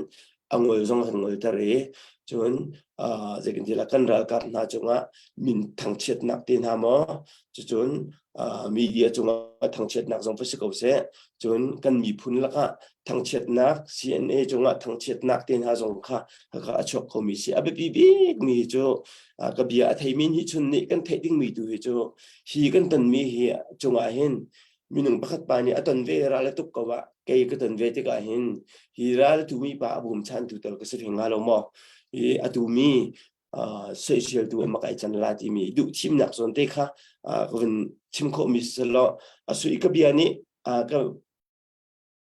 a ngol zong kan ngolter i cun zei kan ti la kan ralkap hna cungah min thangchiatnak te hna maw cucun media cungah thangchiatnak zong va si ko seh cun kan miphun lakah thangchiatnak CNA cungah thangchiatnak te hna zong kha kha a chuak khomi si a biapi bik mi cu ka bia a theimi nih chun nih kan theih dingmi tu hi cu hi kan tonmi hi cungah hin minung pakhat pa nih a ton ve ral a tuk ko ah kei ka ton ve tikah hin hi ral a tumi pa a bawmchantu tal ka si hlei hnga lo maw hi a tumi. Soiseltu a kai can la timi duh thimnak zawn te kha ka vun chim khawhmi si law a sui ka bia nih ka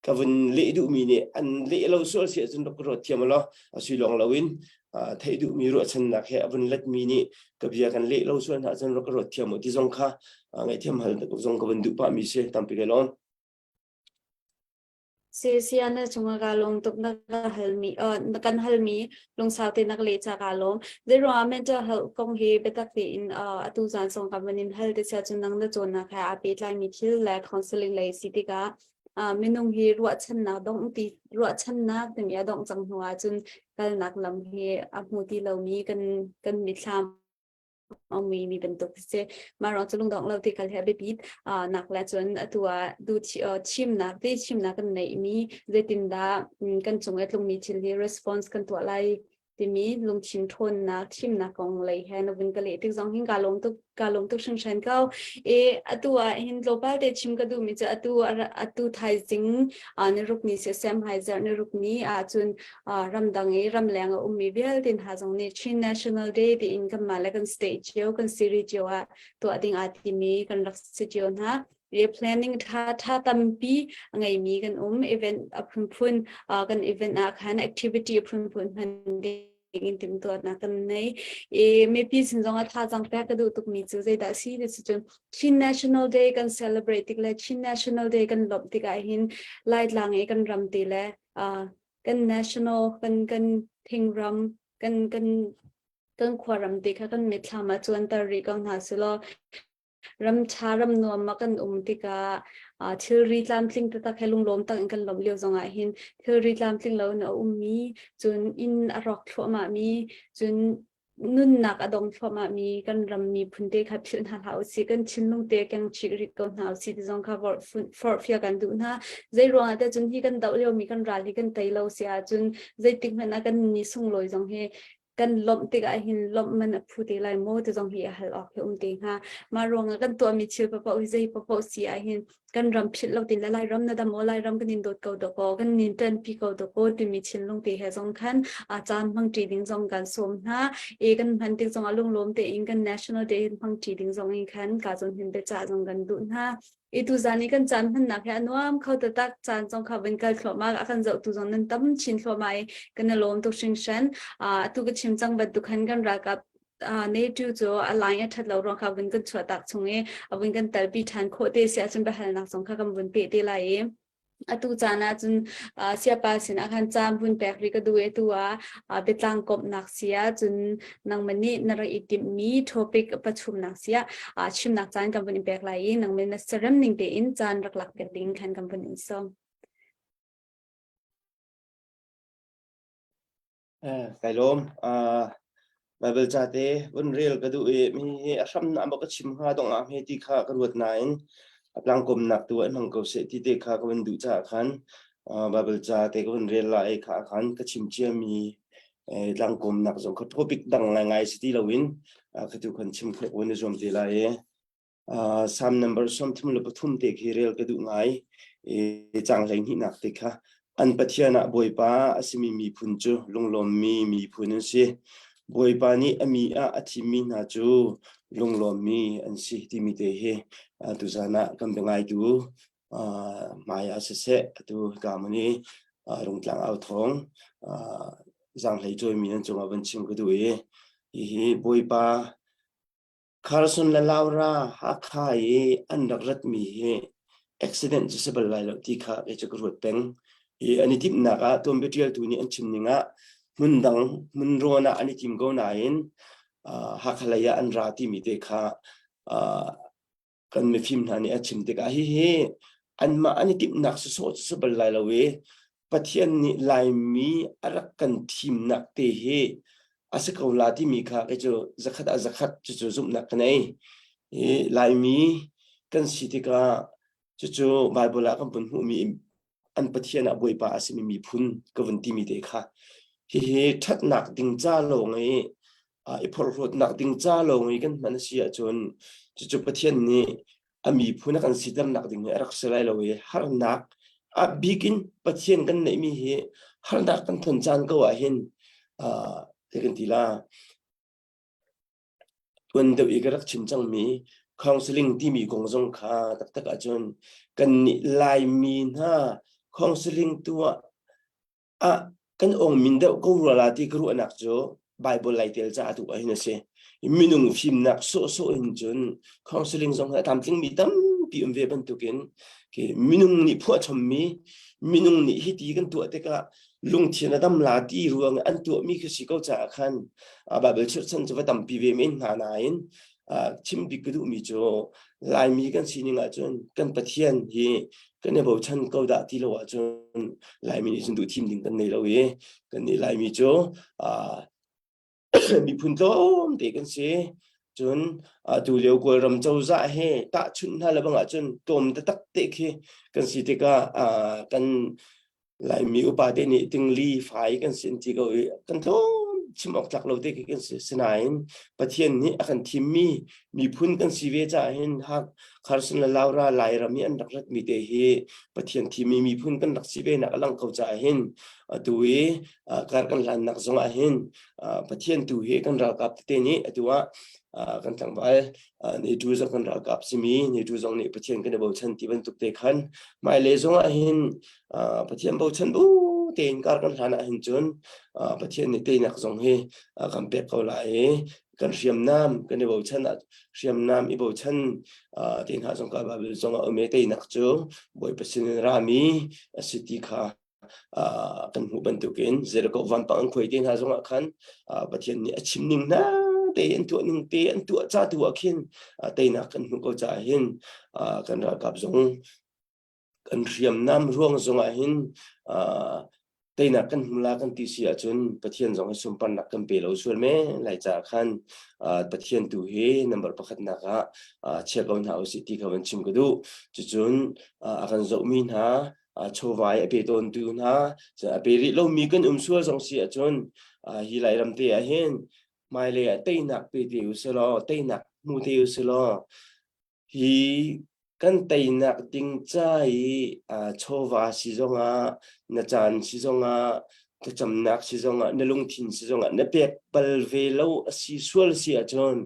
ka vun leh duhmi nih an leh lo sual si ahcun rak ka ruat thiam law a sui lawng loin theih duhmi ruahchannak he a vun letmi nih ka bia kan leh lo sual hna ahcun rak ka ruat thiam u ti zong kha ngaihthiam hal zong ka vun duh pahmi si tampi ka lawm. Sia na cungah kaa lawm tuk na ka halmi na kan halmi lungsau te na ka leh ca kaa lawm. Zeiruangah mental health kong hi biatak tein atu zan song ka van in hal te sia cun nang na cawnnak he aa pehtlaimi thil le counseling lei si tikah minung hi ruahchannak dong ti ruahchannak timi a dongh cang hnu ahcun kalnak lam hi a hmu ti lomi kan kan mithlam mi mi bantuk si. Mah ruang cu lungdong lo ti kal hi a biapit nak le cun atu ah du chimnak ti chimnak kan neih mi zeitindah kan cung i tlungmi thil hi response kan tuah lai timi lungthin ṭhawnnak thimnak kong lei he na vun ka leh tik zong hin ka lawm tuk ka lawm tuk hringhran ko. E atu ah hin tlawmpal te chim ka duhmi cu atu atu thaizing ni ruk ni si sem hai zarh ni ruk ni ahcun ramdang i ramleng a ummi vialte hna zong nih Chin National Day tiin kanmah le kan state cio kan city cio ah tuah ding aa timi kan rak si cio hna. E planning tha tha tampi a ngeimi kan um event a phunphun kan event ah khan activity a phunphun hman ding in timhtuahnak kan nei. E mipi sin zong ah thazaang pek ka duh tukmi cu zeidah si ti cun Chin National Day kan celebrate tik le Chin National Day kan lawmh tikah hin Laitlang i kan ram te le kan national kan kan thingram kan kan kan khuaram te kha kan mitthlam ah cuanter rih ko hna selaw ram ṭha ram nuam ah kan um tikah thilri tlamtling taktak he lunglawm tak in kan lawmh lio zongah hin thilri tlamtling lo in a ummi cun inn a rawk thluahmah mi cun nunnak a dong thluahmah mi kan ram miphun te kha philh hna hlah usih kan thinlung te keng chih rih ko hna usih ti zong kha forhfial kan duh hna zei ruangah te cun hi kan doh lio mi kan ral hi kan tei lo si ahcun zeitik hmanh ah kan ni sunglawi zong hi kan lawmh tikah hin lawmh man a phu te lai maw ti zong hi a hal awk hi um te hnga mah ruangah kan tuahmi thil paoh hi zei paoh si ah hin kan ram philh lo tin le Lairam na dam aw Lairam kan in dawt ko dawkaw kan nin ṭanpi ko dawkaw timi thinlung te he zong khan a caan hmang ṭi ding zong kan sawm hna e kan hman tik zong ah lunglawm tein kan national day hmang ṭi ding zong in khan ka zon hin biacah zong kan duh hna i tu zan i kan caan hmannak he a nuam kho taktak caan zong kha van kal thluahmah a kan zohtu zong nan tam chin thluahmah i kan i lawm tuk hringhran atu ka chim cang bantuk khan kan ralkap NATO cu a line a ṭhat lo ruang kha vun kan chuahtak chung i a vun kan talpi ṭhan khawh te si ahcun biahalnak zong kha kan vun peh te lai i atu caan ah cun siapa sin ah khan caan vun pek rih ka duh i atu ah biatlang komhnak si ah cun nangmah nih na rak i timhmi topic pachumnak si ah chimnak caan kan vun in pek lai i nangmah na serem ning tein caan rak lak piak ding khan kan vun in sawm. Kai lawm. Baibal ca te vun rel ka duh i mi hi a hram na ka chim hnga dong ah hme ti kha ka ruat nain a tlangkawmnak tu ah hmang ko seh ti te kha ka vun duh caah khan Baibal ca te ka vun rel lai kha khan ka chim ciami tlangkawmnak zong kha topic dang ngaingai si ti loin ka tu khan chim khawh vun i zuam te lai i Psalm number 33 te khi rel ka duh ngai. I cang 12 nak te kha an Pathian ah Bawipa a simi miphun cu lunglawmmi miphun an si. Bawipa nih a mi ah a thimmi hna cu lunglawmmi an si timi te hi tuzan ah kan biangaitu hmai ah siseh atu hika hmun i Rungtlang au thawng zaanghlei cawimi nan cungah van chim ka duh i hihi Bawipa Carson le Laura Hakha i an rak ratmi hi accident cu si bal lai lo ti kha kei cu ka ruat peng. I an i timhnak ah tuanbia ṭialtu nih an chim ning ah hmundang hmunrawn ah an i tim ko nain uh, Hakha lei ah an ra timi te kha uh, kan mifim hna nih a chim tikah hihi anmah an i timhnak sawsawh cu si bal lai lo i Pathian nih Laimi a rak kan thimnak te hi a si ko la timi kha kei cu zakhat ah zakhat cucu zumhnak ka nei. I Laimi kan si tikah cucu Bible ah kan vun hmuhmi an Pathian ah Bawipa a simi miphun ka vun timi te kha hihi ṭhatnak ding ca lawng i i phorhlawtnak ding ca lawng i kan hman a si ahcun cucu Pathian nih a miphun a kan siternak ding hi a rak si lai lo i harnak a bik in Pathian kan neihmi hi harnak kan ton caan ko ah hin uh, kan ti la. Tuan deuh i ka rak chim cangmi counseling timi kong zong kha taktak ahcun kannih Laimi hna counseling tuah ah kan ong min deuh ko rua la ti ka ruahnak cu Bible lai tel caah tu ah hin a si. Minung fimnak sawhsawh in cun counseling zong hi a tlamtlingmi tampi um ve bantukin ke minung nih phuahchommi minung nih hiti kan tuah tikah lungthin a dam la ti ruang an tuahmi khi si ko caah khan Bible chirhchan cu va tampi ve men hna nain chim bik ka duhmi cu Laimi kan sining ahcun kan Pathian hi kan i bochan ko dah ti lo ahcun Laimi nih cun duh thim ding kan nei lo i kan nih Laimi cu miphun tlawmte kan si. Cun atu lio Kawlram cozah he tahchunh hna le bang ahcun tlawm taktak te khi kan si tikah kan Laimi upa te nih tingli fai kan si an ti ko i kan tlawm chim awk tlak lo te khi kan si. Sinain Pathian nih a kan thimmi miphun kan si ve caah hin Carson le Laura Lairam i an rak ratmi te hi Pathian thimmi miphun kan rak si ve nak a lang ko caah hin atu i kar kan hlannak zong ah hin Pathian tu hi kan ralkap tete nih atu ah kan tlangval NATO zong kan ralkap simi NATO zong nih Pathian kan i bochan ti bantuk te khan hmailei zong ah hin Pathian bochan bu tein kar kan hlan ah hin cun Pathian nih teinak zong hi kan pek ko lai i kan hriamnam kan i bochan ah hriamnam i bochan te hna zong ka Bible zong ah um i teinak cu Bawipa sin in rami a si ti kha kan hmuh bantukin Jericho vampang an khuai te hna zongah khan Pathian nih a chim ning hna te an tuah ning te an tuah ca tu ah khin teinak kan hmuh ko caah hin kan ralkap zong kan hriamnam ruang zongah hin teinak kan hmu la kan ti si ahcun Pathian zong hi sunparnak kan pe lo sual men lai caah khan Pathian tu hi number pakhatnak ah chia ko hna usih ti kha van chim ka duh. Cucun a kan zohmi hna chawva i a pe tawntu hna a pe rih lomi kan um sual zong si ahcun hi Lairam te ah hin hmailei ah teinak pe te usilaw teinak hmu te usilaw hi kan teinak ding ca i chawva si zongah na caan si zongah thlacamnak si zongah na lungthin si zongah na pek bal ve lo a si sual si ahcun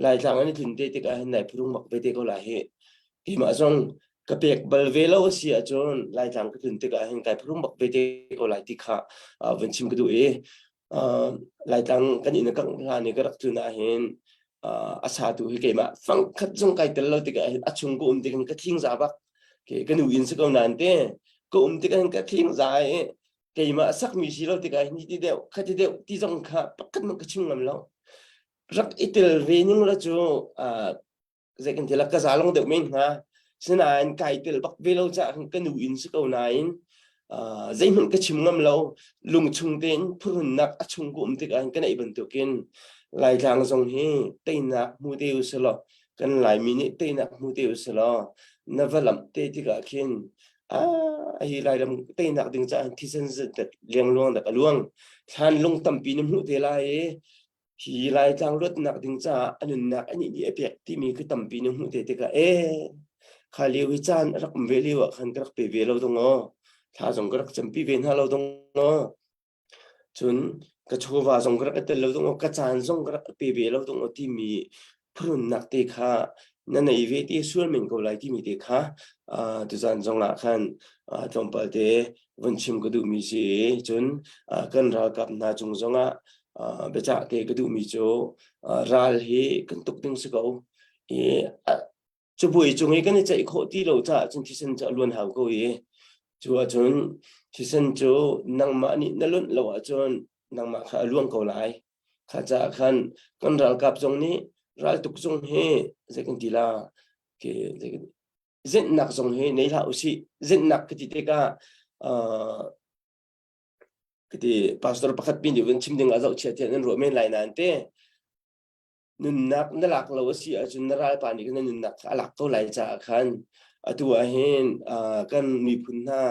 Laitlang an i tlun te tikah hin nai phurung bak ve te ko lai hi keimah zong ka pek bal ve lo a si ahcun Laitlang ka tlun tikah hin kai phurung bak ve te ko lai ti kha vun chim ka duh i Laitlang kan inn a kangh hlan i ka rak tlun ahhin a satu hi keimah fangkhat zong kai tel lo tikah hin a chung ka um tikhin ka thing za bak ke ka nu inn si ko nain te ka um tikah hin ka thing za i keimah a sakmi si lo tikah hin ti deuh kha ti deuh ti zong kha pakhat mah ka chim ngam lo rak i tel ve ning la cu zei kan ti la ka za long deuh men hnga sinain kai tel bak ve lo caah ka nu in si ko nain zeihmanh ka chim ngam lo lungchung tein phurhunnak a chung ka um tikah ka neih bantukin Laitlang zong hi teinak hmu te u selaw kan Laimi nih teinak hmu te u selaw na va lamh te tikah khin ah hi Lairam teinak ding caah thisen zat lengluang dak a luang thlan lung tampi na hmuh te lai i hi Laitlang luatnak ding caah a nunnak a nih nih a pek timi khi tampi na hmuh te tikah e kha lio hi caan a rak um ve lio ah khan ka rak pe ve lo dong aw thla zong ka rak campi ve hna lo dong aw cun ka chawva zong ka rak i tel lo dong aw ka caan zong ka rak pe ve lo dong aw timi phurunnak te kha na nei ve te sual men ko lai timi te kha tuzan zong ah khan tlawmpal te vun chim ka duhmi si cun kan ralkap hna cung zongah biacah te ka duhmi cu ral hi kan tuk ding si ko i cabuai cung i kan i ceih khawh ti lo caah cun thisen cu a luan hau ko i cu ahcun thisen cu nangmah nih na lunh lo ahcun nangmah kha a luang ko lai kha caah khan kan ralkap zong nih raltuk zong hi zei kan ti la ke zenhnak zong hi nei hlah usih zenhnak ka ti tikah ka ti pastor pakhat pi nih vun chim ding ah zohchia tiah nan ruah men lai nain te nunnak na lak lo a si ahcun na ralpa nih na nunnak kha a lak ko lai caah khan atu ah hin kan miphun hna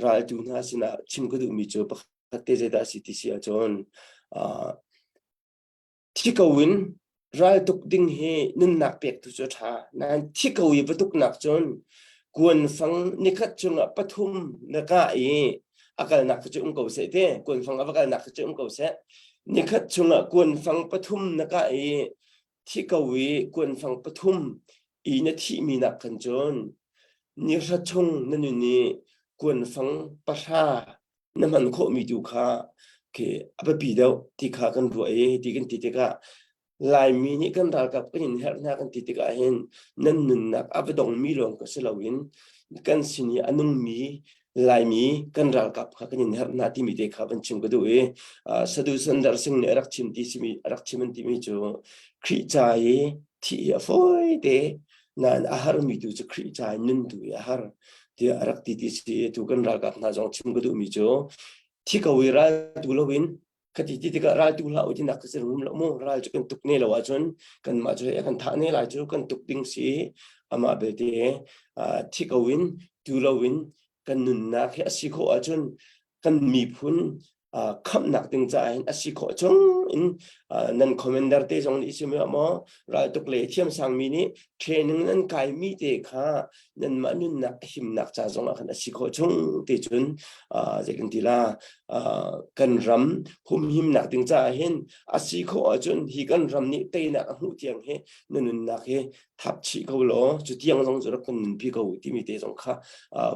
raltu hna sinah chim ka duhmi cu pakhat te zeidah a si ti si ahcun Thi ko in raltuk ding hi nunnak pek tu cu a ṭha. Nain thi ko i va tuknak cun kuanfang nikhat chungah pathum na kah i a kalnak cu um ko seh te kuanfang a va kalnak cu um ko seh. Nikhat chungah kuanfang pathum na kah i. Thi ko i kuanfang pathum i na thihmi nak khan cun ni hra chung na nun i kuanfang pahra na hman khawhmi tu kha khi a biapi deuh ti kha kan ruah i ti kan ti tikah Laimi nih kan ralkap kan in herh hna kan ti tikah hin nan nunnak a va dongmi lawng ka si loin kan sin i a nungmi Laimi kan ralkap kha kan in herh hna timi te kha van chim ka duh i Sadu Sandar Singh nih a rak chim ti simi a rak chim an timi cu Khrih ca i thih hi a fawi te nain a harmi tu cu Khrih ca i nun tu hi a har tiah a rak ti ti si tu kan ralkap hna zong chim ka duhmi cu thi ko i ral tu loin khati ti tikah ral tu hlah u tinak ka si rum lo mu ral cu kan tuk ne lo ahcun kanmah cu kan thah ne lai cu kan tuk ding si amah belte thi ko in tu lo in kan nunnak hi a si khawh ahcun kan miphun khamhnak ding caah hin a si khawh chung in nan commander te zong nih sim maw raltuk le thiamsang mi nih training nan kai mi te kha nanmah nunnak himnak ca zong ah khan a si khawh chung te cun zei kan ti la kan ram humhimnak ding caah hin a si khawh ahcun hi kan ram nih teinak a hmuh tiang hi na nunnak hi thap chih ko law cu tiang zong cu rak kan nunpi ko timi te zong kha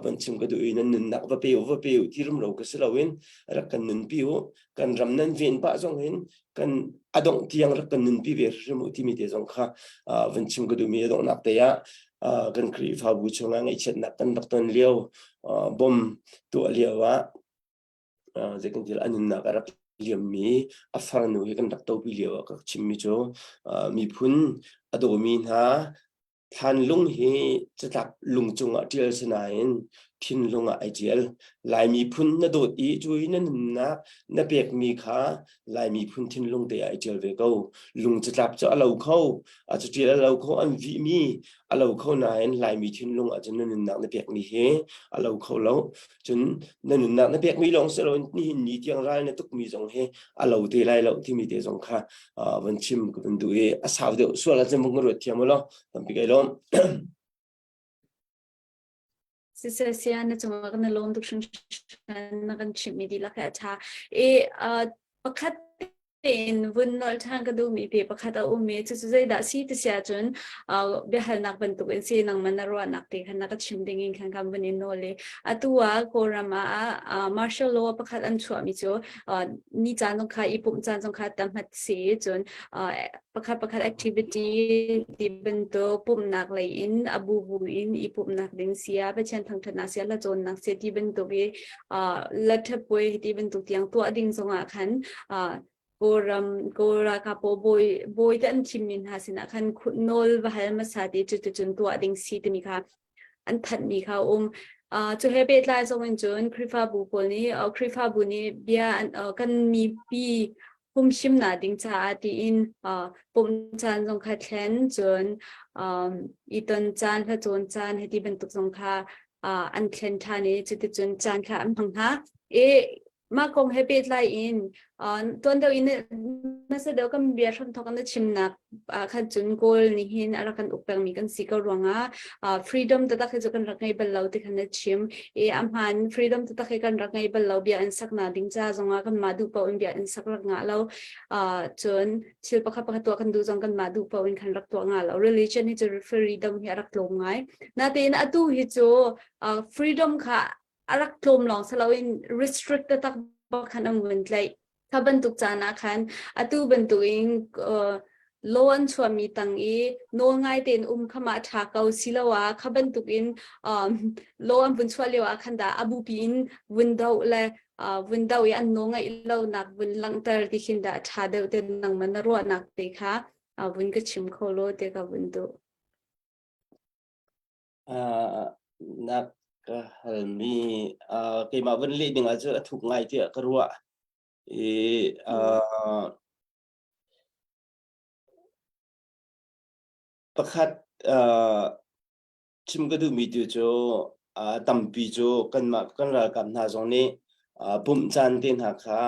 van chim ka duh i nan nunnak va pe u va pe u ti rum lo ka si loin rak kan nunpi u kan ram nan ven pah zong hin kan a dongh tiang rak kan nunpi ve hrim u timi te zong kha van chim ka duhmi a donghnak te ah kan Khrihfabu chungah ngaihchiatnak kan rak ton lio bom tuah lio ah zeitintiah a nunnak a rak liammi a farnu hi kan rak topi lio ah ka chimmi cu miphun a dawmi hna thlanlung hi catlap lung cungah ṭial si nain thinlung ah ai ṭial. Lai miphun na dawt i cu i na nunnak na pekmi kha Lai miphun thinlung te ah ai ṭial ve ko. Lung catlap cu a lo kho, a caṭial a lo kho, an vihmi a lo kho nain Laimi thinlung ah cun na nunnak na pekmi hi a lo kho lo. Cun na nunnak na pekmi lawng si loin nihin ni tiang ral na tukmi zong hi a lo te lai lo timi te zong kha van chim ka van duh i a sau deuh sual ahcun vung ka ruat thiam u law tampi kai lawm. Siseh sia na cungah kan lawm tuk hringhran na kan chimhmi dihlak hi a ṭha. I pakhat tein vun nolh ṭhan ka duhmi te pakhat a um i cucu zeidah si ti si ahcun biahalnak bantuk in si nangmah na ruahnak te khan na ka chim ding in khan kan vun in nawl i atu ah Kawlram ah martial law pakhat an chuahmi cu ni caan zong kha i pumh caan zong kha tamhat si cun pakhat pakhat activity ti bantuk pumhnak lei in a bu bu in i pumhnak ding sia Pathian thangṭhatnak sia la cawnnak sia ti bantuk i lathapuai ti bantuk tiang tuah ding zongah khan Kawlram Kawl ralkap pawl bawi bawi te an thimmi hna sinah khan nawl va hal hmasa ti cu cun tuah ding si timi kha an thanhmi kha a um. Uh, cu he pehtlai zong in cun Khrihfabu pawl nih uh, Khrihfabu nih bia an, uh, kan mipi humhimnak ding caah tiin uh, pumh caan zong kha thlen cun um, i ton caan hla cawn caan heti bantuk zong kha uh, an thlen ṭhan i cuticun caan kha an hmang hna. I Mah kong he pehtlai in tuan deuh in hmasa deuh kan bia hramthawk na chimnak ah khan cun Kawl nih hin a rak kan uk pengmi kan si ko ruangah freedom taktak hi cu kan rak ngei bal lo ti khan na chim. I a hmaan freedom taktak hi kan rak ngei bal lo bia in saknak ding ca zongah kanmah duh paoh in bia in sak rak ngah lo. Cun thil pakhat pakhat tuah kan duh zong kanmah duh paoh in khan rak tuah ngah lo. Religion hi cu freedom hi a rak tlawm ngai. Natein atu hi cu freedom kha a rak tlawm lawng si loin restrict taktak bak khan an vun tlaih. Kha bantuk caan ah khan atu bantuk in uh, law an chuahmi tang i nawl ngai tein um kha mah ṭha ko siloah kha bantuk in um, law an vun chuah lio ah khan dah a bupi in vun doh le uh, vun doh i an nawl ngaih lonak vun langhter ti khin dah ṭha deuh te nangmah na ruahnak te kha uh, vun ka chim kho law te ka vun duh. Uh, na ka halmi uh, keimah van leh ding ahcun a thuk ngai tiah ka ruah. I uh, pakhat uh, chim ka duhmi tu cu uh, tampi cu kanmah kan ralkap hna zong nih uh, pumh caan te hna kha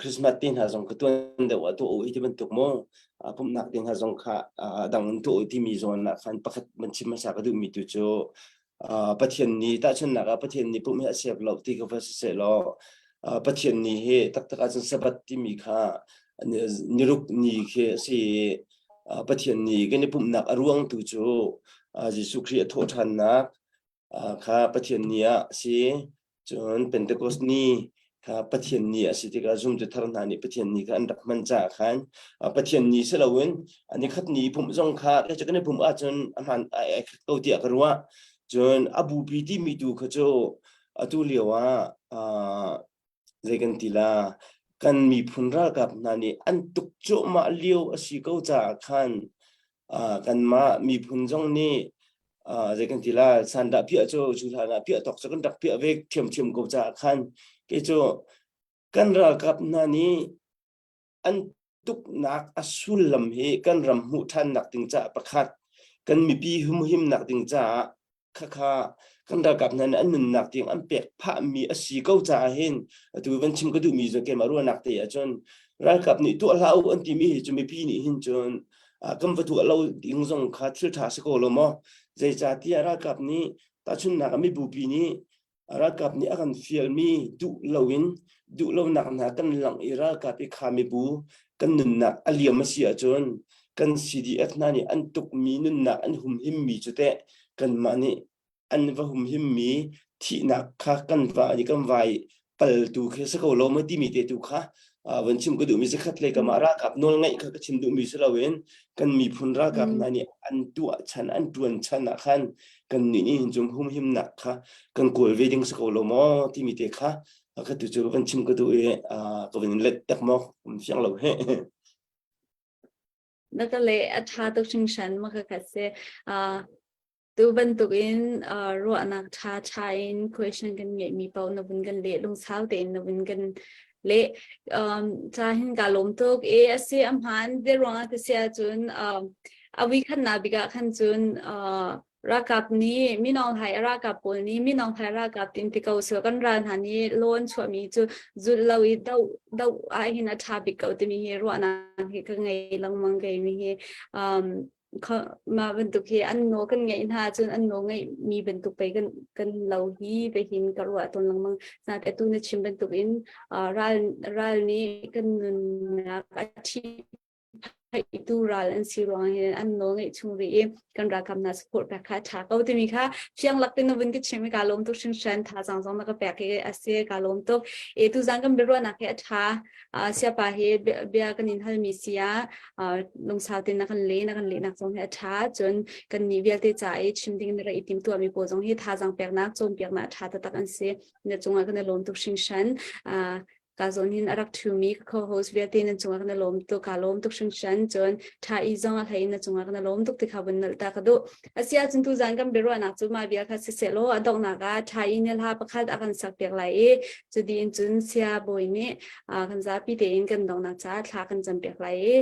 Christmas te hna zong ka tuan deuh ah tuah u ti bantuk mu pumhnak te hna zong kha dang in tuah u timi zawn ah khan pakhat man chim hmasa ka duhmi tu cu Pathian ni tahchunhnak ah Pathian ni pumh hi a siap lo ti ka va si seh law Pathian ni hi taktak ahcun Sabbath timi kha niruk ni khi a si i. Pathian ni kan i pumhnak a ruang tu cu Jesuh Khrih a thawhṭhannak kha Pathian ni ah a si. Cun Pentecost ni kha Pathian ni a si tikah zumtu thar hna nih Pathian ni kha an rak hman caah khan Pathian ni si loin nikhat ni pumh zong kha kei cu kan i pumh ahcun a hmaan ai khat ko tiah ka ruah. Cun a bupi timi tu kha cu atu lio ah zei kan ti la kan miphun ralkap hna nih an tuk cuahmah lio a si ko caah khan kanmah miphun zong nih zei kan ti la sandah piah cu cu hlan ah piah tawk cu kan rak piah ve ṭhiamṭhiam ko caah khan kei cu kan ralkap hna nih an tuknak a sullam hi kan ram hmuh ṭhannak ding caah pakhat kan mipi humhimnak ding caah khakha kan ralkap hna nih an nunnak tiang an pek phahmi a si ko caah hin atu van chim ka duhmi cu keimah ruahnak te ahcun ralkap nih tuah hlah u an timi hi cu mipi nih hin cun kan va tuah lo ding zong kha thil ṭha si ko lo maw zeicahtiah ralkap nih tahchunhnak ah mibupi nih Ralkap nih a kan fialmi duh loin duh lonak hna kan langh i ralkap i kha mibu kan nunnak a liam a si ahcun kan CDF hna nih an tukmi nunnak an humhimmi cu teh kanmah nih an va humhimmi thihnak kha kan va i kan vai paltu khi si ko lo maw timi te tu kha van chim ka duhmi zakhat lei kam ah ralkap nawl ngeih kha ka chim duhmi si loin kan miphun ralkap hna nih an tuah chan an tuan chan ah khan kan nih nih hin cung humhimnak kha kan kawl ve ding si ko lo maw timi te kha ka tu cu van chim ka duh i ka van in let tak maw um fiang lo he. Na ka le a tha tuk hringhran ma ka khat se. Tu bantukin ruahnak ṭha ṭha in question kan ngeihmi paoh na vun kan leh lungsau tein na vun kan leh. Ca hin kaa lawm tuk. E a si a hmaan te ruangah ti si ahcun a vui khatnak bik ah khan cun ralkap nih Min Aung Hlaing ralkap pawl nih Min Aung Hlaing ralkap tin ti ko seh kan ral hna nih law an chuahmi cu zulh lo i doh doh ah hin a ṭha bik ko timi hi ruahnak hi ka ngei lengmang kei mi hi. Mah bantuk hi an nawl kan ngeih hna ahcun an nawl ngeihmi bantuk pei kan lo hi vehin ka ruah tawn lengmang. Nain atu na chim bantukin ral ral nih kan nunnak a ṭhihphaihtu ral an si ruang hin an nawl ngeih chung rih i kan ralkap hna support pek kha a ṭha ko timi kha fiang lak tein na vun ka chim i kaa lawm tuk hringhran. Thazaang zong na ka pek i a si kaa lawm tuk. E tuzaan kan biaruahnak hi a ṭha. Siapa hi bia kan in halmi si ah lungsau tein na kan leh na kan lehnak zong hi a ṭha cun kan nih vialte ca i chim ding na rak i timtuahmi pawl zong hi thazaang peknak cawnpiaknak a ṭha taktak an si na cungah kan i lawm tuk hringhran ka zawn hin a rak ṭhumi ka co-host vialte nan cungah kan i lawm tuk ka lawm tuk hringhran cun ṭha i zong a hlei na cungah kan i lawm tuk ti kha vun nalh ta ka duh a si ahcun tuzan kan biaruahnak cu mah bia kha siseh law a donghnak ah ṭha i na hla pakhat a kan sak piak lai i cu dih in cun sia bawi nih kan zapi tein kan donghnak caah thla kan campiak lai i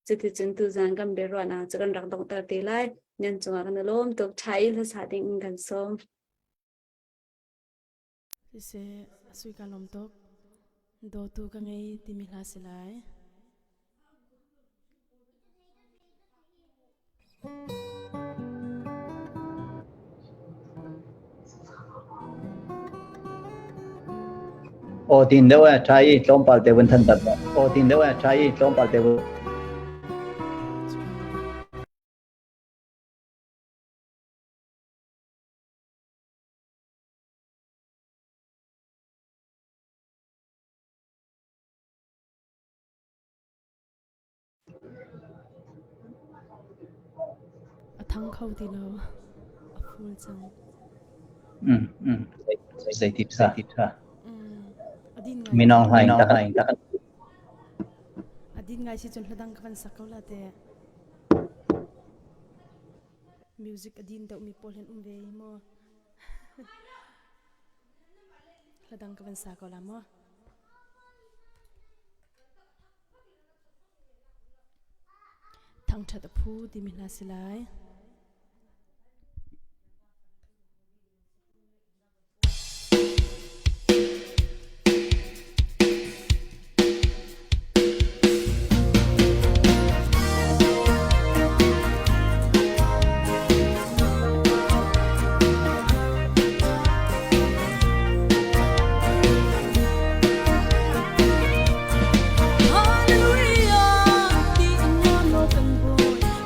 cuticun tuzan kan biaruahnak cu kan rak donghter te lai. Nan cungah kan i lawm tuk. Ṭha i hlasa ding in kan sawm. Siseh, sui ka lawm tuk. Dawtu ka ngei timi hla si lai. Aw tin deuh eh ṭha i tlawmpal te vun than tat. Aw tin deuh eh ṭha i tlawmpal te vun. A thang kho ti lo. A ful cang. Zeiti ṭha. Minong hlaing tak. A din ngai si cun hla dang ka van sak ko la te. Music a din deuh mi pawl hin um ve hi mu. Hla dang ka van sa ko la mu. Thangṭhat a phu timi hla si lai. Hallelujah, ti in nuam law kan bawi.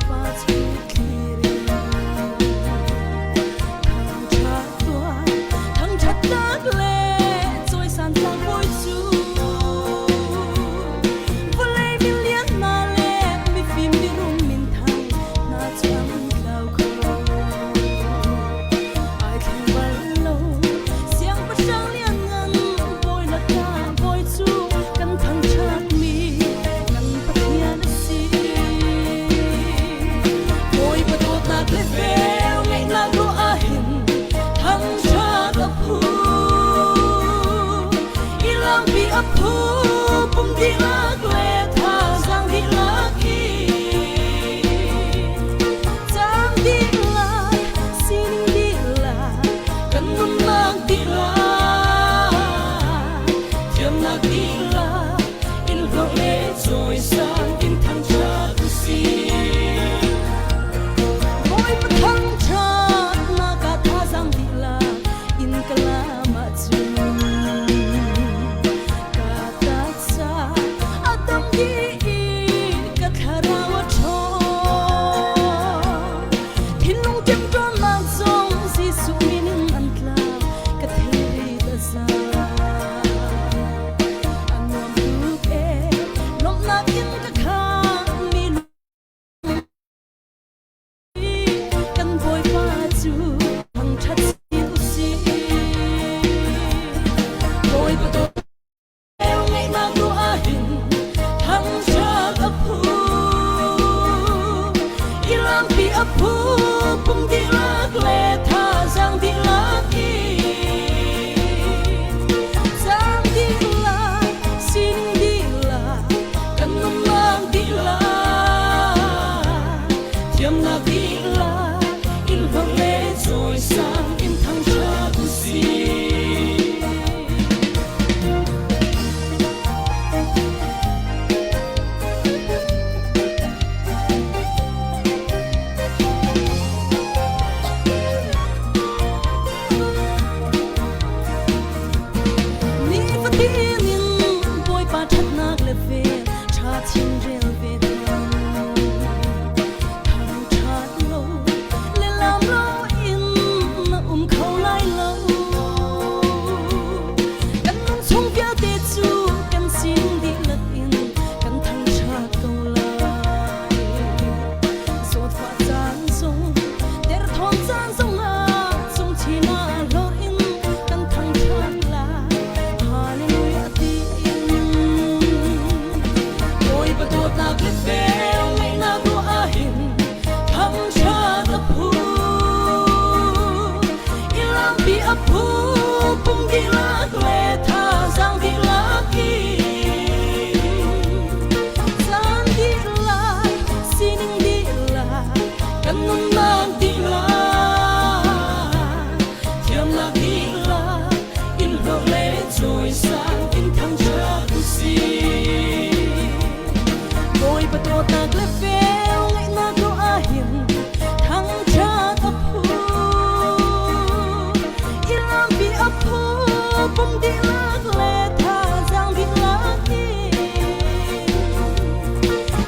cawisan in thangṭhat u sih. Bawipa dawtnak le vel ngaihnak ruah ahhin thangṭhat a phu. I lampi a phu, pum dihlak le thazaang dihlak in.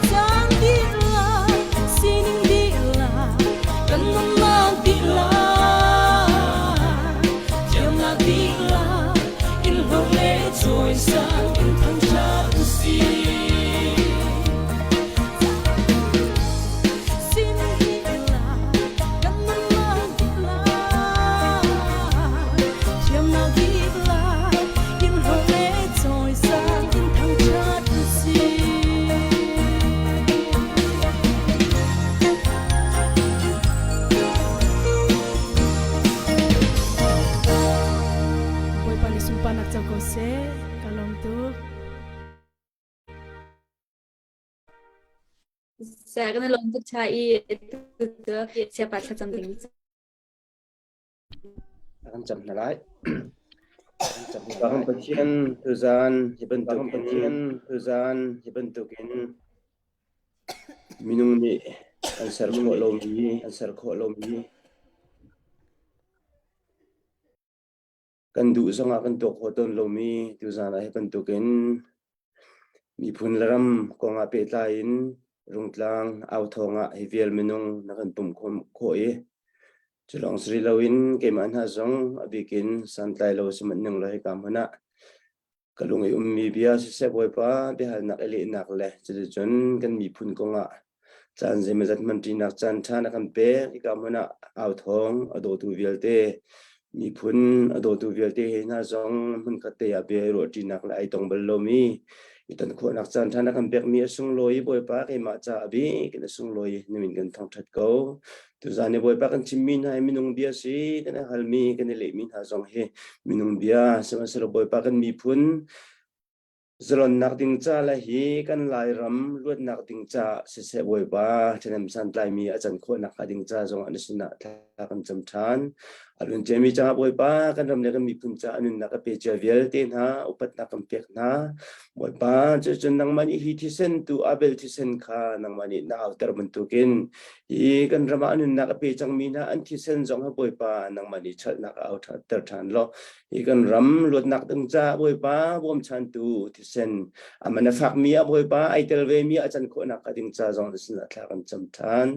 Caan dihlak, sining dihlak, kan nunnak dihlak, thiamnak dihlak, in hlawh le cawisan in thangṭhat u sih. Sining dihlak, kan nunnak dihlak, thiamnak dihlak, in hlawh le cawisan in thangṭhat u sih. Bawipa nih sunparnak co ko seh. Ka lawm tuk. Sa kan lawm tuk cha i tu siapa thlacam ding. Kan cam hna lai. Kan Pathian tuzan hi bantuk Pathian tuzan hi bantukin minung nih an ser khawh lomi an ser khawh lomi kan duh zongah kan tuah khawh tawn lomi tuzan ah hi bantukin miphun le ram kongah pehtlai in Rungtlang authawng ah hi vial minung na kan pumh khawh i cu lawng si rih loin keimah hna zong a bik in santlai lo sihmanhning law hika hmun ah ka lung i ummi bia siseh Bawipa biahalnak i lehnak le cuticun kan miphun kongah caan zeimawzat hmanṭinak caan ṭha na kan pek hika hmun ah authawng a dawtu vialte miphun a dawtu vialte he hna zong hmunkhat te ah bia i ruahṭinak le ai tong bal lomi i ton khawhnak caan ṭha na kan pekmi a sunglawi Bawipa keimah ca a bik in a sunglawi na min kan thangṭhat ko. Tuzaan i Bawipa kan chimmi hna hi minung bia si kan i halmi kan i lehmi hna zong hi minung bia sihmanhsehlaw Bawipa kan miphun Zalonnak ding ca le hi kan Lairam luatnak ding ca siseh Bawipa ṭhahnem santlaimi a can khawhnak hnga ding ca zongah na sinah thla kan cam ṭhan. A luan ciami caah Bawipa kan ram le kan miphun ca a nunnak a pe cia vialte hna upatnak kan pek hna. Bawipa cucun nangmah nih hi thisen tu Abel thisen kha nangmah nih na auter bantukin hi kan ram ah a nunnak a pe cangmi hna an thisen zong ha Bawipa nangmah nih chalhnak a auter ṭhan law Hi kan ram luatnak ding ca Bawipa bawmchantu thisen aman a fakmi a Bawipa ai tel ve mi a can khawhnak ka ding ca zong na sinah thla kan cam ṭhan.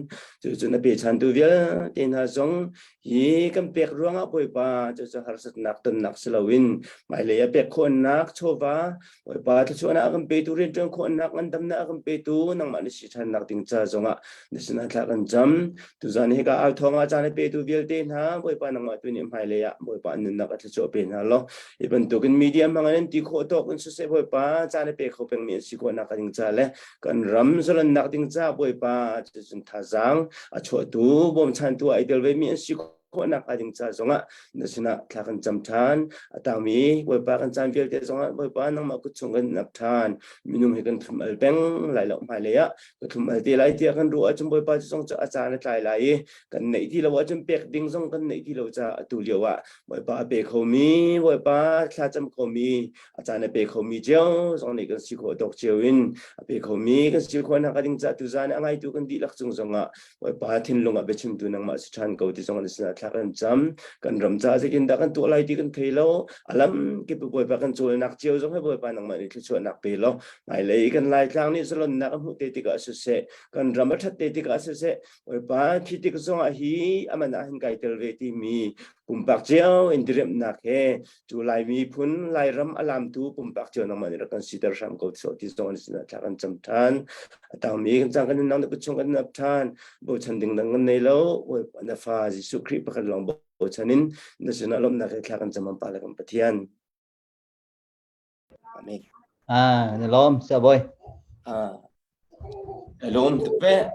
Cucun a pechantu vialte hna zong hi kan pek ruangah Bawipa cucu harsatnak tonnak si loin hmailei a pek khawhnak chawva Bawipa thluachuahnak a kan petu rianṭuan khawhnak ngandamnak a kan petu nangmah na si ṭhannak ding ca zongah na sinah thla kan cam. Tuzan hi ka au thawng ah caan a petu vialte hna Bawipa nangmah tu nih hmailei ah Bawipa an nunnak a thluachuah pe hna law hi bantukin media hmang in ti khawh tawk in siseh Bawipa caan a pe kho pengmi an si khawhnak ding ca le kan ram zalonnak ding ca Bawipa cucun thazaang a chuahtu bawmchantu ai tel ve mi an si khawhnak hnga ding ca zongah na sinah thla kan cam ṭhan. A tangmi Bawipa kan caan vialte zongah Bawipa nangmah kut chung kan nap ṭhan. Minung hi kan thlum al peng lai lo hmailei ah ka thlum al te lai tiah kan ruah ahcun Bawipa cu zong cu a caan a tlai lai i kan neih ti lo ahcun pek ding zong kan neih ti lo caah atu lio ah Bawipa a pe khomi Bawipa thlacam khomi a caan a pe khomi cio zong nih kan si khawh tawk cio in a pe khomi kan si khawhnak ding caah tuzaan a ngaitu kan dihlak cung zongah Bawipa thinlung ah biachimtu nangmah si ṭhan ko ti zong an sinah thla kan cam. Kan ram caah zeitindah kan tuah lai ti kan thei lo. A lam kip Bawipa kan cawlnak cio zong hi Bawipa nangmah nih thluachuahnak pe law hmailei kan Laitlang nih zalonnak a hmuh te tikah siseh, kan ram a ṭhat te tikah siseh, Bawipa khi tik zongah hi aman ah hin kai tel ve timi pumpak cio in diriamhnak he Cu Lai miphun Lairam a lamtu pumpak cio nangmah nih rak kan siter hram ko sawh ti zong an sinah thla kan cam ṭhan. A tangmi kan cang kan nunnak na kut chung kan ap ṭhan. Bochan ding dang kan nei lo. Bawipa na fa Jesuh Khrih pakhat lawng bochan in na sinah lawmhnak he thla kan cam pa le kan Pathian. Amen. Ah, na lawm, Saya Boy. Ah, lawm tuk ve.